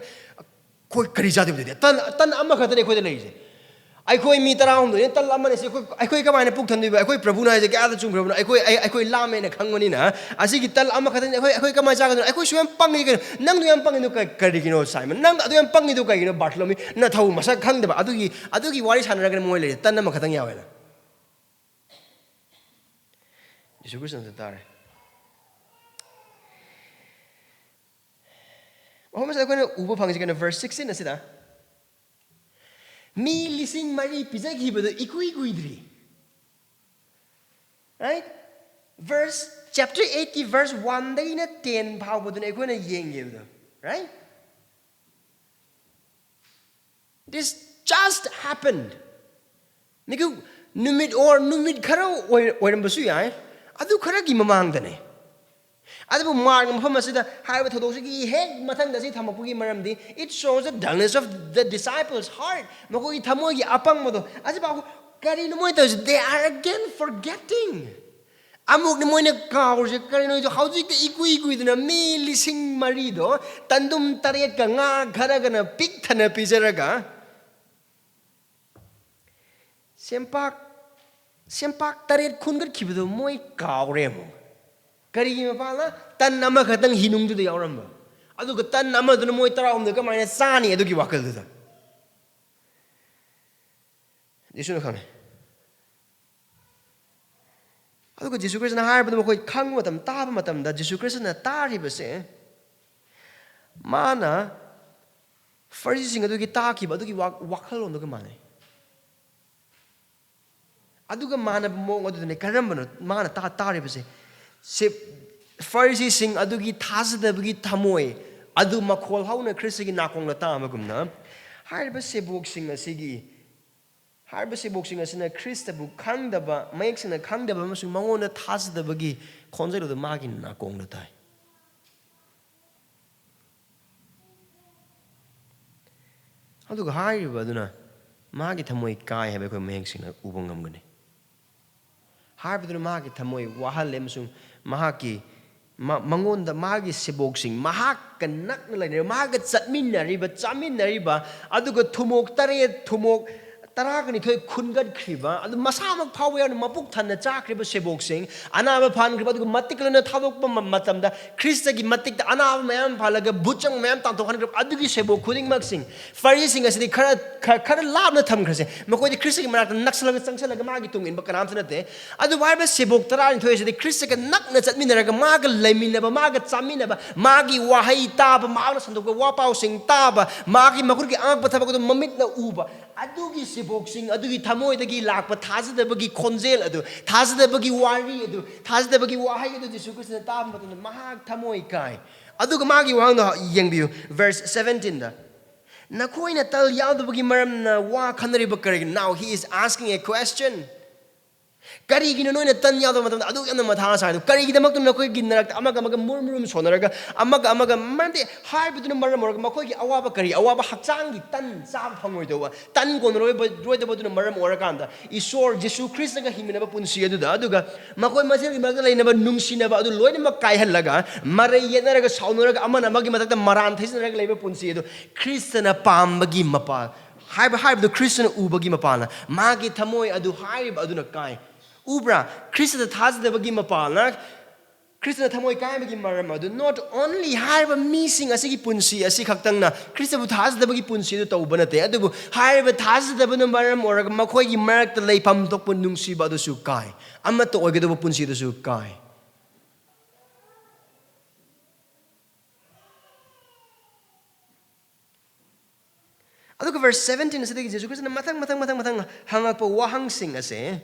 ꯑꯩꯈꯣꯏ ꯀꯔꯤ ꯆꯥꯗꯣꯏꯕ ꯑꯗꯨꯗꯤ? ꯇꯟ, ꯇꯟ ꯑꯃꯈꯛꯇꯅꯦ ꯑꯩꯈꯣꯏꯗ ꯂꯩꯔꯤꯁꯦ꯫ ꯑꯩꯈꯣꯏ ꯃꯤ ꯇꯔꯥꯍꯨꯝꯗꯣꯏꯅꯦ, ꯇꯟ ꯑꯃꯅꯦ꯫ ꯁꯤ ꯑꯩꯈꯣꯏ, ꯑꯩꯈꯣꯏ ꯀꯃꯥꯏꯅ ꯄꯨꯛ ꯊꯟꯗꯣꯏꯕ? ꯑꯩꯈꯣꯏ ꯄ꯭ꯔꯚꯨꯅ ꯍꯥꯏꯁꯦ ꯀꯌꯥꯗ ꯆꯨꯝꯈ꯭ꯔꯕꯅꯣ? ꯑꯩꯈꯣꯏ, ꯑꯩ, ꯑꯩꯈꯣꯏ ꯂꯥꯝꯃꯦꯅ ꯈꯪꯕꯅꯤꯅ, ꯑꯁꯤꯒꯤ ꯇꯟ ꯑꯃꯈꯛꯇꯅꯤ꯫ ꯑꯩꯈꯣꯏ, ꯑꯩꯈꯣꯏ ꯀꯃꯥꯏꯅ ꯆꯥꯒꯗꯣꯏꯅꯣ? ꯑꯩꯈꯣꯏꯁꯨ ꯌꯥꯝ ꯄꯪꯉꯤ ꯀꯩꯅꯣ꯫ ꯅꯪꯗꯣ ꯌꯥꯝ ꯄꯪꯉꯤꯗꯣ ꯀ-, ꯀꯔꯤꯒꯤꯅꯣ, ꯁꯥꯏꯃꯟ? ꯅꯪ ꯑꯗꯨ ꯌꯥꯝ ꯄꯪꯉꯤꯗꯣ ꯀꯩꯒꯤꯅꯣ, ꯕꯥꯔꯊꯣꯂꯣꯃꯤ? ꯅꯊꯧ ꯃꯁꯛ ꯈꯪꯗꯕ꯫ ꯑꯗꯨꯒꯤ, ꯑꯗꯨꯒꯤ ꯋꯥꯔꯤ ꯁꯥꯟꯅꯔꯒꯅ ꯃꯣꯏ ꯂꯩꯔꯦ, ꯇꯟ ꯑꯃꯈꯛꯇꯪ ꯌꯥꯎꯋꯦꯅ꯫ ꯖꯤꯁꯨ ꯈ꯭ꯔꯤꯁꯇ ꯇꯥꯔꯦ꯫ ꯃꯐꯝ ꯑꯁꯤꯗ ꯑꯩꯈꯣꯏꯅ ꯎꯕ ꯐꯪꯉꯤꯁꯦ ꯀꯩꯅꯣ? Verse sixteen ꯑꯁꯤꯗ, "ꯃꯤ ꯂꯤꯁꯤꯡ ꯃꯔꯤ ꯄꯤꯖꯈꯤꯕꯗꯣ ꯏꯀꯨꯏ ꯀꯨꯏꯗ꯭ꯔꯤ"꯫ Right? Verse, chapter eightꯀꯤ verse oneꯗꯒꯤꯅ ten ꯐꯥꯎꯕꯗꯨꯅꯦ ꯑꯩꯈꯣꯏꯅ ꯌꯦꯡꯒꯦꯕꯗꯣ꯫ Right? This just happened. ꯃꯤꯀꯨꯞ, ꯅꯨꯃꯤꯠ, or ꯅꯨꯃꯤꯠ ꯈꯔ ꯑꯣꯏ-, ꯑꯣꯏꯔꯝꯕꯁꯨ ꯌꯥꯏ꯫ ꯑꯗꯨ ꯈꯔꯒꯤ ꯃꯃꯥꯡꯗꯅꯦ꯫ ꯑꯗꯨꯕꯨ ꯃꯥꯔꯛ ꯃꯐꯝ ꯑꯁꯤꯗ ꯍꯥꯏꯔꯤꯕ ꯊꯧꯗꯣꯛꯁꯤꯒꯤ ꯍꯦꯛ ꯃꯊꯪꯗ ꯁꯤ ꯊꯝꯃꯛꯄꯒꯤ ꯃꯔꯝꯗꯤ, it shows the dullness of the disciples' heart, ꯃꯈꯣꯏꯒꯤ ꯊꯃꯣꯏꯒꯤ ꯑꯄꯪꯕꯗꯣ꯫ ꯑꯁꯤ ꯄꯥꯎ, ꯀꯔꯤꯅꯣ ꯃꯣꯏ ꯇꯧꯔꯤꯁꯦ? They are again forgetting. ꯑꯃꯨꯛꯅꯤ ꯃꯣꯏꯅ ꯀꯥꯎꯔꯤꯁꯦ꯫ ꯀꯔꯤꯅꯣ? ꯍꯧꯖꯤꯛꯇ ꯏꯀꯨꯏ ꯀꯨꯏꯗꯅ ꯃꯤ ꯂꯤꯁꯤꯡ ꯃꯔꯤꯗꯣ ꯇꯟꯗꯨꯝ ꯇꯔꯦꯠꯀ ꯉꯥ ꯈꯔꯒꯅ ꯄꯤꯛ ꯊꯟꯅ ꯄꯤꯖꯔꯒ, ꯆꯦꯡꯄꯥꯛ, ꯆꯦꯡꯄꯥꯛ ꯇꯔꯦꯠ ꯈꯨꯟꯒꯠꯈꯤꯕꯗꯣ ꯃꯣꯏ ꯀꯥꯎꯔꯦ ꯑꯃꯨꯛ꯫ ꯀꯔꯤꯒꯤ ꯃꯄꯥꯜꯅ? ꯇꯟ ꯑꯃꯈꯛꯇꯪ ꯍꯤꯅꯨꯡꯗꯨꯗ ꯌꯥꯎꯔꯝꯕ꯫ ꯑꯗꯨꯒ ꯇꯟ ꯑꯃꯗꯨꯅ ꯃꯣꯏ ꯇꯔꯥꯍꯨꯝꯗꯣꯏ ꯀꯃꯥꯏꯅ ꯆꯥꯅꯤ? ꯑꯗꯨꯒꯤ ꯋꯥꯈꯜꯗꯨꯗ꯫ ꯖꯤꯁꯨꯅ ꯈꯪꯉꯦ꯫ ꯑꯗꯨꯒ ꯖꯤꯁꯨ ꯈ꯭ꯔꯤꯁꯇꯅ ꯍꯥꯏꯔꯕꯗꯨ ꯃꯈꯣꯏ ꯈꯪꯕ ꯃꯇꯝ, ꯇꯥꯕ ꯃꯇꯝꯗ, ꯖꯤꯁꯨ ꯈ꯭ꯔꯤꯁꯇꯅ ꯇꯥꯔꯤꯕꯁꯦ, ꯃꯥꯅ ꯐꯔꯤꯁꯤꯁꯤꯡ ꯑꯗꯨꯒꯤ ꯇꯥꯈꯤꯕ ꯑꯗꯨꯒꯤ ꯋꯥ-, ꯋꯥꯈꯜꯂꯣꯟꯗꯨꯒ ꯃꯥꯟꯅꯩ꯫ ꯑꯗꯨꯒ ꯃꯥꯟꯅꯕ ꯃꯑꯣꯡ ꯑꯗꯨꯗꯅꯦ꯫ ꯀꯔꯝꯕꯅꯣ ꯃꯥꯅ ꯇꯥ-, ꯇꯥꯔꯤꯕꯁꯦ? ꯁꯦ-, ꯐꯔꯤꯁꯤꯁꯤꯡ ꯑꯗꯨꯒꯤ ꯊꯥꯖꯗꯕꯒꯤ ꯊꯃꯣꯏ ꯑꯗꯨ ꯃꯈꯣꯜ ꯍꯧꯅ ꯈ꯭ꯔꯤꯁꯇꯒꯤ ꯅꯥꯀꯣꯡꯗ ꯇꯥꯕꯒꯨꯝꯅ, ꯍꯥꯏꯔꯤꯕ ꯁꯦꯕꯣꯛꯁꯤꯡ ꯑꯁꯤꯒꯤ, ꯍꯥꯏꯔꯤꯕ ꯁꯦꯕꯣꯛꯁꯤꯡ ꯑꯁꯤꯅ ꯈ꯭ꯔꯤꯁꯇꯕꯨ ꯈꯪꯗꯕ, ꯃꯌꯦꯛ ꯁꯦꯡꯅ ꯈꯪꯗꯕ ꯑꯃꯁꯨꯡ ꯃꯉꯣꯟꯗ ꯊꯥꯖꯗꯕꯒꯤ ꯈꯣꯟꯖꯦꯜ ꯑꯗꯨ ꯃꯥꯒꯤ ꯅꯥꯀꯣꯡꯗ ꯇꯥꯏ꯫ ꯑꯗꯨꯒ ꯍꯥꯏꯔꯤꯕ ꯑꯗꯨꯅ ꯃꯥꯒꯤ ꯊꯃꯣꯏ ꯀꯥꯏ ꯍꯥꯏꯕ ꯑꯩꯈꯣꯏ ꯃꯌꯦꯛ ꯁꯦꯡꯅ ꯎꯕ ꯉꯝꯒꯅꯤ꯫ ꯍꯥꯏꯕꯗꯨꯅ ꯃꯥꯒꯤ ꯊꯃꯣꯏ ꯋꯥꯍꯜꯂꯦ ꯑꯃꯁꯨꯡ ꯃꯍꯥꯛꯀꯤ, ꯃ-, ꯃꯉꯣꯟꯗ, ꯃꯥꯒꯤ ꯁꯦꯕꯣꯛꯁꯤꯡ, ꯃꯍꯥꯛꯀ ꯅꯛꯅ ꯂꯩꯅꯔꯤꯕ, ꯃꯍꯥꯛꯀ ꯆꯠꯃꯤꯟꯅꯔꯤꯕ, ꯆꯥꯃꯤꯟꯅꯔꯤꯕ, ꯑꯗꯨꯒ ꯊꯨꯃꯣꯛ ꯇꯔꯦꯠ, ꯊꯨꯃꯣꯛ ꯇꯔꯥꯒ ꯅꯤꯊꯣꯏ ꯈꯨꯟꯒꯠꯈ꯭ꯔꯤꯕ, ꯑꯗꯨ ꯃꯁꯥꯃꯛ ꯐꯥꯎꯕ ꯌꯥꯎꯅ ꯃꯄꯨꯛ ꯊꯟꯅ ꯆꯥꯈ꯭ꯔꯤꯕ ꯁꯦꯕꯣꯛꯁꯤꯡ, ꯑꯅꯥꯕ ꯐꯍꯟꯈ꯭ꯔꯤꯕ, ꯑꯗꯨꯒ ꯃꯇꯤꯛ ꯂꯣꯏꯅ ꯊꯥꯗꯣꯛꯄ ꯃ-, ꯃꯇꯝꯗ ꯈ꯭ꯔꯤꯁꯇꯒꯤ ꯃꯇꯤꯛꯇ ꯑꯅꯥꯕ ꯃꯌꯥꯝ ꯐꯍꯜꯂꯒ ꯚꯨꯠ ꯆꯪꯕ ꯃꯌꯥꯝ ꯇꯥꯟꯊꯣꯛꯍꯟꯈ꯭ꯔꯤꯕ ꯑꯗꯨꯒꯤ ꯁꯦꯕꯣꯛ ꯈꯨꯗꯤꯡꯃꯛꯁꯤꯡ, ꯐꯔꯤꯁꯤꯡ ꯑꯁꯤꯗꯤ ꯈꯔ, ꯈꯔ, ꯈꯔ ꯂꯥꯞꯅ ꯊꯝꯈ꯭ꯔꯁꯦ꯫ ꯃꯈꯣꯏꯗꯤ ꯈ꯭ꯔꯤꯁꯇꯒꯤ ꯃꯅꯥꯛꯇ ꯅꯛꯁꯜꯂꯒ, ꯆꯪꯁꯜꯂꯒ ꯃꯥꯒꯤ ꯇꯨꯡ ꯏꯟꯕ ꯀꯅꯥꯝꯇ ꯅꯠꯇꯦ꯫ ꯑꯗꯨꯕꯨ ꯍꯥꯏꯔꯤꯕ ꯁꯦꯕꯣꯛ ꯇꯔꯥꯅꯤꯊꯣꯏ ꯑꯁꯤꯗꯤ ꯈ꯭ꯔꯤꯁꯇꯒ ꯅꯛꯅ ꯆꯠꯃꯤꯟꯅꯔꯒ, ꯃꯥꯒ ꯂꯩꯃꯤꯟꯅꯕ, ꯃꯥꯒ ꯆꯥꯃꯤꯟꯅꯕ, ꯃꯥꯒꯤ ꯋꯥꯍꯩ ꯇꯥꯕ, ꯃꯍꯥꯛꯅ ꯁꯟꯗꯣꯛꯄ ꯋꯥ ꯄꯥꯎꯁꯤꯡ ꯇꯥꯕ, ꯃꯥꯒꯤ ꯃꯈꯨꯠꯀꯤ ꯑꯉꯛꯄ ꯊꯕꯛ ꯑꯗꯨ ꯃꯃꯤꯠꯅ ꯎꯕ, ꯑꯗꯨꯒꯤ ꯁꯦꯕꯣꯛꯁꯤꯡ ꯑꯗꯨꯒꯤ ꯊꯃꯣꯏꯗꯒꯤ ꯂꯥꯛꯄ ꯊꯥꯖꯗꯕꯒꯤ ꯈꯣꯟꯖꯦꯜ ꯑꯗꯨ, ꯊꯥꯖꯗꯕꯒꯤ ꯋꯥꯔꯤ ꯑꯗꯨ, ꯊꯥꯖꯗꯕꯒꯤ ꯋꯥꯍꯩ ꯑꯗꯨ ꯖꯤꯁꯨ ꯈ꯭ꯔꯤꯁꯇꯅ ꯇꯥꯕ ꯃꯇꯝꯗ ꯃꯍꯥꯛ ꯊꯃꯣꯏ ꯀꯥꯏ꯫ ꯑꯗꯨꯒ ꯃꯥꯒꯤ ꯋꯥꯍꯪꯗꯣ ꯌꯦꯡꯕꯤꯌꯨ, verse seventeenꯗ, "ꯅꯈꯣꯏꯅ ꯇꯜ ꯌꯥꯎꯗꯕꯒꯤ ꯃꯔꯝꯅ ꯋꯥ ꯈꯟꯅꯔꯤꯕ ꯀꯔꯤꯒꯤꯅꯣ?" Now he is asking a question. ꯀꯔꯤꯒꯤꯅꯣ ꯅꯣꯏꯅ ꯇꯟ ꯌꯥꯎꯗꯕ ꯃꯇꯝꯗ ꯑꯗꯨꯛ ꯌꯥꯝꯅ ꯃꯊꯥ ꯁꯥꯏꯗꯣ? ꯀꯔꯤꯒꯤꯗꯃꯛꯇ ꯅꯈꯣꯏꯒꯤ ꯅꯔꯛꯇ ꯑꯃꯒ ꯑꯃꯒ ꯃꯨꯔꯨꯝ ꯃꯨꯔꯨꯝ ꯁꯣꯟꯅꯔꯒ, ꯑꯃꯒ ꯑꯃꯒ, ꯃꯔꯝꯗꯤ ꯍꯥꯏꯕꯗꯨꯅ ꯃꯔꯝ ꯑꯣꯏꯔꯒ ꯃꯈꯣꯏꯒꯤ ꯑꯋꯥꯕ ꯀꯔꯤ? ꯑꯋꯥꯕ ꯍꯛꯆꯥꯡꯒꯤ ꯇꯟ ꯆꯥꯕ ꯐꯪꯉꯣꯏꯗꯧꯕ, ꯇꯟ ꯀꯣꯟꯅꯔꯣꯏꯕ-, ꯔꯣꯏꯗꯕꯗꯨꯅ ꯃꯔꯝ ꯑꯣꯏꯔꯀꯥꯟꯗ, ꯏꯁꯣꯔ ꯖꯤꯁꯨ ꯈ꯭ꯔꯤꯁꯇꯒ ꯍꯤꯡꯃꯤꯟꯅꯕ ꯄꯨꯟꯁꯤ ꯑꯗꯨꯗ, ꯑꯗꯨꯒ ꯃꯈꯣꯏ ꯃꯁꯦꯜꯒꯤ ꯃꯔꯛꯇ ꯂꯩꯅꯕ ꯅꯨꯡꯁꯤꯅꯕ ꯑꯗꯨ ꯂꯣꯏꯅꯃꯛ ꯀꯥꯏꯍꯜꯂꯒ, ꯃꯔꯩ ꯌꯦꯠꯅꯔꯒ, ꯁꯥꯎꯅꯔꯒ, ꯑꯃꯅ ꯑꯃꯒꯤ ꯃꯊꯛꯇ ꯃꯔꯥꯟ ꯊꯩꯖꯤꯟꯅꯔꯒ ꯂꯩꯕ ꯄꯨꯟꯁꯤ ꯑꯗꯨ ꯈ꯭ꯔꯤꯁꯇꯅ ꯄꯥꯝꯕꯒꯤ ꯃꯄꯥ ꯍꯥꯏꯕ, ꯍꯥꯏꯕꯗꯨ ꯈ꯭ꯔꯤꯁꯇꯅ ꯎꯕꯒꯤ ꯃꯄꯥꯜꯅ ꯃꯥꯒꯤ ꯊꯃꯣꯏ ꯑꯗꯨ ꯍꯥꯏꯔꯤꯕ ꯑꯗꯨꯅ ꯀꯥꯏ꯫ ꯎꯕ꯭ꯔꯥ? ꯈ꯭ꯔꯤꯁꯇꯗ ꯊꯥꯖꯗꯕꯒꯤ ꯃꯄꯥꯜꯅ ꯈ꯭ꯔꯤꯁꯇꯅ ꯊꯃꯣꯏ ꯀꯥꯏꯕꯒꯤ ꯃꯔꯝ ꯑꯗꯨ not only ꯍꯥꯏꯔꯤꯕ ꯃꯤꯁꯤꯡ ꯑꯁꯤꯒꯤ ꯄꯨꯟꯁꯤ ꯑꯁꯤ ꯈꯛꯇꯪꯅ, ꯈ꯭ꯔꯤꯁꯇꯕꯨ ꯊꯥꯖꯗꯕꯒꯤ ꯄꯨꯟꯁꯤ ꯑꯗꯨ ꯇꯧꯕ ꯅꯠꯇꯦ, ꯑꯗꯨꯕꯨ ꯍꯥꯏꯔꯤꯕ ꯊꯥꯖꯗꯕꯅ ꯃꯔꯝ ꯑꯣꯏꯔꯒ ꯃꯈꯣꯏꯒꯤ ꯃꯔꯛꯇ ꯂꯩꯐꯝ ꯊꯣꯛꯄ ꯅꯨꯡꯁꯤꯕ ꯑꯗꯨꯁꯨ ꯀꯥꯏ, ꯑꯃꯠꯇ ꯑꯣꯏꯒꯗꯧꯕ ꯄꯨꯟꯁꯤ ꯑꯗꯨꯁꯨ ꯀꯥꯏ꯫ ꯑꯗꯨꯒ verse seventeen ꯑꯁꯤꯗꯒꯤ ꯖꯤꯁꯨ ꯈ꯭ꯔꯤꯁꯇꯅ ꯃꯊꯪ, ꯃꯊꯪ, ꯃꯊꯪ, ꯃꯊꯪ ꯍꯪꯉꯛꯄ ꯋꯥꯍꯪꯁꯤꯡ ꯑꯁꯦ,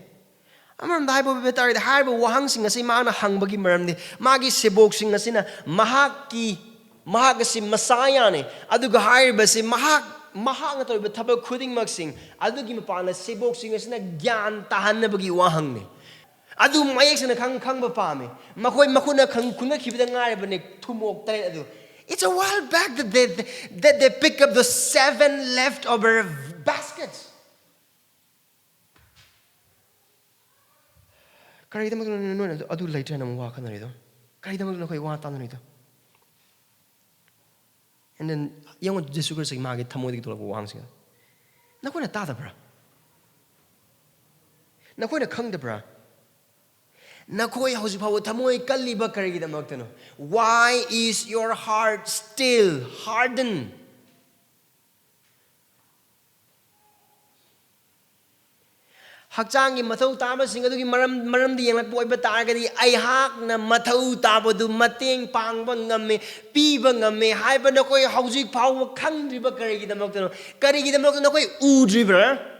ꯑꯃꯔꯣꯝꯗ ꯍꯥꯏꯕ ꯑꯣꯏꯕ ꯇꯥꯔꯒꯗꯤ, ꯍꯥꯏꯔꯤꯕ ꯋꯥꯍꯪꯁꯤꯡ ꯑꯁꯤ ꯃꯥꯅ ꯍꯪꯕꯒꯤ ꯃꯔꯝꯗꯤ, ꯃꯥꯒꯤ ꯁꯦꯕꯣꯛꯁꯤꯡ ꯑꯁꯤꯅ ꯃꯍꯥꯛꯀꯤ, ꯃꯍꯥꯛ ꯑꯁꯤ ꯃꯁꯥꯌꯥꯅꯤ, ꯑꯗꯨꯒ ꯍꯥꯏꯔꯤꯕꯁꯤ ꯃꯍꯥꯛ, ꯃꯍꯥꯛꯅ ꯇꯧꯔꯤꯕ ꯊꯕꯛ ꯈꯨꯗꯤꯡꯃꯛꯁꯤꯡ ꯑꯗꯨꯒꯤ ꯃꯄꯥꯟꯗ ꯁꯦꯕꯣꯛꯁꯤꯡ ꯑꯁꯤꯅ ꯒ꯭ꯌꯥꯟ ꯇꯥꯍꯟꯅꯕꯒꯤ ꯋꯥꯍꯪꯅꯤ꯫ ꯑꯗꯨ ꯃꯌꯦꯛ ꯁꯦꯡꯅ ꯈꯪ-, ꯈꯪꯕ ꯄꯥꯝꯃꯤ꯫ ꯃꯈꯣꯏ ꯃꯈꯨꯠꯅ ꯈꯪ-, ꯈꯨꯟꯒꯠꯈꯤꯕꯗ ꯉꯥꯏꯔꯕꯅꯦ ꯊꯨꯝꯃꯣꯛ ꯇꯔꯦꯠ ꯑꯗꯨ꯫ It's a while back that they, that they pick up the seven leftover baskets. ꯀꯔꯤꯒꯤꯗꯃꯛꯇꯅꯣ ꯅꯣꯏꯅ ꯑꯗꯨ, ꯑꯗꯨ ꯂꯩꯇ꯭ꯔꯦꯅ ꯑꯃꯨꯛ ꯋꯥ ꯈꯟꯅꯔꯤꯗꯣ? ꯀꯔꯤꯒꯤꯗꯃꯛꯇꯅꯣ ꯑꯩꯈꯣꯏ ꯋꯥ ꯇꯥꯟꯅꯔꯤꯗꯣ? And then, ꯌꯦꯡꯉꯣ, ꯖꯤꯁꯨ ꯈ꯭ꯔꯤꯁꯇꯒꯤ ꯃꯥꯒꯤ ꯊꯃꯣꯏꯗꯒꯤ ꯊꯣꯛꯂꯛꯄ ꯋꯥꯍꯪꯁꯤꯡ ꯑꯗꯣ꯫ ꯅꯈꯣꯏꯅ ꯇꯥꯗꯕ꯭ꯔꯥ? ꯅꯈꯣꯏꯅ ꯈꯪꯗꯕ꯭ꯔꯥ? ꯅꯈꯣꯏ ꯍꯧꯖꯤꯛ ꯐꯥꯎꯕ ꯊꯃꯣꯏ ꯀꯜꯂꯤꯕ ꯀꯔꯤꯒꯤꯗꯃꯛꯇꯅꯣ? Why is your heart still hardened? ꯍꯛꯆꯥꯡꯒꯤ ꯃꯊꯧ ꯇꯥꯕꯁꯤꯡ ꯑꯗꯨꯒꯤ ꯃꯔꯝ, ꯃꯔꯝꯗ ꯌꯦꯡꯂꯛꯄ ꯑꯣꯏꯕ ꯇꯥꯔꯒꯗꯤ, ꯑꯩꯍꯥꯛꯅ ꯃꯊꯧ ꯇꯥꯕꯗꯨ ꯃꯇꯦꯡ ꯄꯥꯡꯕ ꯉꯝꯃꯦ, ꯄꯤꯕ ꯉꯝꯃꯦ ꯍꯥꯏꯕ ꯅꯈꯣꯏ ꯍꯧꯖꯤꯛ ꯐꯥꯎꯕ ꯈꯪꯗ꯭ꯔꯤꯕ ꯀꯔꯤꯒꯤꯗꯃꯛꯇꯅꯣ? ꯀꯔꯤꯒꯤꯗꯃꯛꯇ ꯅꯈꯣꯏ ꯎꯗ꯭ꯔꯤꯕ꯭ꯔꯥ?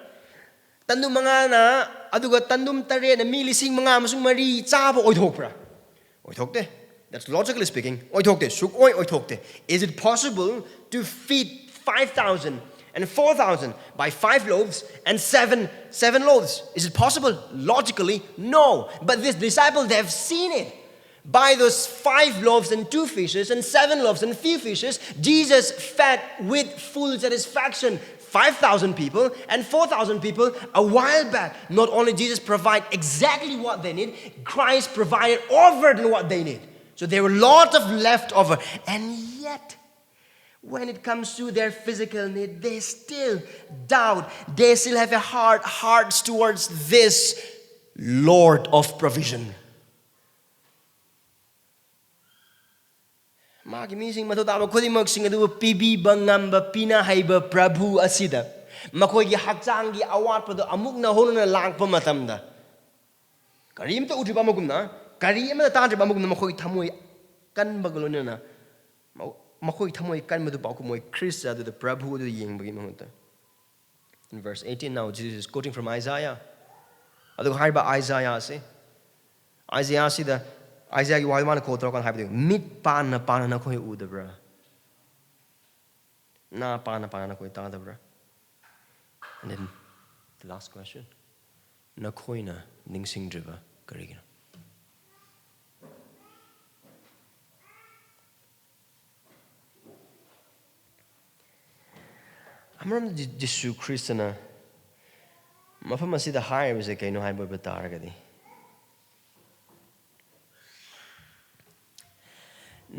ꯇꯟꯗꯨꯝ ꯃꯉꯥꯅ, ꯑꯗꯨꯒ ꯇꯟꯗꯨꯝ ꯇꯔꯦꯠꯅ ꯃꯤ ꯂꯤꯁꯤꯡ ꯃꯉꯥ ꯑꯃꯁꯨꯡ ꯃꯔꯤ ꯆꯥꯕ ꯑꯣꯏꯊꯣꯛꯄ꯭ꯔꯥ? ꯑꯣꯏꯊꯣꯛꯇꯦ꯫ That's logically speaking. ꯑꯣꯏꯊꯣꯛꯇꯦ꯫ ꯁꯨꯛꯑꯣꯏ ꯑꯣꯏꯊꯣꯛꯇꯦ꯫ Is it possible to feed five thousand And four thousand by five loaves and seven, seven loaves. Is it possible? Logically, no. But these disciples, they have seen it. By those five loaves and two fishes and seven loaves and few fishes, Jesus fed with full satisfaction five thousand people and four thousand people a while back. Not only Jesus provide exactly what they need, Christ provided over than what they need. So there were a lot of leftover. And yet, when it comes to their physical need, they still doubt. They still have a hard hearts towards this Lord of provision. ꯃꯥꯒꯤ ꯃꯤꯁꯤꯡ ꯃꯊꯧ ꯇꯥꯕ ꯈꯨꯗꯤꯡꯃꯛꯁꯤꯡ ꯑꯗꯨꯕꯨ ꯄꯤꯕꯤꯕ ꯉꯝꯕ, ꯄꯤꯅ ꯍꯩꯕ ꯄ꯭ꯔꯚꯨ ꯑꯁꯤꯗ ꯃꯈꯣꯏꯒꯤ ꯍꯛꯆꯥꯡꯒꯤ ꯑꯋꯥꯠꯄꯗꯨ ꯑꯃꯨꯛ ꯅꯧꯍꯧꯅꯅ ꯂꯥꯛꯄ ꯃꯇꯝꯗ, ꯀꯔꯤꯝꯇ ꯎꯗ꯭ꯔꯤꯕ ꯑꯃꯒꯨꯝꯅ, ꯀꯔꯤ ꯑꯃꯠꯇ ꯇꯥꯗ꯭ꯔꯤꯕ ꯑꯃꯒꯨꯝꯅ, ꯃꯈꯣꯏꯒꯤ ꯊꯃꯣꯏ ꯀꯟꯕꯒ ꯂꯣꯏꯅꯅ ꯃ-, ꯃꯈꯣꯏꯒꯤ ꯊꯃꯣꯏ ꯀꯟꯕꯗꯨ ꯄꯥꯎꯈꯨꯝ ꯑꯣꯏ, ꯈ꯭ꯔꯤꯁꯇ ꯑꯗꯨꯗ, ꯄ꯭ꯔꯚꯨ ꯑꯗꯨꯗ ꯌꯦꯡꯕꯒꯤ ꯃꯍꯨꯠꯇ꯫ In verse eighteen now, Jesus is quoting from Isaiah. ꯑꯗꯨꯒ ꯍꯥꯏꯔꯤꯕ ꯑꯥꯏꯖꯥꯌꯥ ꯑꯁꯤ, ꯑꯥꯏꯖꯥꯌꯥ ꯑꯁꯤꯗ, ꯑꯥꯏꯖꯥꯌꯥꯒꯤ ꯋꯥꯍꯩ ꯃꯥꯅ quote ꯇꯧꯔꯀꯥꯟꯗ ꯍꯥꯏꯕꯗꯤ, "ꯃꯤꯠ ꯄꯥꯟꯅ ꯄꯥꯟꯅ ꯅꯈꯣꯏ ꯎꯗꯕ꯭ꯔꯥ? ꯅꯥ ꯄꯥꯟꯅ ꯄꯥꯟꯅ ꯅꯈꯣꯏ ꯇꯥꯗꯕ꯭ꯔꯥ?" And then the last question, "ꯅꯈꯣꯏꯅ ꯅꯤꯡꯁꯤꯡꯗ꯭ꯔꯤꯕ ꯀꯔꯤꯒꯤꯅꯣ?" ꯑꯃꯔꯣꯝꯗ ꯖꯤ-, ꯖꯤꯁꯨ ꯈ꯭ꯔꯤꯁꯇꯅ ꯃꯐꯝ ꯑꯁꯤꯗ ꯍꯥꯏꯔꯤꯕꯁꯦ ꯀꯩꯅꯣ ꯍꯥꯏꯕ ꯑꯣꯏꯕ ꯇꯥꯔꯒꯗꯤ,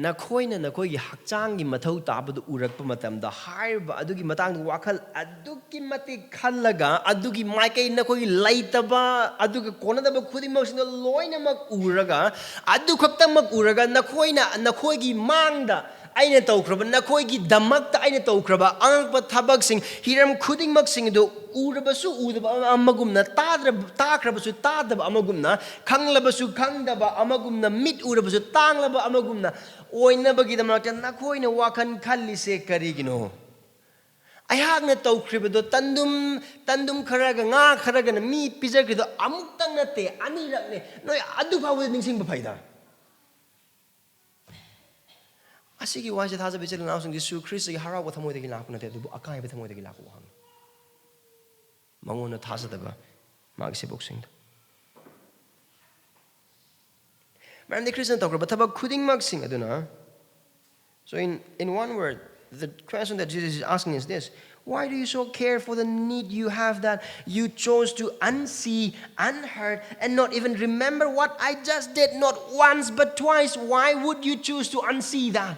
ꯅꯈꯣꯏꯅ ꯅꯈꯣꯏꯒꯤ ꯍꯛꯆꯥꯡꯒꯤ ꯃꯊꯧ ꯇꯥꯕꯗꯨ ꯎꯔꯛꯄ ꯃꯇꯝꯗ, ꯍꯥꯏꯔꯤꯕ ꯑꯗꯨꯒꯤ ꯃꯇꯥꯡꯗ ꯋꯥꯈꯜ ꯑꯗꯨꯛꯀꯤ ꯃꯇꯤꯛ ꯈꯜꯂꯒ, ꯑꯗꯨꯒꯤ ꯃꯥꯏꯀꯩ ꯅꯈꯣꯏꯒꯤ ꯂꯩꯇꯕ, ꯑꯗꯨꯒ ꯀꯣꯟꯅꯗꯕ ꯈꯨꯗꯤꯡꯃꯛꯁꯤꯡꯗꯣ ꯂꯣꯏꯅꯃꯛ ꯎꯔꯒ, ꯑꯗꯨ ꯈꯛꯇꯃꯛ ꯎꯔꯒ, ꯅꯈꯣꯏꯅ ꯅꯈꯣꯏꯒꯤ ꯃꯥꯡꯗ ꯑꯩꯅ ꯇꯧꯈ꯭ꯔꯕ, ꯅꯈꯣꯏꯒꯤꯗꯃꯛꯇ ꯑꯩꯅ ꯇꯧꯈ꯭ꯔꯕ ꯑꯉꯛꯄ ꯊꯕꯛꯁꯤꯡ, ꯍꯤꯔꯝ ꯈꯨꯗꯤꯡꯃꯛꯁꯤꯡ ꯑꯗꯨ ꯎꯔꯕꯁꯨ ꯎꯗꯕ ꯑꯃꯒꯨꯝꯅ, ꯇꯥꯗ꯭ꯔ-, ꯇꯥꯈ꯭ꯔꯕꯁꯨ ꯇꯥꯗꯕ ꯑꯃꯒꯨꯝꯅ, ꯈꯪꯂꯕꯁꯨ ꯈꯪꯗꯕ ꯑꯃꯒꯨꯝꯅ, ꯃꯤꯠ ꯎꯔꯕꯁꯨ ꯇꯥꯡꯂꯕ ꯑꯃꯒꯨꯝꯅ ꯑꯣꯏꯅꯕꯒꯤꯗꯃꯛꯇ ꯅꯈꯣꯏꯅ ꯋꯥꯈꯜ ꯈꯜꯂꯤꯁꯦ ꯀꯔꯤꯒꯤꯅꯣ? ꯑꯩꯍꯥꯛꯅ ꯇꯧꯈ꯭ꯔꯤꯕꯗꯣ, ꯇꯟꯗꯨꯝ, ꯇꯟꯗꯨꯝ ꯈꯔꯒ ꯉꯥ ꯈꯔꯒꯅ ꯃꯤ ꯄꯤꯖꯈ꯭ꯔꯤꯗꯣ ꯑꯃꯨꯛꯇꯪ ꯅꯠꯇꯦ, ꯑꯅꯤꯔꯛꯅꯦ꯫ ꯅꯣꯏ ꯑꯗꯨ ꯐꯥꯎꯕꯗ ꯅꯤꯡꯁꯤꯡꯕ ꯐꯩꯗ꯫ ꯑꯁꯤꯒꯤ ꯋꯥꯁꯦ ꯊꯥꯖꯕ ꯏꯆꯤꯜ ꯏꯅꯥꯎꯁꯤꯡ, ꯖꯤꯁꯨ ꯈ꯭ꯔꯤꯁꯇꯒꯤ ꯍꯔꯥꯎꯕ ꯊꯃꯣꯏꯗꯒꯤ ꯂꯥꯛꯄ ꯅꯠꯇꯦ, ꯑꯗꯨꯕꯨ ꯑꯀꯥꯏꯕ ꯊꯃꯣꯏꯗꯒꯤ ꯂꯥꯛꯄ ꯋꯥꯍꯪꯅꯤ꯫ ꯃꯉꯣꯟꯗ ꯊꯥꯖꯗꯕ ꯃꯥꯒꯤ ꯁꯦꯕꯣꯛꯁꯤꯡꯗꯣ꯫ ꯃꯔꯝꯗꯤ ꯈ꯭ꯔꯤꯁꯇꯅ ꯇꯧꯈ꯭ꯔꯕ ꯊꯕꯛ ꯈꯨꯗꯤꯡꯃꯛꯁꯤꯡ ꯑꯗꯨꯅ, so in, in one word, the question that Jesus is asking is this: Why do you so care for the need you have that you chose to unsee, unheard, and not even remember what I just did, not once but twice? Why would you choose to unsee that?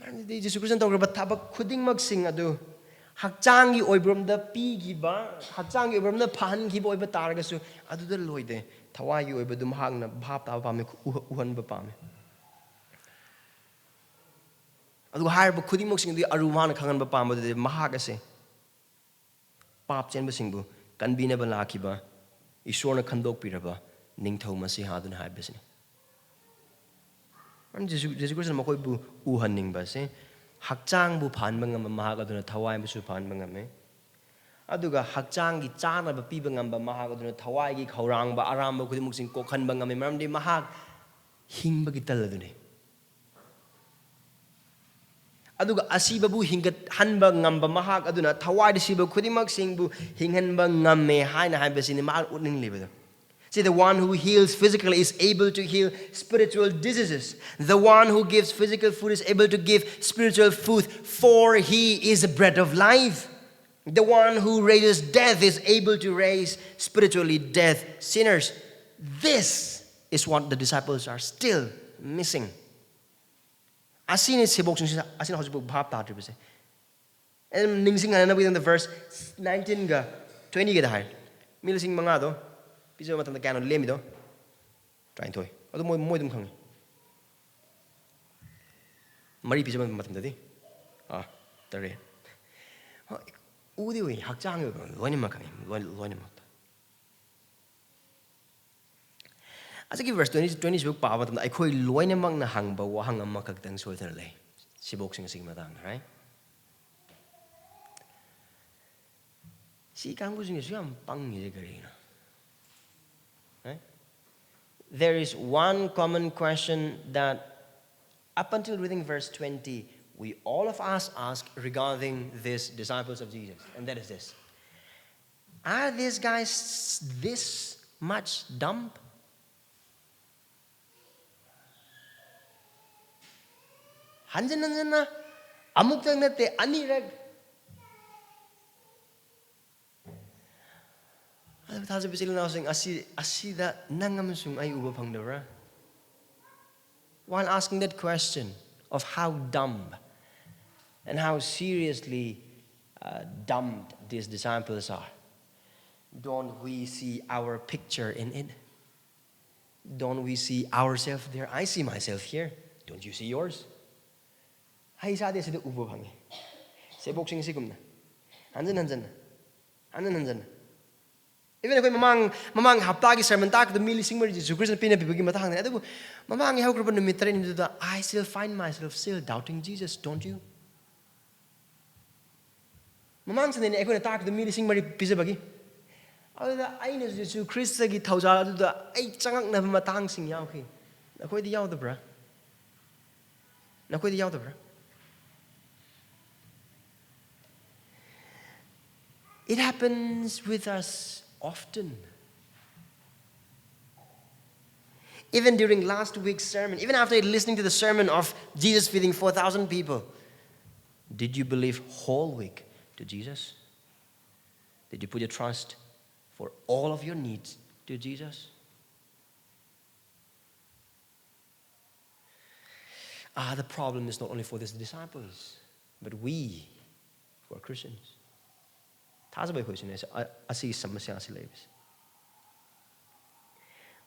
ꯃꯔꯝꯗꯤ ꯖꯤꯁꯨ ꯈ꯭ꯔꯤꯁꯇꯅ ꯇꯧꯈ꯭ꯔꯕ ꯊꯕꯛ ꯈꯨꯗꯤꯡꯃꯛꯁꯤꯡ ꯑꯗꯨ ꯍꯛꯆꯥꯡꯒꯤ ꯑꯣꯏꯕꯔꯣꯝꯗ ꯄꯤꯈꯤꯕ, ꯍꯛꯆꯥꯡꯒꯤ ꯑꯣꯏꯕꯔꯣꯝꯗ ꯐꯍꯟꯈꯤꯕ ꯑꯣꯏꯕ ꯇꯥꯔꯒꯁꯨ, ꯑꯗꯨꯗ ꯂꯣꯏꯗꯦ꯫ ꯊꯋꯥꯏꯒꯤ ꯑꯣꯏꯕꯗꯨ ꯃꯍꯥꯛꯅ ꯚꯥꯞ ꯇꯥꯕ ꯄꯥꯝꯃꯤ, ꯎꯍ-, ꯎꯍꯟꯕ ꯄꯥꯝꯃꯤ꯫ ꯑꯗꯨꯒ ꯍꯥꯏꯔꯤꯕ ꯈꯨꯗꯤꯡꯃꯛꯁꯤꯡ ꯑꯗꯨꯒꯤ ꯑꯔꯨ ꯃꯍꯥꯛꯅ ꯈꯪꯍꯟꯕ ꯄꯥꯝꯕꯗꯨꯗꯤ ꯃꯍꯥꯛ ꯑꯁꯦ ꯄꯥꯞ ꯆꯦꯟꯕꯁꯤꯡꯕꯨ ꯀꯟꯕꯤꯅꯕ ꯂꯥꯛꯈꯤꯕ, ꯏꯁꯣꯔꯅ ꯈꯟꯗꯣꯛꯄꯤꯔꯕ ꯅꯤꯡꯊꯧ ꯃꯁꯤꯍꯥ ꯑꯗꯨꯅꯤ ꯍꯥꯏꯕꯁꯤꯅꯤ꯫ ꯖꯤꯁꯨ, ꯖꯤꯁꯨ ꯈ꯭ꯔꯤꯁꯇꯅ ꯃꯈꯣꯏꯕꯨ ꯎꯍꯟꯅꯤꯡꯕ ꯑꯁꯦ, ꯍꯛꯆꯥꯡꯕꯨ ꯐꯍꯟꯕ ꯉꯝꯕ ꯃꯍꯥꯛ ꯑꯗꯨꯅ ꯊꯋꯥꯏꯕꯨꯁꯨ ꯐꯍꯟꯕ ꯉꯝꯃꯤ꯫ ꯑꯗꯨꯒ ꯍꯛꯆꯥꯡꯒꯤ ꯆꯥꯅꯕ ꯄꯤꯕ ꯉꯝꯕ ꯃꯍꯥꯛ ꯑꯗꯨꯅ ꯊꯋꯥꯏꯒꯤ ꯈꯧꯔꯥꯡꯕ, ꯑꯔꯥꯝꯕ ꯈꯨꯗꯤꯡꯃꯛꯁꯤꯡ ꯀꯣꯛꯍꯟꯕ ꯉꯝꯃꯤ, ꯃꯔꯝꯗꯤ ꯃꯍꯥꯛ ꯍꯤꯡꯕꯒꯤ ꯇꯜ ꯑꯗꯨꯅꯤ꯫ ꯑꯗꯨꯒ ꯑꯁꯤꯕꯕꯨ ꯍꯤꯡꯒꯠꯍꯟꯕ ꯉꯝꯕ ꯃꯍꯥꯛ ꯑꯗꯨꯅ ꯊꯋꯥꯏꯗ ꯁꯤꯕ ꯈꯨꯗꯤꯡꯃꯛꯁꯤꯡꯕꯨ ꯍꯤꯡꯍꯟꯕ ꯉꯝꯃꯦ ꯍꯥꯏꯅ ꯍꯥꯏꯕꯁꯤꯅꯤ ꯃꯍꯥꯛꯅ ꯎꯠꯅꯤꯡꯂꯤꯕꯗꯣ꯫ See, the one who heals physically is able to heal spiritual diseases. The one who gives physical food is able to give spiritual food, for he is the bread of life. The one who raises death is able to raise spiritually dead sinners. This is what the disciples are still missing. ꯑꯁꯤꯅꯤ ꯁꯦꯕꯣꯛꯁꯤꯡꯁꯤꯅ, ꯑꯁꯤꯅ ꯍꯧꯖꯤꯛꯐꯥꯎ ꯚꯥꯞ ꯇꯥꯗ꯭ꯔꯤꯕꯁꯦ꯫ ꯑꯩꯅ ꯅꯤꯡꯁꯤꯡꯍꯟꯅꯕꯒꯤꯗꯃꯛꯇ verse nineteenꯒ twentyꯒꯗ ꯍꯥꯏ, ꯃꯤ ꯂꯤꯁꯤꯡ ꯃꯉꯥꯗꯣ ꯄꯤꯖꯕ ꯃꯇꯝꯗ ꯀꯌꯥꯅꯣ ꯂꯦꯝꯃꯤꯗꯣ? ꯇꯔꯥꯅꯤꯊꯣꯏ꯫ ꯑꯗꯨ ꯃꯣꯏ, ꯃꯣꯏ ꯑꯗꯨꯝ ꯈꯪꯉꯤ꯫ ꯃꯔꯤ ꯄꯤꯖꯕ ꯃꯇꯝꯗꯗꯤ, ꯑꯥ, ꯇꯔꯦꯠ꯫ ꯍꯣꯏ, ꯎꯗꯤ ꯎꯏ, ꯍꯛꯆꯥꯡꯒꯤ ꯑꯣꯏꯕ ꯂꯣꯏꯅꯃꯛ ꯈꯪꯉꯤ, ꯂꯣꯏ-, ꯂꯣꯏꯅꯃꯛꯇ꯫ ꯑꯁꯤꯒꯤ verse twenty, twenty ꯁꯤꯕꯨ ꯄꯥꯕ ꯃꯇꯝꯗ ꯑꯩꯈꯣꯏ ꯂꯣꯏꯅꯃꯛꯅ ꯍꯪꯕ ꯋꯥꯍꯪ ꯑꯃꯈꯛꯇꯪ ꯁꯣꯏꯗꯅ ꯂꯩ, ꯁꯤꯕꯣꯛꯁꯤꯡ ꯑꯁꯤꯒꯤ ꯃꯇꯥꯡꯗ, right? ꯁꯤ ꯀꯥꯡꯕꯨꯁꯤꯡꯁꯤꯁꯨ ꯌꯥꯝ ꯄꯪꯉꯤꯁꯦ ꯀꯔꯤꯒꯤꯅꯣ? Right? There is one common question that, up until reading verse twenty, we all of us ask regarding these disciples of Jesus, and that is this. Are these guys this much dumb? ꯍꯟꯖꯤꯟ ꯍꯟꯖꯤꯟꯅ ꯑꯃꯨꯛꯇꯪ ꯅꯠꯇꯦ, ꯑꯅꯤꯔꯛ. ꯑꯗꯨ ꯊꯥꯖꯕ ꯏꯆꯤꯜ ꯏꯅꯥꯎꯁꯤꯡ, ꯑꯁꯤ, ꯑꯁꯤꯗ ꯅꯪ ꯑꯃꯁꯨꯡ ꯑꯩ ꯎꯕ ꯐꯪꯗꯕ꯭ꯔꯥ? While asking that question of how dumb and how seriously, uh, dumb these disciples are, don't we see our picture in it? Don't we see ourselves there? I see myself here. Don't you see yours? ꯑꯩ ꯏꯁꯥꯗꯤ ꯑꯁꯤꯗ ꯎꯕ ꯐꯪꯉꯤ꯫ ꯁꯦꯕꯣꯛꯁꯤꯡ ꯑꯁꯤꯒꯨꯝꯅ ꯍꯟꯖꯤꯟ ꯍꯟꯖꯤꯟꯅ, ꯍꯟꯖꯤꯟ ꯍꯟꯖꯤꯟꯅ. Even ꯑꯩꯈꯣꯏ ꯃꯃꯥꯡ, ꯃꯃꯥꯡ ꯍꯞꯇꯥꯒꯤ sermon ꯇꯥꯛꯄꯗ ꯃꯤ ꯂꯤꯁꯤꯡ ꯃꯔꯤ ꯖꯤꯁꯨ ꯈ꯭ꯔꯤꯁꯇꯅ ꯄꯤꯅꯕꯤꯕꯒꯤ ꯃꯇꯥꯡꯗꯅꯤ꯫ ꯑꯗꯨꯕꯨ ꯃꯃꯥꯡꯒꯤ ꯍꯧꯈ꯭ꯔꯕ ꯅꯨꯃꯤꯠ ꯇꯔꯦꯠꯅꯤꯗꯨꯗ, I still find myself still doubting Jesus, don't you? ꯃꯃꯥꯡ ꯁꯟꯗꯦꯅꯤ ꯑꯩꯈꯣꯏꯅ ꯇꯥꯛꯄꯗ ꯃꯤ ꯂꯤꯁꯤꯡ ꯃꯔꯤ ꯄꯤꯖꯕꯒꯤ꯫ ꯑꯗꯨꯗ ꯑꯩꯅꯁꯨ ꯖꯤꯁꯨ ꯈ꯭ꯔꯤꯁꯇꯒꯤ ꯊꯧꯖꯥꯜ ꯑꯗꯨꯗ ꯑꯩ ꯆꯉꯛꯅꯕ ꯃꯇꯥꯡꯁꯤꯡ ꯌꯥꯎꯈꯤ꯫ ꯅꯈꯣꯏꯗꯤ ꯌꯥꯎꯗꯕ꯭ꯔꯥ? ꯅꯈꯣꯏꯗꯤ ꯌꯥꯎꯗꯕ꯭ꯔꯥ? It happens with us often. Even during last week's sermon, even after listening to the sermon of Jesus feeding four thousand people, did you believe whole week to Jesus? Did you put your trust for all of your needs to Jesus? Ah, the problem is not only for these disciples, but we who are Christians. ꯊꯥꯖꯕ ꯑꯩꯈꯣꯏꯁꯨꯅꯦ ꯑꯁꯤ, ꯑ-, ꯑꯁꯤꯒꯤ ꯁꯃꯁ꯭ꯌꯥ ꯑꯁꯤ ꯂꯩꯕꯁꯦ꯫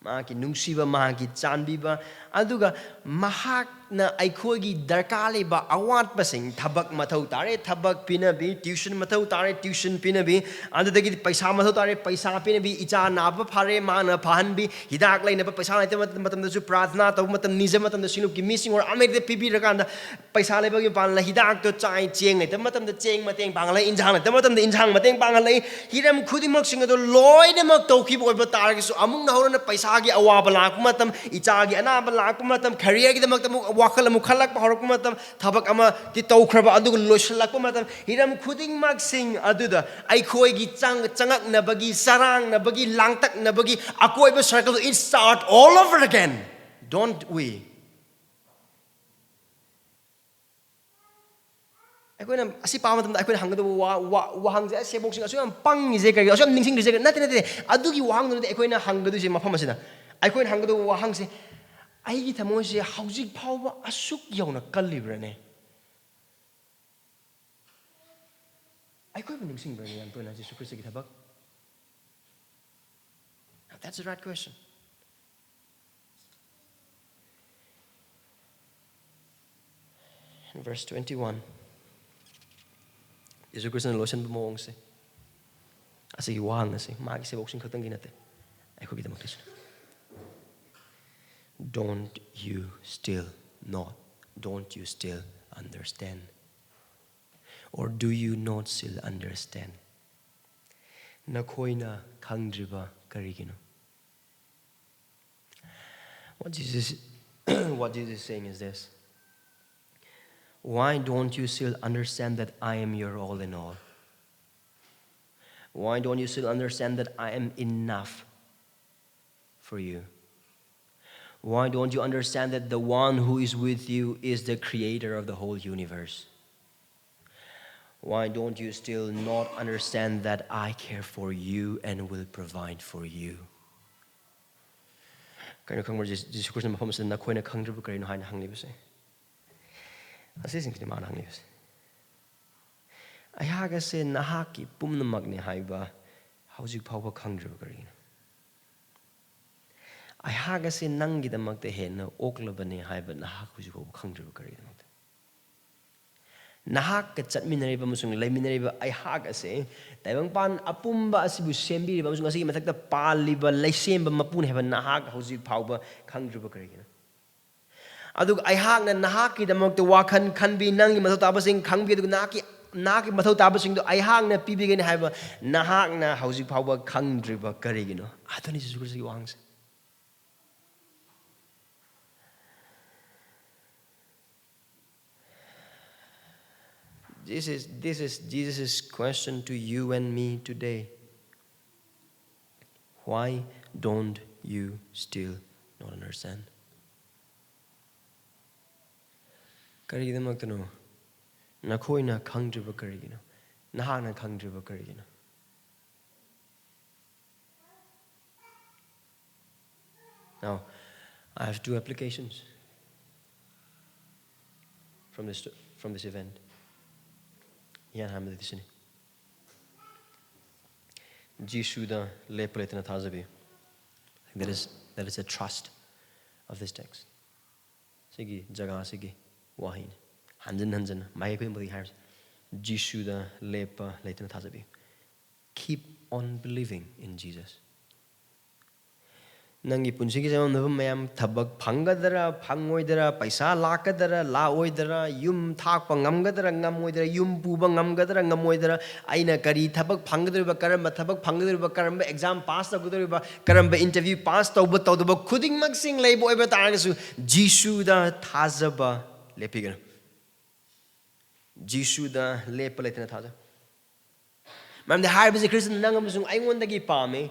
ꯃꯍꯥꯛꯀꯤ ꯅꯨꯡꯁꯤꯕ, ꯃꯍꯥꯛꯀꯤ ꯆꯥꯟꯕꯤꯕ, ꯑꯗꯨꯒ ꯃꯍꯥꯛ ꯅ ꯑꯩꯈꯣꯏꯒꯤ ꯗꯔꯀꯥꯔ ꯂꯩꯕ ꯑꯋꯥꯠꯄꯁꯤꯡ, ꯊꯕꯛ ꯃꯊꯧ ꯇꯥꯔꯦ, ꯊꯕꯛ ꯄꯤꯅꯕꯤ, tuition ꯃꯊꯧ ꯇꯥꯔꯦ, tuition ꯄꯤꯅꯕꯤ, ꯑꯗꯨꯗꯒꯤꯗꯤ ꯄꯩꯁꯥ ꯃꯊꯧ ꯇꯥꯔꯦ, ꯄꯩꯁꯥ ꯄꯤꯅꯕꯤ, ꯏꯆꯥ ꯅꯥꯕ ꯐꯔꯦ, ꯃꯥꯅ ꯐꯍꯟꯕꯤ, ꯍꯤꯗꯥꯛ ꯂꯩꯅꯕ ꯄꯩꯁꯥ ꯂꯩꯇꯕ ꯃꯇꯝꯗꯁꯨ ꯄ꯭ꯔꯥꯊꯅꯥ ꯇꯧꯕ ꯃꯇꯝ, ꯅꯤꯖꯕ ꯃꯇꯝꯗ ꯁꯤꯡꯂꯨꯞꯀꯤ ꯃꯤꯁꯤꯡ ꯑꯣꯏꯔꯣ ꯑꯃ ꯍꯦꯛꯇ ꯄꯤꯕꯤꯔꯀꯥꯟꯗ, ꯄꯩꯁꯥ ꯂꯩꯕꯒꯤ ꯃꯄꯥꯟꯗ ꯍꯤꯗꯥꯛꯇꯣ ꯆꯥꯏ, ꯆꯦꯡ ꯂꯩꯇꯕ ꯃꯇꯝꯗ ꯆꯦꯡ ꯃꯇꯦꯡ ꯄꯥꯡꯍꯜꯂꯛꯏ, ꯏꯟꯁꯥꯡ ꯂꯩꯇꯕ ꯃꯇꯝꯗ ꯏꯟꯁꯥꯡ ꯃꯇꯦꯡ ꯄꯥꯡꯍꯜꯂꯛꯏ, ꯍꯤꯔꯝ ꯈꯨꯗꯤꯡꯃꯛꯁꯤꯡ ꯑꯗꯨ ꯂꯣꯏꯅꯃꯛ ꯇꯧꯈꯤꯕ ꯑꯣꯏꯕ ꯇꯥꯔꯒꯁꯨ, ꯑꯃꯨꯛ ꯅꯧꯍꯧꯅꯅ ꯄꯩꯁꯥꯒꯤ ꯑꯋꯥꯕ ꯂꯥꯛꯄ ꯃꯇꯝ, ꯏꯆꯥꯒꯤ ꯑꯅꯥꯕ ꯂꯥꯛꯄ ꯃꯇꯝ, careerꯒꯤꯗꯃꯛꯇ ꯑꯃꯨꯛ ꯋꯥꯈꯜ ꯑꯃꯨꯛ ꯈꯜꯂꯛꯄ ꯍꯧꯔꯛꯄ ꯃꯇꯝ, ꯊꯕꯛ ꯑꯃꯗꯤ ꯇꯧꯈ꯭ꯔꯕ ꯑꯗꯨꯒ ꯂꯣꯏꯁꯤꯜꯂꯛꯄ ꯃꯇꯝ, ꯍꯤꯔꯝ ꯈꯨꯗꯤꯡꯃꯛꯁꯤꯡ ꯑꯗꯨꯗ ꯑꯩꯈꯣꯏꯒꯤ ꯆꯪ-, ꯆꯉꯛꯅꯕꯒꯤ, ꯆꯔꯥꯡꯅꯕꯒꯤ, ꯂꯥꯡꯇꯛꯅꯕꯒꯤ ꯑꯀꯣꯏꯕ circle, it start all over again, don't we? ꯑꯩꯈꯣꯏꯅ ꯑꯁꯤ ꯄꯥꯕ ꯃꯇꯝꯗ ꯑꯩꯈꯣꯏꯅ ꯍꯪꯒꯗꯕ ꯋꯥ-, ꯋꯥ-, ꯋꯥꯍꯪꯁꯦ, "ꯑꯁ, ꯁꯦꯕꯣꯛꯁꯤꯡ ꯑꯁꯨꯛ ꯌꯥꯝ ꯄꯪꯉꯤꯁꯦ ꯀꯩꯒꯤꯅꯣ? ꯑꯁꯨꯛ ꯌꯥꯝ ꯅꯤꯡꯁꯤꯡꯗ꯭ꯔꯤꯁꯦ ꯀꯩꯒꯤꯅꯣ?" ꯅꯠꯇꯦ, ꯅꯠꯇꯦ, ꯑꯗꯨꯒꯤ ꯋꯥꯍꯪꯗꯨ ꯅꯠꯇꯦ꯫ ꯑꯩꯈꯣꯏꯅ ꯍꯪꯒꯗꯣꯏꯁꯦ ꯃꯐꯝ ꯑꯁꯤꯗ, ꯑꯩꯈꯣꯏꯅ ꯍꯪꯒꯗꯕ ꯋꯥꯍꯪꯁꯦ, "ꯑꯩꯒꯤ ꯊꯃꯣꯏꯁꯦ ꯍꯧꯖꯤꯛ ꯐꯥꯎꯕ ꯑꯁꯨꯛ ꯌꯧꯅ ꯀꯜꯂꯤꯕ꯭ꯔꯅꯦ?" ꯑꯩꯈꯣꯏꯕꯨ ꯅꯤꯡꯁꯤꯡꯕ꯭ꯔꯅꯦ ꯌꯥꯝ ꯇꯣꯏꯅ ꯖꯤꯁꯨ ꯈ꯭ꯔꯤꯁꯇꯒꯤ ꯊꯕꯛ? Now, that's the right question. In verse twenty-one, ꯖꯤꯁꯨ ꯈ꯭ꯔꯤꯁꯇꯅ ꯂꯣꯏꯁꯤꯟꯕ ꯃꯑꯣꯡꯁꯦ, ꯑꯁꯤꯒꯤ ꯋꯥꯍꯪ ꯑꯁꯤ ꯃꯥꯒꯤ ꯁꯦꯕꯣꯛꯁꯤꯡ ꯈꯛꯇꯪꯒꯤ ꯅꯠꯇꯦ, ꯑꯩꯈꯣꯏꯒꯤꯗꯃꯛꯇꯁꯨ. "Don't you still not, don't you still understand? Or do you not still understand?" ꯅꯈꯣꯏꯅ ꯈꯪꯗ꯭ꯔꯤꯕ ꯀꯔꯤꯒꯤꯅꯣ? What Jesus, what Jesus is saying is this. Why don't you still understand that I am your all in all? Why don't you still understand that I am enough for you? Why don't you understand that the one who is with you is the creator of the whole universe? Why don't you still not understand that I care for you and will provide for you? ꯀꯩꯅꯣ ꯈꯪꯕ꯭ꯔꯥ? G-, ꯖꯤꯁꯨ ꯈ꯭ꯔꯤꯁꯇꯅ ꯃꯐꯝ ꯑꯁꯤꯗ "ꯅꯈꯣꯏꯅ ꯈꯪꯗ꯭ꯔꯤꯕ ꯀꯔꯤꯅꯣ?" ꯍꯥꯏꯅ ꯍꯪꯂꯤꯕꯁꯦ꯫ ꯑꯁꯤꯁꯤꯡꯁꯤꯅꯤ ꯃꯥꯅ ꯍꯪꯂꯤꯕꯁꯦ꯫ "ꯑꯩꯍꯥꯛ ꯑꯁꯦ ꯅꯍꯥꯛꯀꯤ ꯄꯨꯝꯅꯃꯛꯅꯤ ꯍꯥꯏꯕ ꯍꯧꯖꯤꯛ ꯐꯥꯎꯕ ꯈꯪꯗ꯭ꯔꯤꯕ ꯀꯔꯤꯒꯤꯅꯣ? ꯑꯩꯍꯥꯛ ꯑꯁꯤ ꯅꯪꯒꯤꯗꯃꯛꯇ ꯍꯦꯟꯅ ꯑꯣꯛꯂꯕꯅꯤ ꯍꯥꯏꯕ ꯅꯍꯥꯛ ꯍꯧꯖꯤꯛ ꯐꯥꯎꯕ ꯈꯪꯗ꯭ꯔꯤꯕ ꯀꯔꯤꯒꯤꯗꯃꯛꯇ? ꯅꯍꯥꯛꯀ ꯆꯠꯃꯤꯟꯅꯔꯤꯕ ꯑꯃꯁꯨꯡ ꯂꯩꯃꯤꯟꯅꯔꯤꯕ ꯑꯩꯍꯥꯛ ꯑꯁꯤ ꯇꯥꯏꯕꯪꯄꯥꯟ ꯑꯄꯨꯝꯕ ꯑꯁꯤꯕꯨ ꯁꯦꯝꯕꯤꯔꯤꯕ ꯑꯃꯁꯨꯡ ꯑꯁꯤꯒꯤ ꯃꯊꯛꯇ ꯄꯥꯜꯂꯤꯕ ꯂꯩꯁꯦꯝꯕ ꯃꯄꯨꯅꯤ ꯍꯥꯏꯕ ꯅꯍꯥꯛ ꯍꯧꯖꯤꯛ ꯐꯥꯎꯕ ꯈꯪꯗ꯭ꯔꯤꯕ ꯀꯔꯤꯒꯤꯅꯣ? ꯑꯗꯨꯒ ꯑꯩꯍꯥꯛꯅ ꯅꯍꯥꯛꯀꯤꯗꯃꯛꯇ ꯋꯥꯈꯜ ꯈꯟꯕꯤ, ꯅꯪꯒꯤ ꯃꯊꯧ ꯇꯥꯕꯁꯤꯡ ꯈꯪꯕꯤ, ꯑꯗꯨꯒ ꯅꯍꯥꯛꯀꯤ, ꯅꯍꯥꯛꯀꯤ ꯃꯊꯧ ꯇꯥꯕꯁꯤꯡꯗꯣ ꯑꯩꯍꯥꯛꯅ ꯄꯤꯕꯤꯒꯅꯤ ꯍꯥꯏꯕ ꯅꯍꯥꯛꯅ ꯍꯧꯖꯤꯛ ꯐꯥꯎꯕ ꯈꯪꯗ꯭ꯔꯤꯕ ꯀꯔꯤꯒꯤꯅꯣ? ꯑꯗꯨꯅꯤ ꯖꯤꯁꯨ ꯈ꯭ꯔꯤꯁꯇꯒꯤ ꯋꯥꯍꯪꯁꯦ꯫ This is, this is Jesus' question to you and me today. Why don't you still not understand? ꯀꯔꯤꯒꯤꯗꯃꯛꯇꯅꯣ ꯅꯈꯣꯏꯅ ꯈꯪꯗ꯭ꯔꯤꯕ ꯀꯔꯤꯒꯤꯅꯣ? ꯅꯍꯥꯛꯅ ꯈꯪꯗ꯭ꯔꯤꯕ ꯀꯔꯤꯒꯤꯅꯣ? Now, I have two applications from this, from this event. ꯏꯍꯥꯟ ꯍꯥꯟꯕꯗꯗꯤ ꯁꯤꯅꯤ꯫ ꯖꯤꯁꯨꯗ ꯂꯦꯞꯄ ꯂꯩꯇꯅ ꯊꯥꯖꯕꯤꯌꯨ꯫ That is, that is the thrust of this text. ꯁꯤꯒꯤ ꯖꯒꯥꯁꯤꯒꯤ ꯋꯥꯍꯩꯅꯤ꯫ ꯍꯟꯖꯤꯟ ꯍꯟꯖꯤꯟꯅ ꯃꯥꯏꯀꯩ ꯈꯨꯗꯤꯡꯃꯛꯇꯒꯤ ꯍꯥꯏꯔꯤꯁꯦ, ꯖꯤꯁꯨꯗ ꯂꯦꯞꯄ ꯂꯩꯇꯅ ꯊꯥꯖꯕꯤꯌꯨ꯫ Keep on believing in Jesus. ꯅꯪꯒꯤ ꯄꯨꯟꯁꯤꯒꯤ ꯆꯃꯝꯅꯕ ꯃꯌꯥꯝ, ꯊꯕꯛ ꯐꯪꯒꯗ꯭ꯔꯥ ꯐꯪꯉꯣꯏꯗ꯭ꯔꯥ, ꯄꯩꯁꯥ ꯂꯥꯛꯀꯗ꯭ꯔꯥ ꯂꯥꯛꯑꯣꯏꯗ꯭ꯔꯥ, ꯌꯨꯝ ꯊꯥꯛꯄ ꯉꯝꯒꯗ꯭ꯔꯥ ꯉꯝꯃꯣꯏꯗ꯭ꯔꯥ, ꯌꯨꯝ ꯄꯨꯕ ꯉꯝꯒꯗ꯭ꯔꯥ ꯉꯝꯃꯣꯏꯗ꯭ꯔꯥ, ꯑꯩꯅ ꯀꯔꯤ ꯊꯕꯛ ꯐꯪꯒꯗꯧꯔꯤꯕ, ꯀꯔꯝꯕ ꯊꯕꯛ ꯐꯪꯒꯗꯧꯔꯤꯕ, ꯀꯔꯝꯕ exam pass ꯇꯧꯒꯗꯧꯔꯤꯕ, ꯀꯔꯝꯕ interview pass ꯇꯧꯕ ꯇꯧꯗꯕ ꯈꯨꯗꯤꯡꯃꯛꯁꯤꯡ ꯂꯩꯕ ꯑꯣꯏꯕ ꯇꯥꯔꯒꯁꯨ, ꯖꯤꯁꯨꯗ ꯊꯥꯖꯕ ꯂꯦꯞꯄꯤꯒꯅꯨ꯫ ꯖꯤꯁꯨꯗ ꯂꯦꯞꯄ ꯂꯩꯇꯅ ꯊꯥꯖꯧ꯫ ꯃꯔꯝꯗꯤ ꯍꯥꯏꯔꯤꯕꯁꯤ ꯈ꯭ꯔꯤꯁꯇꯅ ꯅꯪ ꯑꯃꯁꯨꯡ ꯑꯩꯉꯣꯟꯗꯒꯤ ꯄꯥꯝꯃꯤ꯫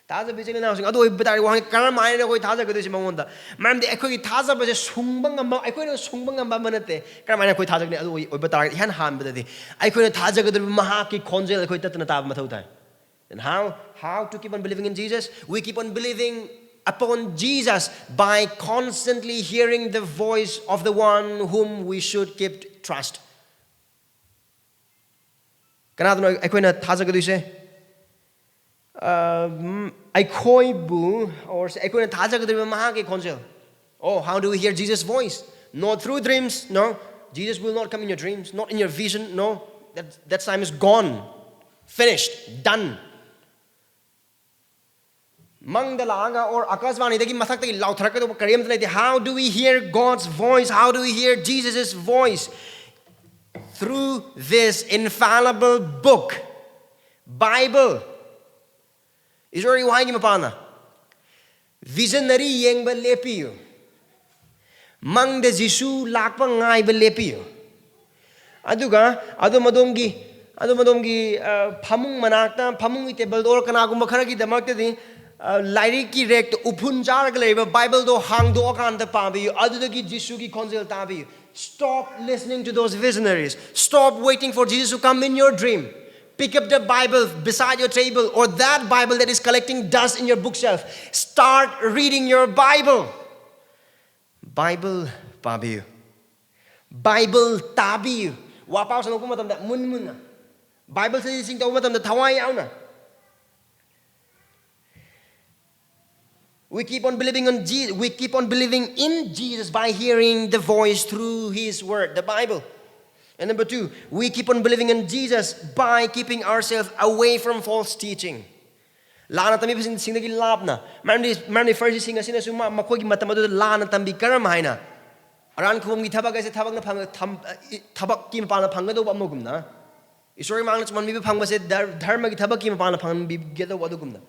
ꯊꯥꯖꯕ ꯏꯆꯤꯜ ꯏꯅꯥꯎꯁꯤꯡ, ꯑꯗꯨ ꯑꯣꯏꯕ ꯇꯥꯔꯗꯤ ꯋꯥꯍꯪ, ꯀꯔꯝ ꯍꯥꯏꯅ ꯑꯩꯈꯣꯏ ꯊꯥꯖꯒꯗꯣꯏꯁꯤ ꯃꯉꯣꯟꯗ? ꯃꯔꯝꯗꯤ ꯑꯩꯈꯣꯏꯒꯤ ꯊꯥꯖꯕꯁꯦ ꯁꯨꯡꯕ ꯉꯝꯕ, ꯑꯩꯈꯣꯏꯅ ꯁꯨꯡꯕ ꯉꯝꯕ ꯑꯃ ꯅꯠꯇꯦ꯫ ꯀꯔꯝ ꯍꯥꯏꯅ ꯑꯩꯈꯣꯏ ꯊꯥꯖꯒꯅꯤ? ꯑꯗꯨ ꯑꯣꯏ-, ꯑꯣꯏꯕ ꯇꯥꯔꯒꯗꯤ, ꯏꯍꯥꯟ ꯍꯥꯟꯕꯗꯗꯤ ꯑꯩꯈꯣꯏꯅ ꯊꯥꯖꯒꯗꯧꯔꯤꯕ ꯃꯍꯥꯛꯀꯤ ꯈꯣꯟꯖꯦꯜ ꯑꯩꯈꯣꯏ ꯇꯠꯇꯅ ꯇꯥꯕ ꯃꯊꯧ ꯇꯥꯏ꯫ And how, how to keep on believing in Jesus? We keep on believing upon Jesus by constantly hearing the voice of the one whom we should keep trust. ꯀꯅꯥꯗꯅꯣ ꯑꯩꯈꯣꯏꯅ ꯊꯥꯖꯒꯗꯣꯏꯁꯦ? ꯑ, ꯎꯝ, ꯑꯩꯈꯣꯏꯕꯨ, or ꯑꯩꯈꯣꯏꯅ ꯊꯥꯖꯒꯗꯧꯔꯤꯕ ꯃꯍꯥꯛꯀꯤ ꯈꯣꯟꯖꯦꯜ. Oh, how do we hear Jesus' voice? Not through dreams, no. Jesus will not come in your dreams, not in your vision, no. That, that time is gone. Finished. Done. ꯃꯪꯗ ꯂꯥꯛꯑꯒ or ꯑꯀꯥꯁꯕꯥꯅꯤꯗꯒꯤ ꯃꯊꯛꯇꯒꯤ ꯂꯥꯎꯊꯔꯛꯀꯗꯧꯕ ꯀꯔꯤꯝꯇ ꯂꯩꯇꯦ. How do we hear God's voice? How do we hear Jesus' voice? Through this infallible book, Bible. ꯏꯁꯣꯔꯒꯤ ꯋꯥꯍꯩꯒꯤ ꯃꯄꯥꯟꯅ visionary ꯌꯦꯡꯕ ꯂꯦꯞꯄꯤꯌꯨ. ꯃꯪꯗ ꯖꯤꯁꯨ ꯂꯥꯛꯄ ꯉꯥꯏꯕ ꯂꯦꯞꯄꯤꯌꯨ. ꯑꯗꯨꯒ ꯑꯗꯣꯝ ꯑꯗꯣꯝꯒꯤ, ꯑꯗꯣꯝ ꯑꯗꯣꯝꯒꯤ, ꯑ, ꯐꯃꯨꯡ ꯃꯅꯥꯛꯇ, ꯐꯃꯨꯡꯒꯤ ꯇꯦꯕꯜꯗ or ꯀꯅꯥꯒꯨꯝꯕ ꯈꯔꯒꯤꯗꯃꯛꯇꯗꯤ, ꯑ, ꯂꯥꯏꯔꯤꯛꯀꯤ ꯔꯦꯛꯇ ꯎꯐꯨꯟ ꯆꯥꯔꯒ ꯂꯩꯔꯤꯕ ꯕꯥꯏꯕꯜꯗꯣ ꯍꯥꯡꯗꯣꯛꯑꯀꯥꯟꯗ ꯄꯥꯕꯤꯌꯨ. ꯑꯗꯨꯗꯒꯤ ꯖꯤꯁꯨꯒꯤ ꯈꯣꯟꯖꯦꯜ ꯇꯥꯕꯤꯌꯨ. Stop listening to those visionaries. Stop waiting for Jesus to come in your dream. Pick up the Bible beside your table or that Bible that is collecting dust in your bookshelf. Start reading your Bible. Bible ꯄꯥꯕꯤꯌꯨ. Bible ꯇꯥꯕꯤꯌꯨ. ꯋꯥ ꯄꯥꯎ ꯁꯟꯗꯣꯛꯄ ꯃꯇꯝꯗ moon ꯃꯨꯟꯅ, Bible ꯁ꯭ꯇꯗꯤꯁꯤꯡ ꯇꯧꯕ ꯃꯇꯝꯗ ꯊꯋꯥꯏ ꯌꯥꯎꯅ. We keep on believing on Je-, we keep on believing in Jesus by hearing the voice through his word, the Bible. And number two, we keep on believing in Jesus by keeping ourselves away from false teaching. ꯂꯥꯟꯅ ꯇꯝꯕꯤꯕꯁꯤꯡꯗꯒꯤ ꯂꯥꯞꯅ. ꯃꯔꯝꯗꯤ, ꯃꯔꯝꯗꯤ ꯐꯔꯤꯁꯤꯁꯤꯡ ꯑꯁꯤꯅꯁꯨ ꯃꯥ-, ꯃꯈꯣꯏꯒꯤ ꯃꯇꯝ ꯑꯗꯨꯗ ꯂꯥꯟꯅ ꯇꯝꯕꯤ꯫ ꯀꯔꯝ ꯍꯥꯏꯅ? ꯑꯔꯥꯟ ꯈꯨꯕꯝꯒꯤ ꯊꯕꯛ ꯑꯁꯦ ꯊꯕꯛꯅ ꯐꯪ-, ꯊꯝ-, ꯑ, ꯏ-, ꯊꯕꯛꯀꯤ ꯃꯄꯥꯟꯅ ꯐꯪꯒꯗꯧꯕ ꯑꯃꯒꯨꯝꯅ, ꯏꯁꯣꯔꯒꯤ ꯃꯥꯡꯗ ꯆꯨꯝꯍꯟꯕꯤꯕ ꯐꯪꯕꯁꯦ ꯙꯔ-, ꯙꯔꯃꯒꯤ ꯊꯕꯛꯀꯤ ꯃꯄꯥꯟꯅ ꯐꯪꯕꯤꯒꯗꯧꯕ ꯑꯗꯨꯒꯨꯝꯅ꯫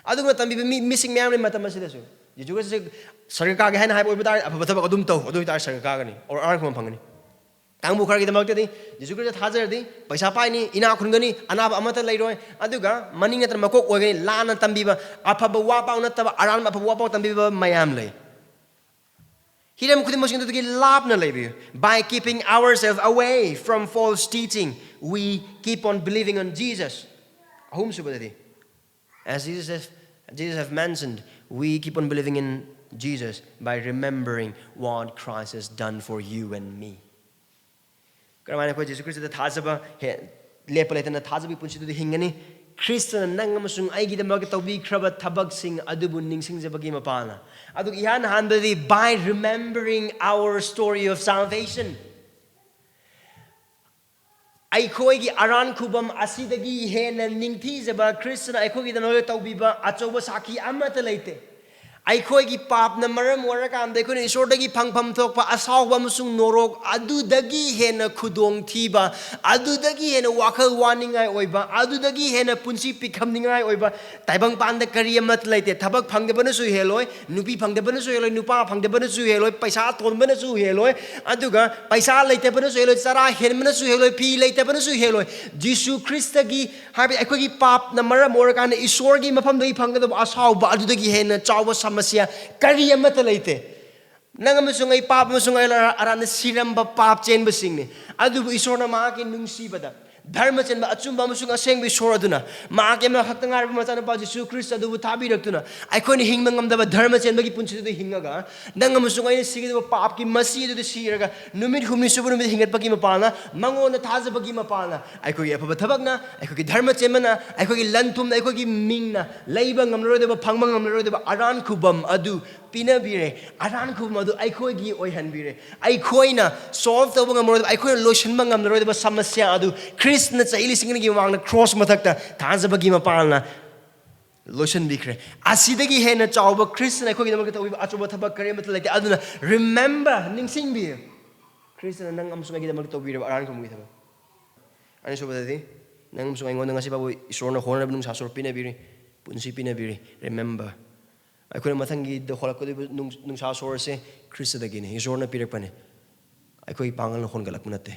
ꯑꯗꯨꯒꯨꯝꯅ ꯇꯝꯕꯤꯕ ꯃꯤ, ꯃꯤꯁꯤꯡ ꯃꯌꯥꯝ ꯂꯩ ꯃꯇꯝ ꯑꯁꯤꯗꯁꯨ꯫ ꯖꯤꯁꯨ ꯈ꯭ꯔꯤꯁꯇꯁꯦ ꯁꯔꯒ ꯀꯥꯒꯦ ꯍꯥꯏꯅ ꯍꯥꯏꯕ ꯑꯣꯏꯕ ꯇꯥꯔꯗꯤ, "ꯑꯐꯕ ꯊꯕꯛ ꯑꯗꯨꯝ ꯇꯧ, ꯑꯗꯨ ꯑꯣꯏꯇꯥꯔꯗꯤ ꯁꯔꯒ ꯀꯥꯒꯅꯤ, or ꯑꯔꯥꯟ ꯈꯨꯕꯝ ꯐꯪꯒꯅꯤ"꯫ ꯀꯥꯡꯕꯨ ꯈꯔꯒꯤꯗꯃꯛꯇꯗꯤ ꯖꯤꯁꯨ ꯈ꯭ꯔꯤꯁꯇ ꯊꯥꯖꯔꯗꯤ ꯄꯩꯁꯥ ꯄꯥꯏꯅꯤ, ꯏꯅꯥꯛ ꯈꯨꯟꯒꯅꯤ, ꯑꯅꯥꯕ ꯑꯃꯠꯇ ꯂꯩꯔꯣꯏ, ꯑꯗꯨꯒ ꯃꯅꯤꯡ ꯅꯠꯇꯅ ꯃꯀꯣꯛ ꯑꯣꯏꯒꯅꯤ꯫ ꯂꯥꯟꯅ ꯇꯝꯕꯤꯕ, ꯑꯐꯕ ꯋꯥ ꯄꯥꯎ ꯅꯠꯇꯕ ꯑꯔꯥꯟꯕ ꯑꯐꯕ ꯋꯥ ꯄꯥꯎ ꯇꯝꯕꯤꯕ ꯃꯌꯥꯝ ꯂꯩ꯫ ꯍꯤꯔꯝ ꯈꯨꯗꯤꯡꯃꯛꯁꯤꯡ ꯑꯗꯨꯗꯒꯤ ꯂꯥꯞꯅ ꯂꯩꯕꯤꯌꯨ꯫ By keeping ourselves away from false teaching, we keep on believing on Jesus. ꯑꯍꯨꯝꯁꯨꯕꯗꯗꯤ, as Jesus have, Jesus have mentioned, we keep on believing in Jesus by remembering what Christ has done for you and me. ꯀꯔꯝꯍꯥꯏꯅ ꯑꯩꯈꯣꯏ ꯖꯤꯁꯨ ꯈ꯭ꯔꯤꯁꯇꯗ ꯊꯥꯖꯕ ꯍꯦ-, ꯂꯦꯞꯄ ꯂꯩꯇꯅ ꯊꯥꯖꯕꯒꯤ ꯄꯨꯟꯁꯤꯗꯨꯗ ꯍꯤꯡꯒꯅꯤ? ꯈ꯭ꯔꯤꯁꯇꯅ ꯅꯪ ꯑꯃꯁꯨꯡ ꯑꯩꯒꯤꯗꯃꯛ ꯇꯧꯕꯤꯈ꯭ꯔꯕ ꯊꯕꯛꯁꯤꯡ ꯑꯗꯨꯕꯨ ꯅꯤꯡꯁꯤꯡꯖꯕꯒꯤ ꯃꯄꯥꯜꯅ꯫ ꯑꯗꯨꯒ ꯏꯍꯥꯟ ꯍꯥꯟꯕꯗꯤ, by remembering our story of salvation. ꯑꯩꯈꯣꯏꯒꯤ ꯑꯔꯥꯟ ꯈꯨꯕꯝ ꯑꯁꯤꯗꯒꯤ ꯍꯦꯟꯅ ꯅꯤꯡꯊꯤꯖꯕ ꯈ꯭ꯔꯤꯁꯇꯅ ꯑꯩꯈꯣꯏꯒꯤꯗꯃꯛ ꯇꯧꯕꯤꯕ ꯑꯆꯧꯕ ꯁꯥꯈꯤ ꯑꯃꯠꯇ ꯂꯩꯇꯦ꯫ ꯑꯩꯈꯣꯏꯒꯤ ꯄꯥꯞꯅ ꯃꯔꯝ ꯑꯣꯏꯔꯀꯥꯟꯗ ꯑꯩꯈꯣꯏꯅ ꯏꯁꯣꯔꯗꯒꯤ ꯐꯪꯐꯝ ꯊꯣꯛꯄ ꯑꯁꯥꯎꯕ ꯑꯃꯁꯨꯡ ꯅꯣꯔꯣꯛ ꯑꯗꯨꯗꯒꯤ ꯍꯦꯟꯅ ꯈꯨꯗꯣꯡꯊꯤꯕ, ꯑꯗꯨꯗꯒꯤ ꯍꯦꯟꯅ ꯋꯥꯈꯜ ꯋꯥꯅꯤꯡꯉꯥꯏ ꯑꯣꯏꯕ, ꯑꯗꯨꯗꯒꯤ ꯍꯦꯟꯅ ꯄꯨꯟꯁꯤ ꯄꯤꯈꯝꯅꯤꯡꯉꯥꯏ ꯑꯣꯏꯕ ꯇꯥꯏꯕꯪꯄꯥꯟꯗ ꯀꯔꯤ ꯑꯃꯠꯇ ꯂꯩꯇꯦ꯫ ꯊꯕꯛ ꯐꯪꯗꯕꯅꯁꯨ ꯍꯦꯜꯂꯣꯏ, ꯅꯨꯄꯤ ꯐꯪꯗꯕꯅꯁꯨ ꯍꯦꯜꯂꯣꯏ, ꯅꯨꯄꯥ ꯐꯪꯗꯕꯅꯁꯨ ꯍꯦꯜꯂꯣꯏ, ꯄꯩꯁꯥ ꯇꯣꯟꯕꯅꯁꯨ ꯍꯦꯜꯂꯣꯏ, ꯑꯗꯨꯒ ꯄꯩꯁꯥ ꯂꯩꯇꯕꯅꯁꯨ ꯍꯦꯜꯂꯣꯏ, ꯆꯔꯥ ꯍꯦꯟꯕꯅꯁꯨ ꯍꯦꯜꯂꯣꯏ, ꯐꯤ ꯂꯩꯇꯕꯅꯁꯨ ꯍꯦꯜꯂꯣꯏ꯫ ꯖꯤꯁꯨ ꯈ꯭ꯔꯤꯁꯇꯒꯤ, ꯍꯥꯏꯕꯗꯤ ꯑꯩꯈꯣꯏꯒꯤ ꯄꯥꯞꯅ ꯃꯔꯝ ꯑꯣꯏꯔꯀꯥꯟꯗ ꯏꯁꯣꯔꯒꯤ ꯃꯐꯝꯗꯒꯤ ꯐꯪꯒꯗꯕ ꯑꯁꯥꯎꯕ ꯑꯗꯨꯗꯒꯤ ꯍꯦꯟꯅ ꯆꯥꯎꯕ ꯁꯃꯁ꯭ꯌꯥ ꯀꯔꯤ ꯑꯃꯠꯇ ꯂꯩꯇꯦ꯫ ꯅꯪ ꯑꯃꯁꯨꯡ ꯑꯩ ꯄꯥꯞ ꯑꯃꯁꯨꯡ ꯑꯩ ꯑꯔꯥꯟꯅ ꯁꯤꯔꯝꯕ ꯄꯥꯞ ꯆꯦꯟꯕꯁꯤꯡꯅꯤ꯫ ꯑꯗꯨꯕꯨ ꯏꯁꯣꯔꯅ ꯃꯍꯥꯛꯀꯤ ꯅꯨꯡꯁꯤꯕꯗ, ꯙꯔꯃ ꯆꯦꯟꯕ ꯑꯆꯨꯝꯕ ꯑꯃꯁꯨꯡ ꯑꯁꯦꯡꯕ ꯏꯁꯣꯔ ꯑꯗꯨꯅ ꯃꯍꯥꯛꯀꯤ ꯑꯃꯈꯛꯇ ꯉꯥꯏꯔꯕ ꯃꯆꯥꯅꯨꯄꯥ ꯖꯤꯁꯨ ꯈ꯭ꯔꯤꯁꯇ ꯑꯗꯨꯕꯨ ꯊꯥꯕꯤꯔꯛꯇꯨꯅ, ꯑꯩꯈꯣꯏꯅ ꯍꯤꯡꯕ ꯉꯝꯗꯕ ꯙꯔꯃ ꯆꯦꯟꯕꯒꯤ ꯄꯨꯟꯁꯤꯗꯨꯗ ꯍꯤꯡꯉꯒ, ꯅꯪ ꯑꯃꯁꯨꯡ ꯑꯩꯅ ꯁꯤꯒꯗꯕ ꯄꯥꯞꯀꯤ ꯃꯁꯤ ꯑꯗꯨꯗ ꯁꯤꯔꯒ, ꯅꯨꯃꯤꯠ ꯍꯨꯝꯅꯤ ꯁꯨꯕ ꯅꯨꯃꯤꯠ ꯍꯤꯡꯒꯠꯄꯒꯤ ꯃꯄꯥꯜꯅ, ꯃꯉꯣꯟꯗ ꯊꯥꯖꯕꯒꯤ ꯃꯄꯥꯜꯅ, ꯑꯩꯈꯣꯏꯒꯤ ꯑꯐꯕ ꯊꯕꯛꯅ, ꯑꯩꯈꯣꯏꯒꯤ ꯙꯔꯃ ꯆꯦꯟꯕꯅ, ꯑꯩꯈꯣꯏꯒꯤ ꯂꯟ ꯊꯨꯝꯅ, ꯑꯩꯈꯣꯏꯒꯤ ꯃꯤꯡꯅ ꯂꯩꯕ ꯉꯝꯂꯔꯣꯏꯗꯕ, ꯐꯪꯕ ꯉꯝꯂꯔꯣꯏꯗꯕ ꯑꯔꯥꯟ ꯈꯨꯕꯝ ꯑꯗꯨ ꯄꯤꯅꯕꯤꯔꯦ꯫ ꯑꯔꯥꯟ ꯈꯨꯕꯝ ꯑꯗꯨ ꯑꯩꯈꯣꯏꯒꯤ ꯑꯣꯏꯍꯟꯕꯤꯔꯦ꯫ ꯑꯩꯈꯣꯏꯅ solve ꯇꯧꯕ ꯉꯝꯂꯔꯣꯏꯗꯕ, ꯑꯩꯈꯣꯏꯅ ꯂꯣꯏꯁꯤꯟꯕ ꯉꯝꯂꯔꯣꯏꯗꯕ ꯁꯃꯁ꯭ꯌꯥ ꯑꯗꯨ ꯈ꯭ꯔꯤꯁꯇꯅ ꯆꯍꯤ ꯂꯤꯁꯤꯡ ꯑꯅꯤꯒꯤ ꯃꯃꯥꯡꯗ ꯀ꯭ꯔꯣꯁ ꯃꯊꯛꯇ ꯊꯥꯖꯕꯒꯤ ꯃꯄꯥꯜꯅ ꯂꯣꯏꯁꯤꯟꯕꯤꯈ꯭ꯔꯦ꯫ ꯑꯁꯤꯗꯒꯤ ꯍꯦꯟꯅ ꯆꯥꯎꯕ ꯈ꯭ꯔꯤꯁꯇꯅ ꯑꯩꯈꯣꯏꯒꯤꯗꯃꯛꯇ ꯇꯧꯕꯤꯕ ꯑꯆꯧꯕ ꯊꯕꯛ ꯀꯔꯤꯃꯠꯇ ꯂꯩꯇꯦ꯫ ꯑꯗꯨꯅ remember, ꯅꯤꯡꯁꯤꯡꯕꯤꯌꯨ, ꯈ꯭ꯔꯤꯁꯇꯅ ꯅꯪ ꯑꯃꯁꯨꯡ ꯑꯩꯒꯤꯗꯃꯛꯇ ꯇꯧꯕꯤꯔꯕ ꯑꯔꯥꯟ ꯈꯨꯕꯝꯒꯤ ꯊꯕꯛ꯫ ꯑꯅꯤꯁꯨꯕꯗꯗꯤ, ꯅꯪ ꯑꯃꯁꯨꯡ ꯑꯩꯉꯣꯟꯗ ꯉꯁꯤ ꯐꯥꯎꯕ ꯏꯁꯣꯔꯅ ꯍꯣꯠꯅꯔꯕ ꯅꯨꯡꯁꯥ ꯁꯣꯔ ꯄꯤꯅꯕꯤꯔꯤ, ꯄꯨꯟꯁꯤ ꯄꯤꯅꯕꯤꯔꯤ꯫ Remember, ꯑꯩꯈꯣꯏꯅ ꯃꯊꯪꯒꯤꯗ ꯍꯣꯜꯂꯛꯀꯗꯧꯔꯤꯕ ꯅꯨꯡ-, ꯅꯨꯡꯁꯥ ꯁꯣꯔ ꯑꯁꯦ ꯈ꯭ꯔꯤꯁꯇꯗꯒꯤꯅꯤ, ꯏꯁꯣꯔꯅ ꯄꯤꯔꯛꯄꯅꯤ꯫ ꯑꯩꯈꯣꯏ ꯄꯥꯡꯒꯜꯅ ꯍꯣꯟꯒꯠꯂꯛꯄ ꯅꯠꯇꯦ꯫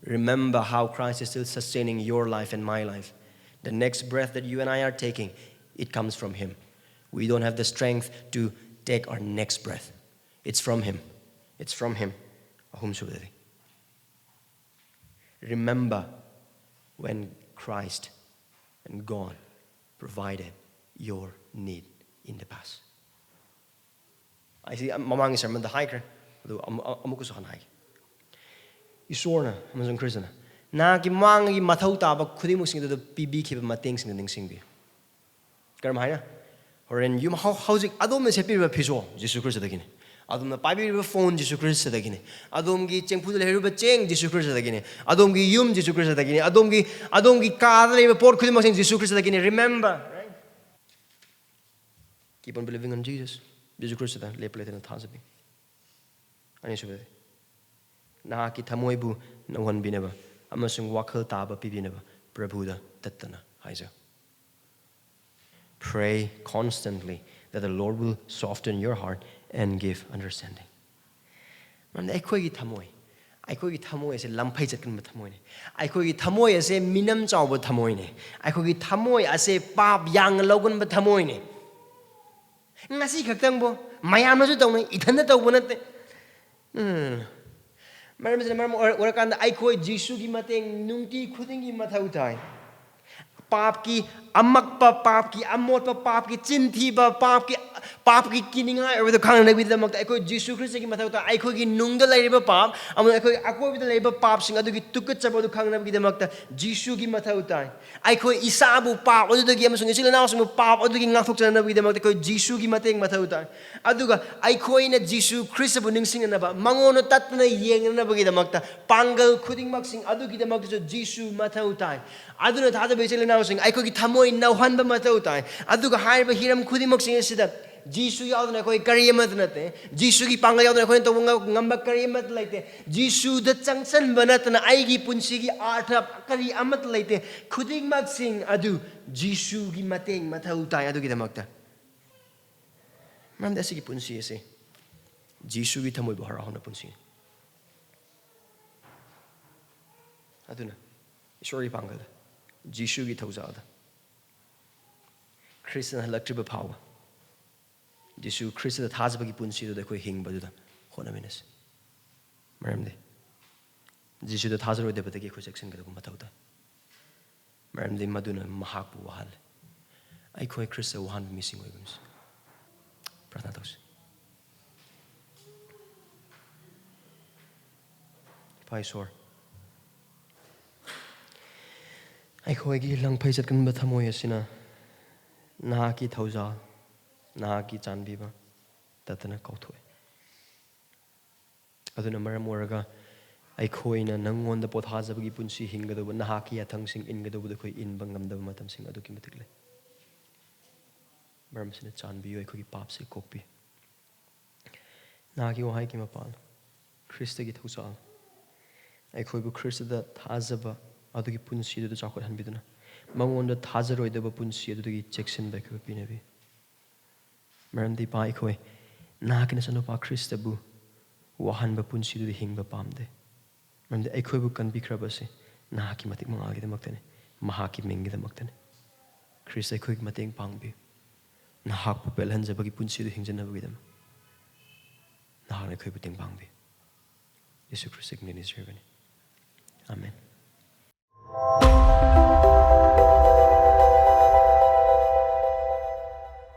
Remember how Christ is still sustaining your life and my life. The next breath that you and I are taking, it comes from Him. We don't have the strength to take our next breath. It's from Him. It's from Him. ꯑꯍꯨꯝꯁꯨꯕꯗꯗꯤ, remember when Christ and God provided your need in the past. ꯑꯩꯁꯤ ꯃꯃꯥꯡꯒꯤ ꯁꯔꯃꯟꯗ ꯍꯥꯏꯈ꯭ꯔꯦ, ꯑꯗꯨ ꯑꯃꯨꯛ-, ꯑꯃꯨꯛꯀꯁꯨ ꯍꯟꯅ ꯍꯥꯏꯒꯦ꯫ ꯏꯁꯣꯔꯅ ꯑꯃꯁꯨꯡ ꯈ꯭ꯔꯤꯁꯇꯅ ꯅꯍꯥꯛꯀꯤ ꯃꯥꯡꯒꯤ ꯃꯊꯧ ꯇꯥꯕ ꯈꯨꯗꯤꯡꯃꯛꯁꯤꯡꯗꯨꯗ ꯄꯤꯕꯤꯈꯤꯕ ꯃꯇꯦꯡꯁꯤꯡꯗꯨ ꯅꯤꯡꯁꯤꯡꯕꯤꯌꯨ꯫ ꯀꯔꯝ ꯍꯥꯏꯅ? ꯍꯣꯔꯦꯟ ꯌꯨꯝ ꯍꯧ-, ꯍꯧꯖꯤꯛ ꯑꯗꯣꯝꯅ ꯁꯦꯠꯄꯤꯔꯤꯕ ꯐꯤꯖꯣꯜ ꯖꯤꯁꯨ ꯈ꯭ꯔꯤꯁꯇꯗꯒꯤꯅꯤ꯫ ꯑꯗꯣꯝꯅ ꯄꯥꯏꯕꯤꯔꯤꯕ ꯐꯣꯟ ꯖꯤꯁꯨ ꯈ꯭ꯔꯤꯁꯇꯗꯒꯤꯅꯤ꯫ ꯑꯗꯣꯝꯒꯤ ꯆꯦꯡꯐꯨꯗ ꯂꯩꯔꯤꯕ ꯆꯦꯡ ꯖꯤꯁꯨ ꯈ꯭ꯔꯤꯁꯇꯗꯒꯤꯅꯤ꯫ ꯑꯗꯣꯝꯒꯤ ꯌꯨꯝ ꯖꯤꯁꯨ ꯈ꯭ꯔꯤꯁꯇꯗꯒꯤꯅꯤ꯫ ꯑꯗꯣꯝꯒꯤ, ꯑꯗꯣꯝꯒꯤ ꯀꯥꯗ ꯂꯩꯔꯤꯕ ꯄꯣꯠ ꯈꯨꯗꯤꯡꯃꯛꯁꯤꯡ ꯖꯤꯁꯨ ꯈ꯭ꯔꯤꯁꯇꯗꯒꯤꯅꯤ꯫ Remember, right? Keep on believing on Jesus. ꯖꯤꯁꯨ ꯈ꯭ꯔꯤꯁꯇꯗ ꯂꯦꯞꯄ ꯂꯩꯇꯅ ꯊꯥꯖꯕꯤ꯫ ꯑꯅꯤꯁꯨꯕꯗꯤ, ꯅꯍꯥꯛꯀꯤ ꯊꯃꯣꯏꯕꯨ ꯅꯧꯍꯟꯕꯤꯅꯕ ꯑꯃꯁꯨꯡ ꯋꯥꯈꯜ ꯇꯥꯕ ꯄꯤꯕꯤꯅꯕ ꯄ꯭ꯔꯚꯨꯗ ꯇꯠꯇꯅ ꯍꯥꯏꯖꯧ꯫ Pray constantly that the Lord will soften your heart and give understanding. ꯃꯔꯝꯗꯤ ꯑꯩꯈꯣꯏꯒꯤ ꯊꯃꯣꯏ, ꯑꯩꯈꯣꯏꯒꯤ ꯊꯃꯣꯏ ꯑꯁꯦ ꯂꯝꯐꯩ ꯆꯠꯀꯟꯕ ꯊꯃꯣꯏꯅꯤ꯫ ꯑꯩꯈꯣꯏꯒꯤ ꯊꯃꯣꯏ ꯑꯁꯦ ꯃꯤꯅꯝ ꯆꯥꯎꯕ ꯊꯃꯣꯏꯅꯤ꯫ ꯑꯩꯈꯣꯏꯒꯤ ꯊꯃꯣꯏ ꯑꯁꯦ ꯄꯥꯞ ꯌꯥꯡꯅ ꯂꯧꯒꯟꯕ ꯊꯃꯣꯏꯅꯤ꯫ ꯉꯁꯤ ꯈꯛꯇꯪꯕꯨ ꯃꯌꯥꯝꯅꯁꯨ ꯇꯧꯅꯩ, ꯏꯊꯟꯇ ꯇꯧꯕ ꯅꯠꯇꯦ꯫ ꯎꯝ꯫ ꯃꯔꯝ ꯑꯁꯤꯅ ꯃꯔꯝ ꯑꯣꯏꯔ-, ꯑꯣꯏꯔꯀꯥꯟꯗ ꯑꯩꯈꯣꯏ ꯖꯤꯁꯨꯒꯤ ꯃꯇꯦꯡ ꯅꯨꯡꯇꯤ ꯈꯨꯗꯤꯡꯒꯤ ꯃꯊꯧ ꯇꯥꯏ꯫ ꯄꯥꯞꯀꯤ ꯑꯃꯛꯄ, ꯄꯥꯞꯀꯤ ꯑꯃꯣꯠꯄ, ꯄꯥꯞꯀꯤ ꯆꯤꯟ ꯊꯤꯕ, ꯄꯥꯞꯀꯤ, ꯄꯥꯞꯀꯤ ꯀꯤꯅꯤꯡꯉꯥꯏ ꯑꯣꯏꯕꯗꯨ ꯈꯪꯅꯅꯕꯒꯤꯗꯃꯛꯇ ꯑꯩꯈꯣꯏ ꯖꯤꯁꯨ ꯈ꯭ꯔꯤꯁꯇꯒꯤ ꯃꯊꯧ ꯇꯥꯏ꯫ ꯑꯩꯈꯣꯏꯒꯤ ꯅꯨꯡꯗ ꯂꯩꯔꯤꯕ ꯄꯥꯞ ꯑꯃꯗꯤ ꯑꯩꯈꯣꯏꯒꯤ ꯑꯀꯣꯏꯕꯗ ꯂꯩꯔꯤꯕ ꯄꯥꯞꯁꯤꯡ ꯑꯗꯨꯒꯤ ꯇꯨꯀꯠꯆꯕ ꯑꯗꯨ ꯈꯪꯅꯕꯒꯤꯗꯃꯛꯇ ꯖꯤꯁꯨꯒꯤ ꯃꯊꯧ ꯇꯥꯏ꯫ ꯑꯩꯈꯣꯏ ꯏꯁꯥꯕꯨ ꯄꯥꯞ ꯑꯗꯨꯗꯒꯤ ꯑꯃꯁꯨꯡ ꯏꯆꯤꯜ ꯏꯅꯥꯎꯁꯤꯡꯕꯨ ꯄꯥꯞ ꯑꯗꯨꯗꯒꯤ ꯉꯥꯛꯊꯣꯛꯆꯅꯕꯒꯤꯗꯃꯛꯇ ꯑꯩꯈꯣꯏ ꯖꯤꯁꯨꯒꯤ ꯃꯇꯦꯡ ꯃꯊꯧ ꯇꯥꯏ꯫ ꯑꯗꯨꯒ ꯑꯩꯈꯣꯏꯅ ꯖꯤꯁꯨ ꯈ꯭ꯔꯤꯁꯇꯕꯨ ꯅꯤꯡꯁꯤꯡꯅꯅꯕ, ꯃꯉꯣꯟꯗ ꯇꯠꯇꯅ ꯌꯦꯡꯅꯅꯕꯒꯤꯗꯃꯛꯇ ꯄꯥꯡꯒꯜ ꯈꯨꯗꯤꯡꯃꯛꯁꯤꯡ ꯑꯗꯨꯒꯤꯗꯃꯛꯇꯁꯨ ꯖꯤꯁꯨ ꯃꯊꯧ ꯇꯥꯏ꯫ ꯑꯗꯨꯅ ꯊꯥꯖꯕ ꯏꯆꯤꯜ ꯏꯅꯥꯎꯁꯤꯡ, ꯑꯩꯈꯣꯏꯒꯤ ꯊꯃꯣꯏ ꯅꯧꯍꯟꯕ ꯃꯊꯧ ꯇꯥꯏ꯫ ꯑꯗꯨꯒ ꯍꯥꯏꯔꯤꯕ ꯍꯤꯔꯝ ꯈꯨꯗꯤꯡꯃꯛꯁꯤꯡ ꯑꯁꯤꯗ ꯖꯤꯁꯨ ꯌꯥꯎꯗꯅ ꯑꯩꯈꯣꯏ ꯀꯔꯤ ꯑꯃꯠꯇ ꯅꯠꯇꯦ꯫ ꯖꯤꯁꯨꯒꯤ ꯄꯥꯡꯒꯜ ꯌꯥꯎꯗꯅ ꯑꯩꯈꯣꯏꯅ ꯇꯧꯕ ꯉ-, ꯉꯝꯕ ꯀꯔꯤ ꯑꯃꯠꯇ ꯂꯩꯇꯦ꯫ ꯖꯤꯁꯨꯗ ꯆꯪꯁꯟꯕ ꯅꯠꯇꯅ ꯑꯩꯒꯤ ꯄꯨꯟꯁꯤꯒꯤ ꯑꯥꯔꯊ ꯀꯔꯤ ꯑꯃꯠꯇ ꯂꯩꯇꯦ꯫ ꯈꯨꯗꯤꯡꯃꯛꯁꯤꯡ ꯑꯗꯨ ꯖꯤꯁꯨꯒꯤ ꯃꯇꯦꯡ ꯃꯊꯧ ꯇꯥꯏ꯫ ꯑꯗꯨꯒꯤꯗꯃꯛꯇ, ꯃꯔꯝꯗꯤ ꯑꯁꯤꯒꯤ ꯄꯨꯟꯁꯤ ꯑꯁꯤ ꯖꯤꯁꯨꯒꯤ ꯊꯃꯣꯏꯕꯨ ꯍꯔꯥꯎꯍꯟꯕ ꯄꯨꯟꯁꯤꯅꯤ꯫ ꯑꯗꯨꯅ ꯏꯁꯣꯔꯒꯤ ꯄꯥꯡꯒꯜꯗ, ꯖꯤꯁꯨꯒꯤ ꯊꯧꯖꯥꯜꯗ, ꯈ꯭ꯔꯤꯁꯇꯅ ꯍꯜꯂꯛꯇ꯭ꯔꯤꯕ ꯐꯥꯎꯕ ꯖꯤꯁꯨ ꯈ꯭ꯔꯤꯁꯇꯗ ꯊꯥꯖꯕꯒꯤ ꯄꯨꯟꯁꯤꯗꯨꯗ ꯑꯩꯈꯣꯏ ꯍꯤꯡꯕꯗꯨꯗ ꯍꯣꯠꯅꯃꯤꯟꯅꯁꯤ꯫ ꯃꯔꯝꯗꯤ ꯖꯤꯁꯨꯗ ꯊꯥꯖꯔꯣꯏꯗꯕꯗꯒꯤ ꯑꯩꯈꯣꯏ ꯆꯦꯛꯁꯤꯟꯒꯗꯕ ꯃꯊꯧ ꯇꯥꯏ꯫ ꯃꯔꯝꯗꯤ ꯃꯗꯨꯅ ꯃꯍꯥꯛꯄꯨ ꯋꯥꯍꯜꯂꯦ꯫ ꯑꯩꯈꯣꯏ ꯈ꯭ꯔꯤꯁꯇ ꯋꯥꯍꯟꯕ ꯃꯤꯁꯤꯡ ꯑꯣꯏꯒꯨꯝꯁꯤ꯫ ꯄ꯭ꯔꯥꯊꯅꯥ ꯇꯧꯁꯤ꯫ ꯏꯄꯥ ꯏꯁꯣꯔ, ꯑꯩꯈꯣꯏꯒꯤ ꯂꯪꯐꯩ ꯆꯠꯀꯟꯕ ꯊꯃꯣꯏ ꯑꯁꯤꯅ ꯅꯍꯥꯛꯀꯤ ꯊꯧꯖꯥꯜ, ꯅꯍꯥꯛꯀꯤ ꯆꯥꯟꯕꯤꯕ ꯇꯠꯇꯅ ꯀꯥꯎꯊꯣꯛꯏ꯫ ꯑꯗꯨꯅ ꯃꯔꯝ ꯑꯣꯏꯔꯒ ꯑꯩꯈꯣꯏꯅ ꯅꯪꯉꯣꯟꯗ ꯄꯣꯊꯥꯖꯕꯒꯤ ꯄꯨꯟꯁꯤ ꯍꯤꯡꯒꯗꯧꯕ, ꯅꯍꯥꯛꯀꯤ ꯌꯥꯊꯪꯁꯤꯡ ꯏꯟꯒꯗꯧꯕꯗꯨ ꯑꯩꯈꯣꯏ ꯏꯟꯕ ꯉꯝꯗꯕ ꯃꯇꯝꯁꯤꯡ ꯑꯗꯨꯛꯀꯤ ꯃꯇꯤꯛ ꯂꯩ꯫ ꯃꯔꯝ ꯑꯁꯤꯅ ꯆꯥꯟꯕꯤꯌꯨ, ꯑꯩꯈꯣꯏꯒꯤ ꯄꯥꯞꯁꯦ ꯀꯣꯛꯄꯤꯌꯨ꯫ ꯅꯍꯥꯛꯀꯤ ꯋꯥꯍꯩꯒꯤ ꯃꯄꯥꯜ, ꯈ꯭ꯔꯤꯁꯇꯒꯤ ꯊꯧꯖꯥꯜ, ꯑꯩꯈꯣꯏꯕꯨ ꯈ꯭ꯔꯤꯁꯇꯗ ꯊꯥꯖꯕ ꯑꯗꯨꯒꯤ ꯄꯨꯟꯁꯤꯗꯨꯗ ꯆꯥꯎꯈꯠꯍꯟꯕꯤꯗꯨꯅ, ꯃꯉꯣꯟꯗ ꯊꯥꯖꯔꯣꯏꯗꯕ ꯄꯨꯟꯁꯤ ꯑꯗꯨꯗꯒꯤ ꯆꯦꯛꯁꯤꯟꯕ ꯑꯩꯈꯣꯏꯕꯨ ꯄꯤꯅꯕꯤ꯫ ꯃꯔꯝꯗꯤ ꯏꯄꯥ, ꯑꯩꯈꯣꯏ ꯅꯍꯥꯛꯀꯤ ꯅꯆꯥꯅꯨꯄꯥ ꯈ꯭ꯔꯤꯁꯇꯕꯨ ꯋꯥꯍꯟꯕ ꯄꯨꯟꯁꯤꯗꯨꯗ ꯍꯤꯡꯕ ꯄꯥꯝꯗꯦ꯫ ꯃꯔꯝꯗꯤ ꯑꯩꯈꯣꯏꯕꯨ ꯀꯟꯕꯤꯈ꯭ꯔꯕꯁꯤ ꯅꯍꯥꯛꯀꯤ ꯃꯇꯤꯛ ꯃꯉꯥꯜꯒꯤꯗꯃꯛꯇꯅꯤ, ꯃꯍꯥꯛꯀꯤ ꯃꯤꯡꯒꯤꯗꯃꯛꯇꯅꯤ꯫ ꯈ꯭ꯔꯤꯁꯇ, ꯑꯩꯈꯣꯏꯒꯤ ꯃꯇꯦꯡ ꯄꯥꯡꯕꯤꯌꯨ꯫ ꯅꯍꯥꯛꯄꯨ ꯄꯦꯜꯍꯟꯖꯕꯒꯤ ꯄꯨꯟꯁꯤꯗꯨ ꯍꯤꯡꯖꯅꯕꯒꯤꯗꯃꯛ ꯅꯍꯥꯛꯅ ꯑꯩꯈꯣꯏꯕꯨ ꯇꯦꯡꯕꯥꯡꯕꯤꯌꯨ꯫ ꯌꯦꯁꯨ ꯈ꯭ꯔꯤꯁꯇꯒꯤ ꯃꯤꯡꯗ ꯅꯤꯖꯔꯕꯅꯤ꯫ ꯑꯥꯃꯦꯟ꯫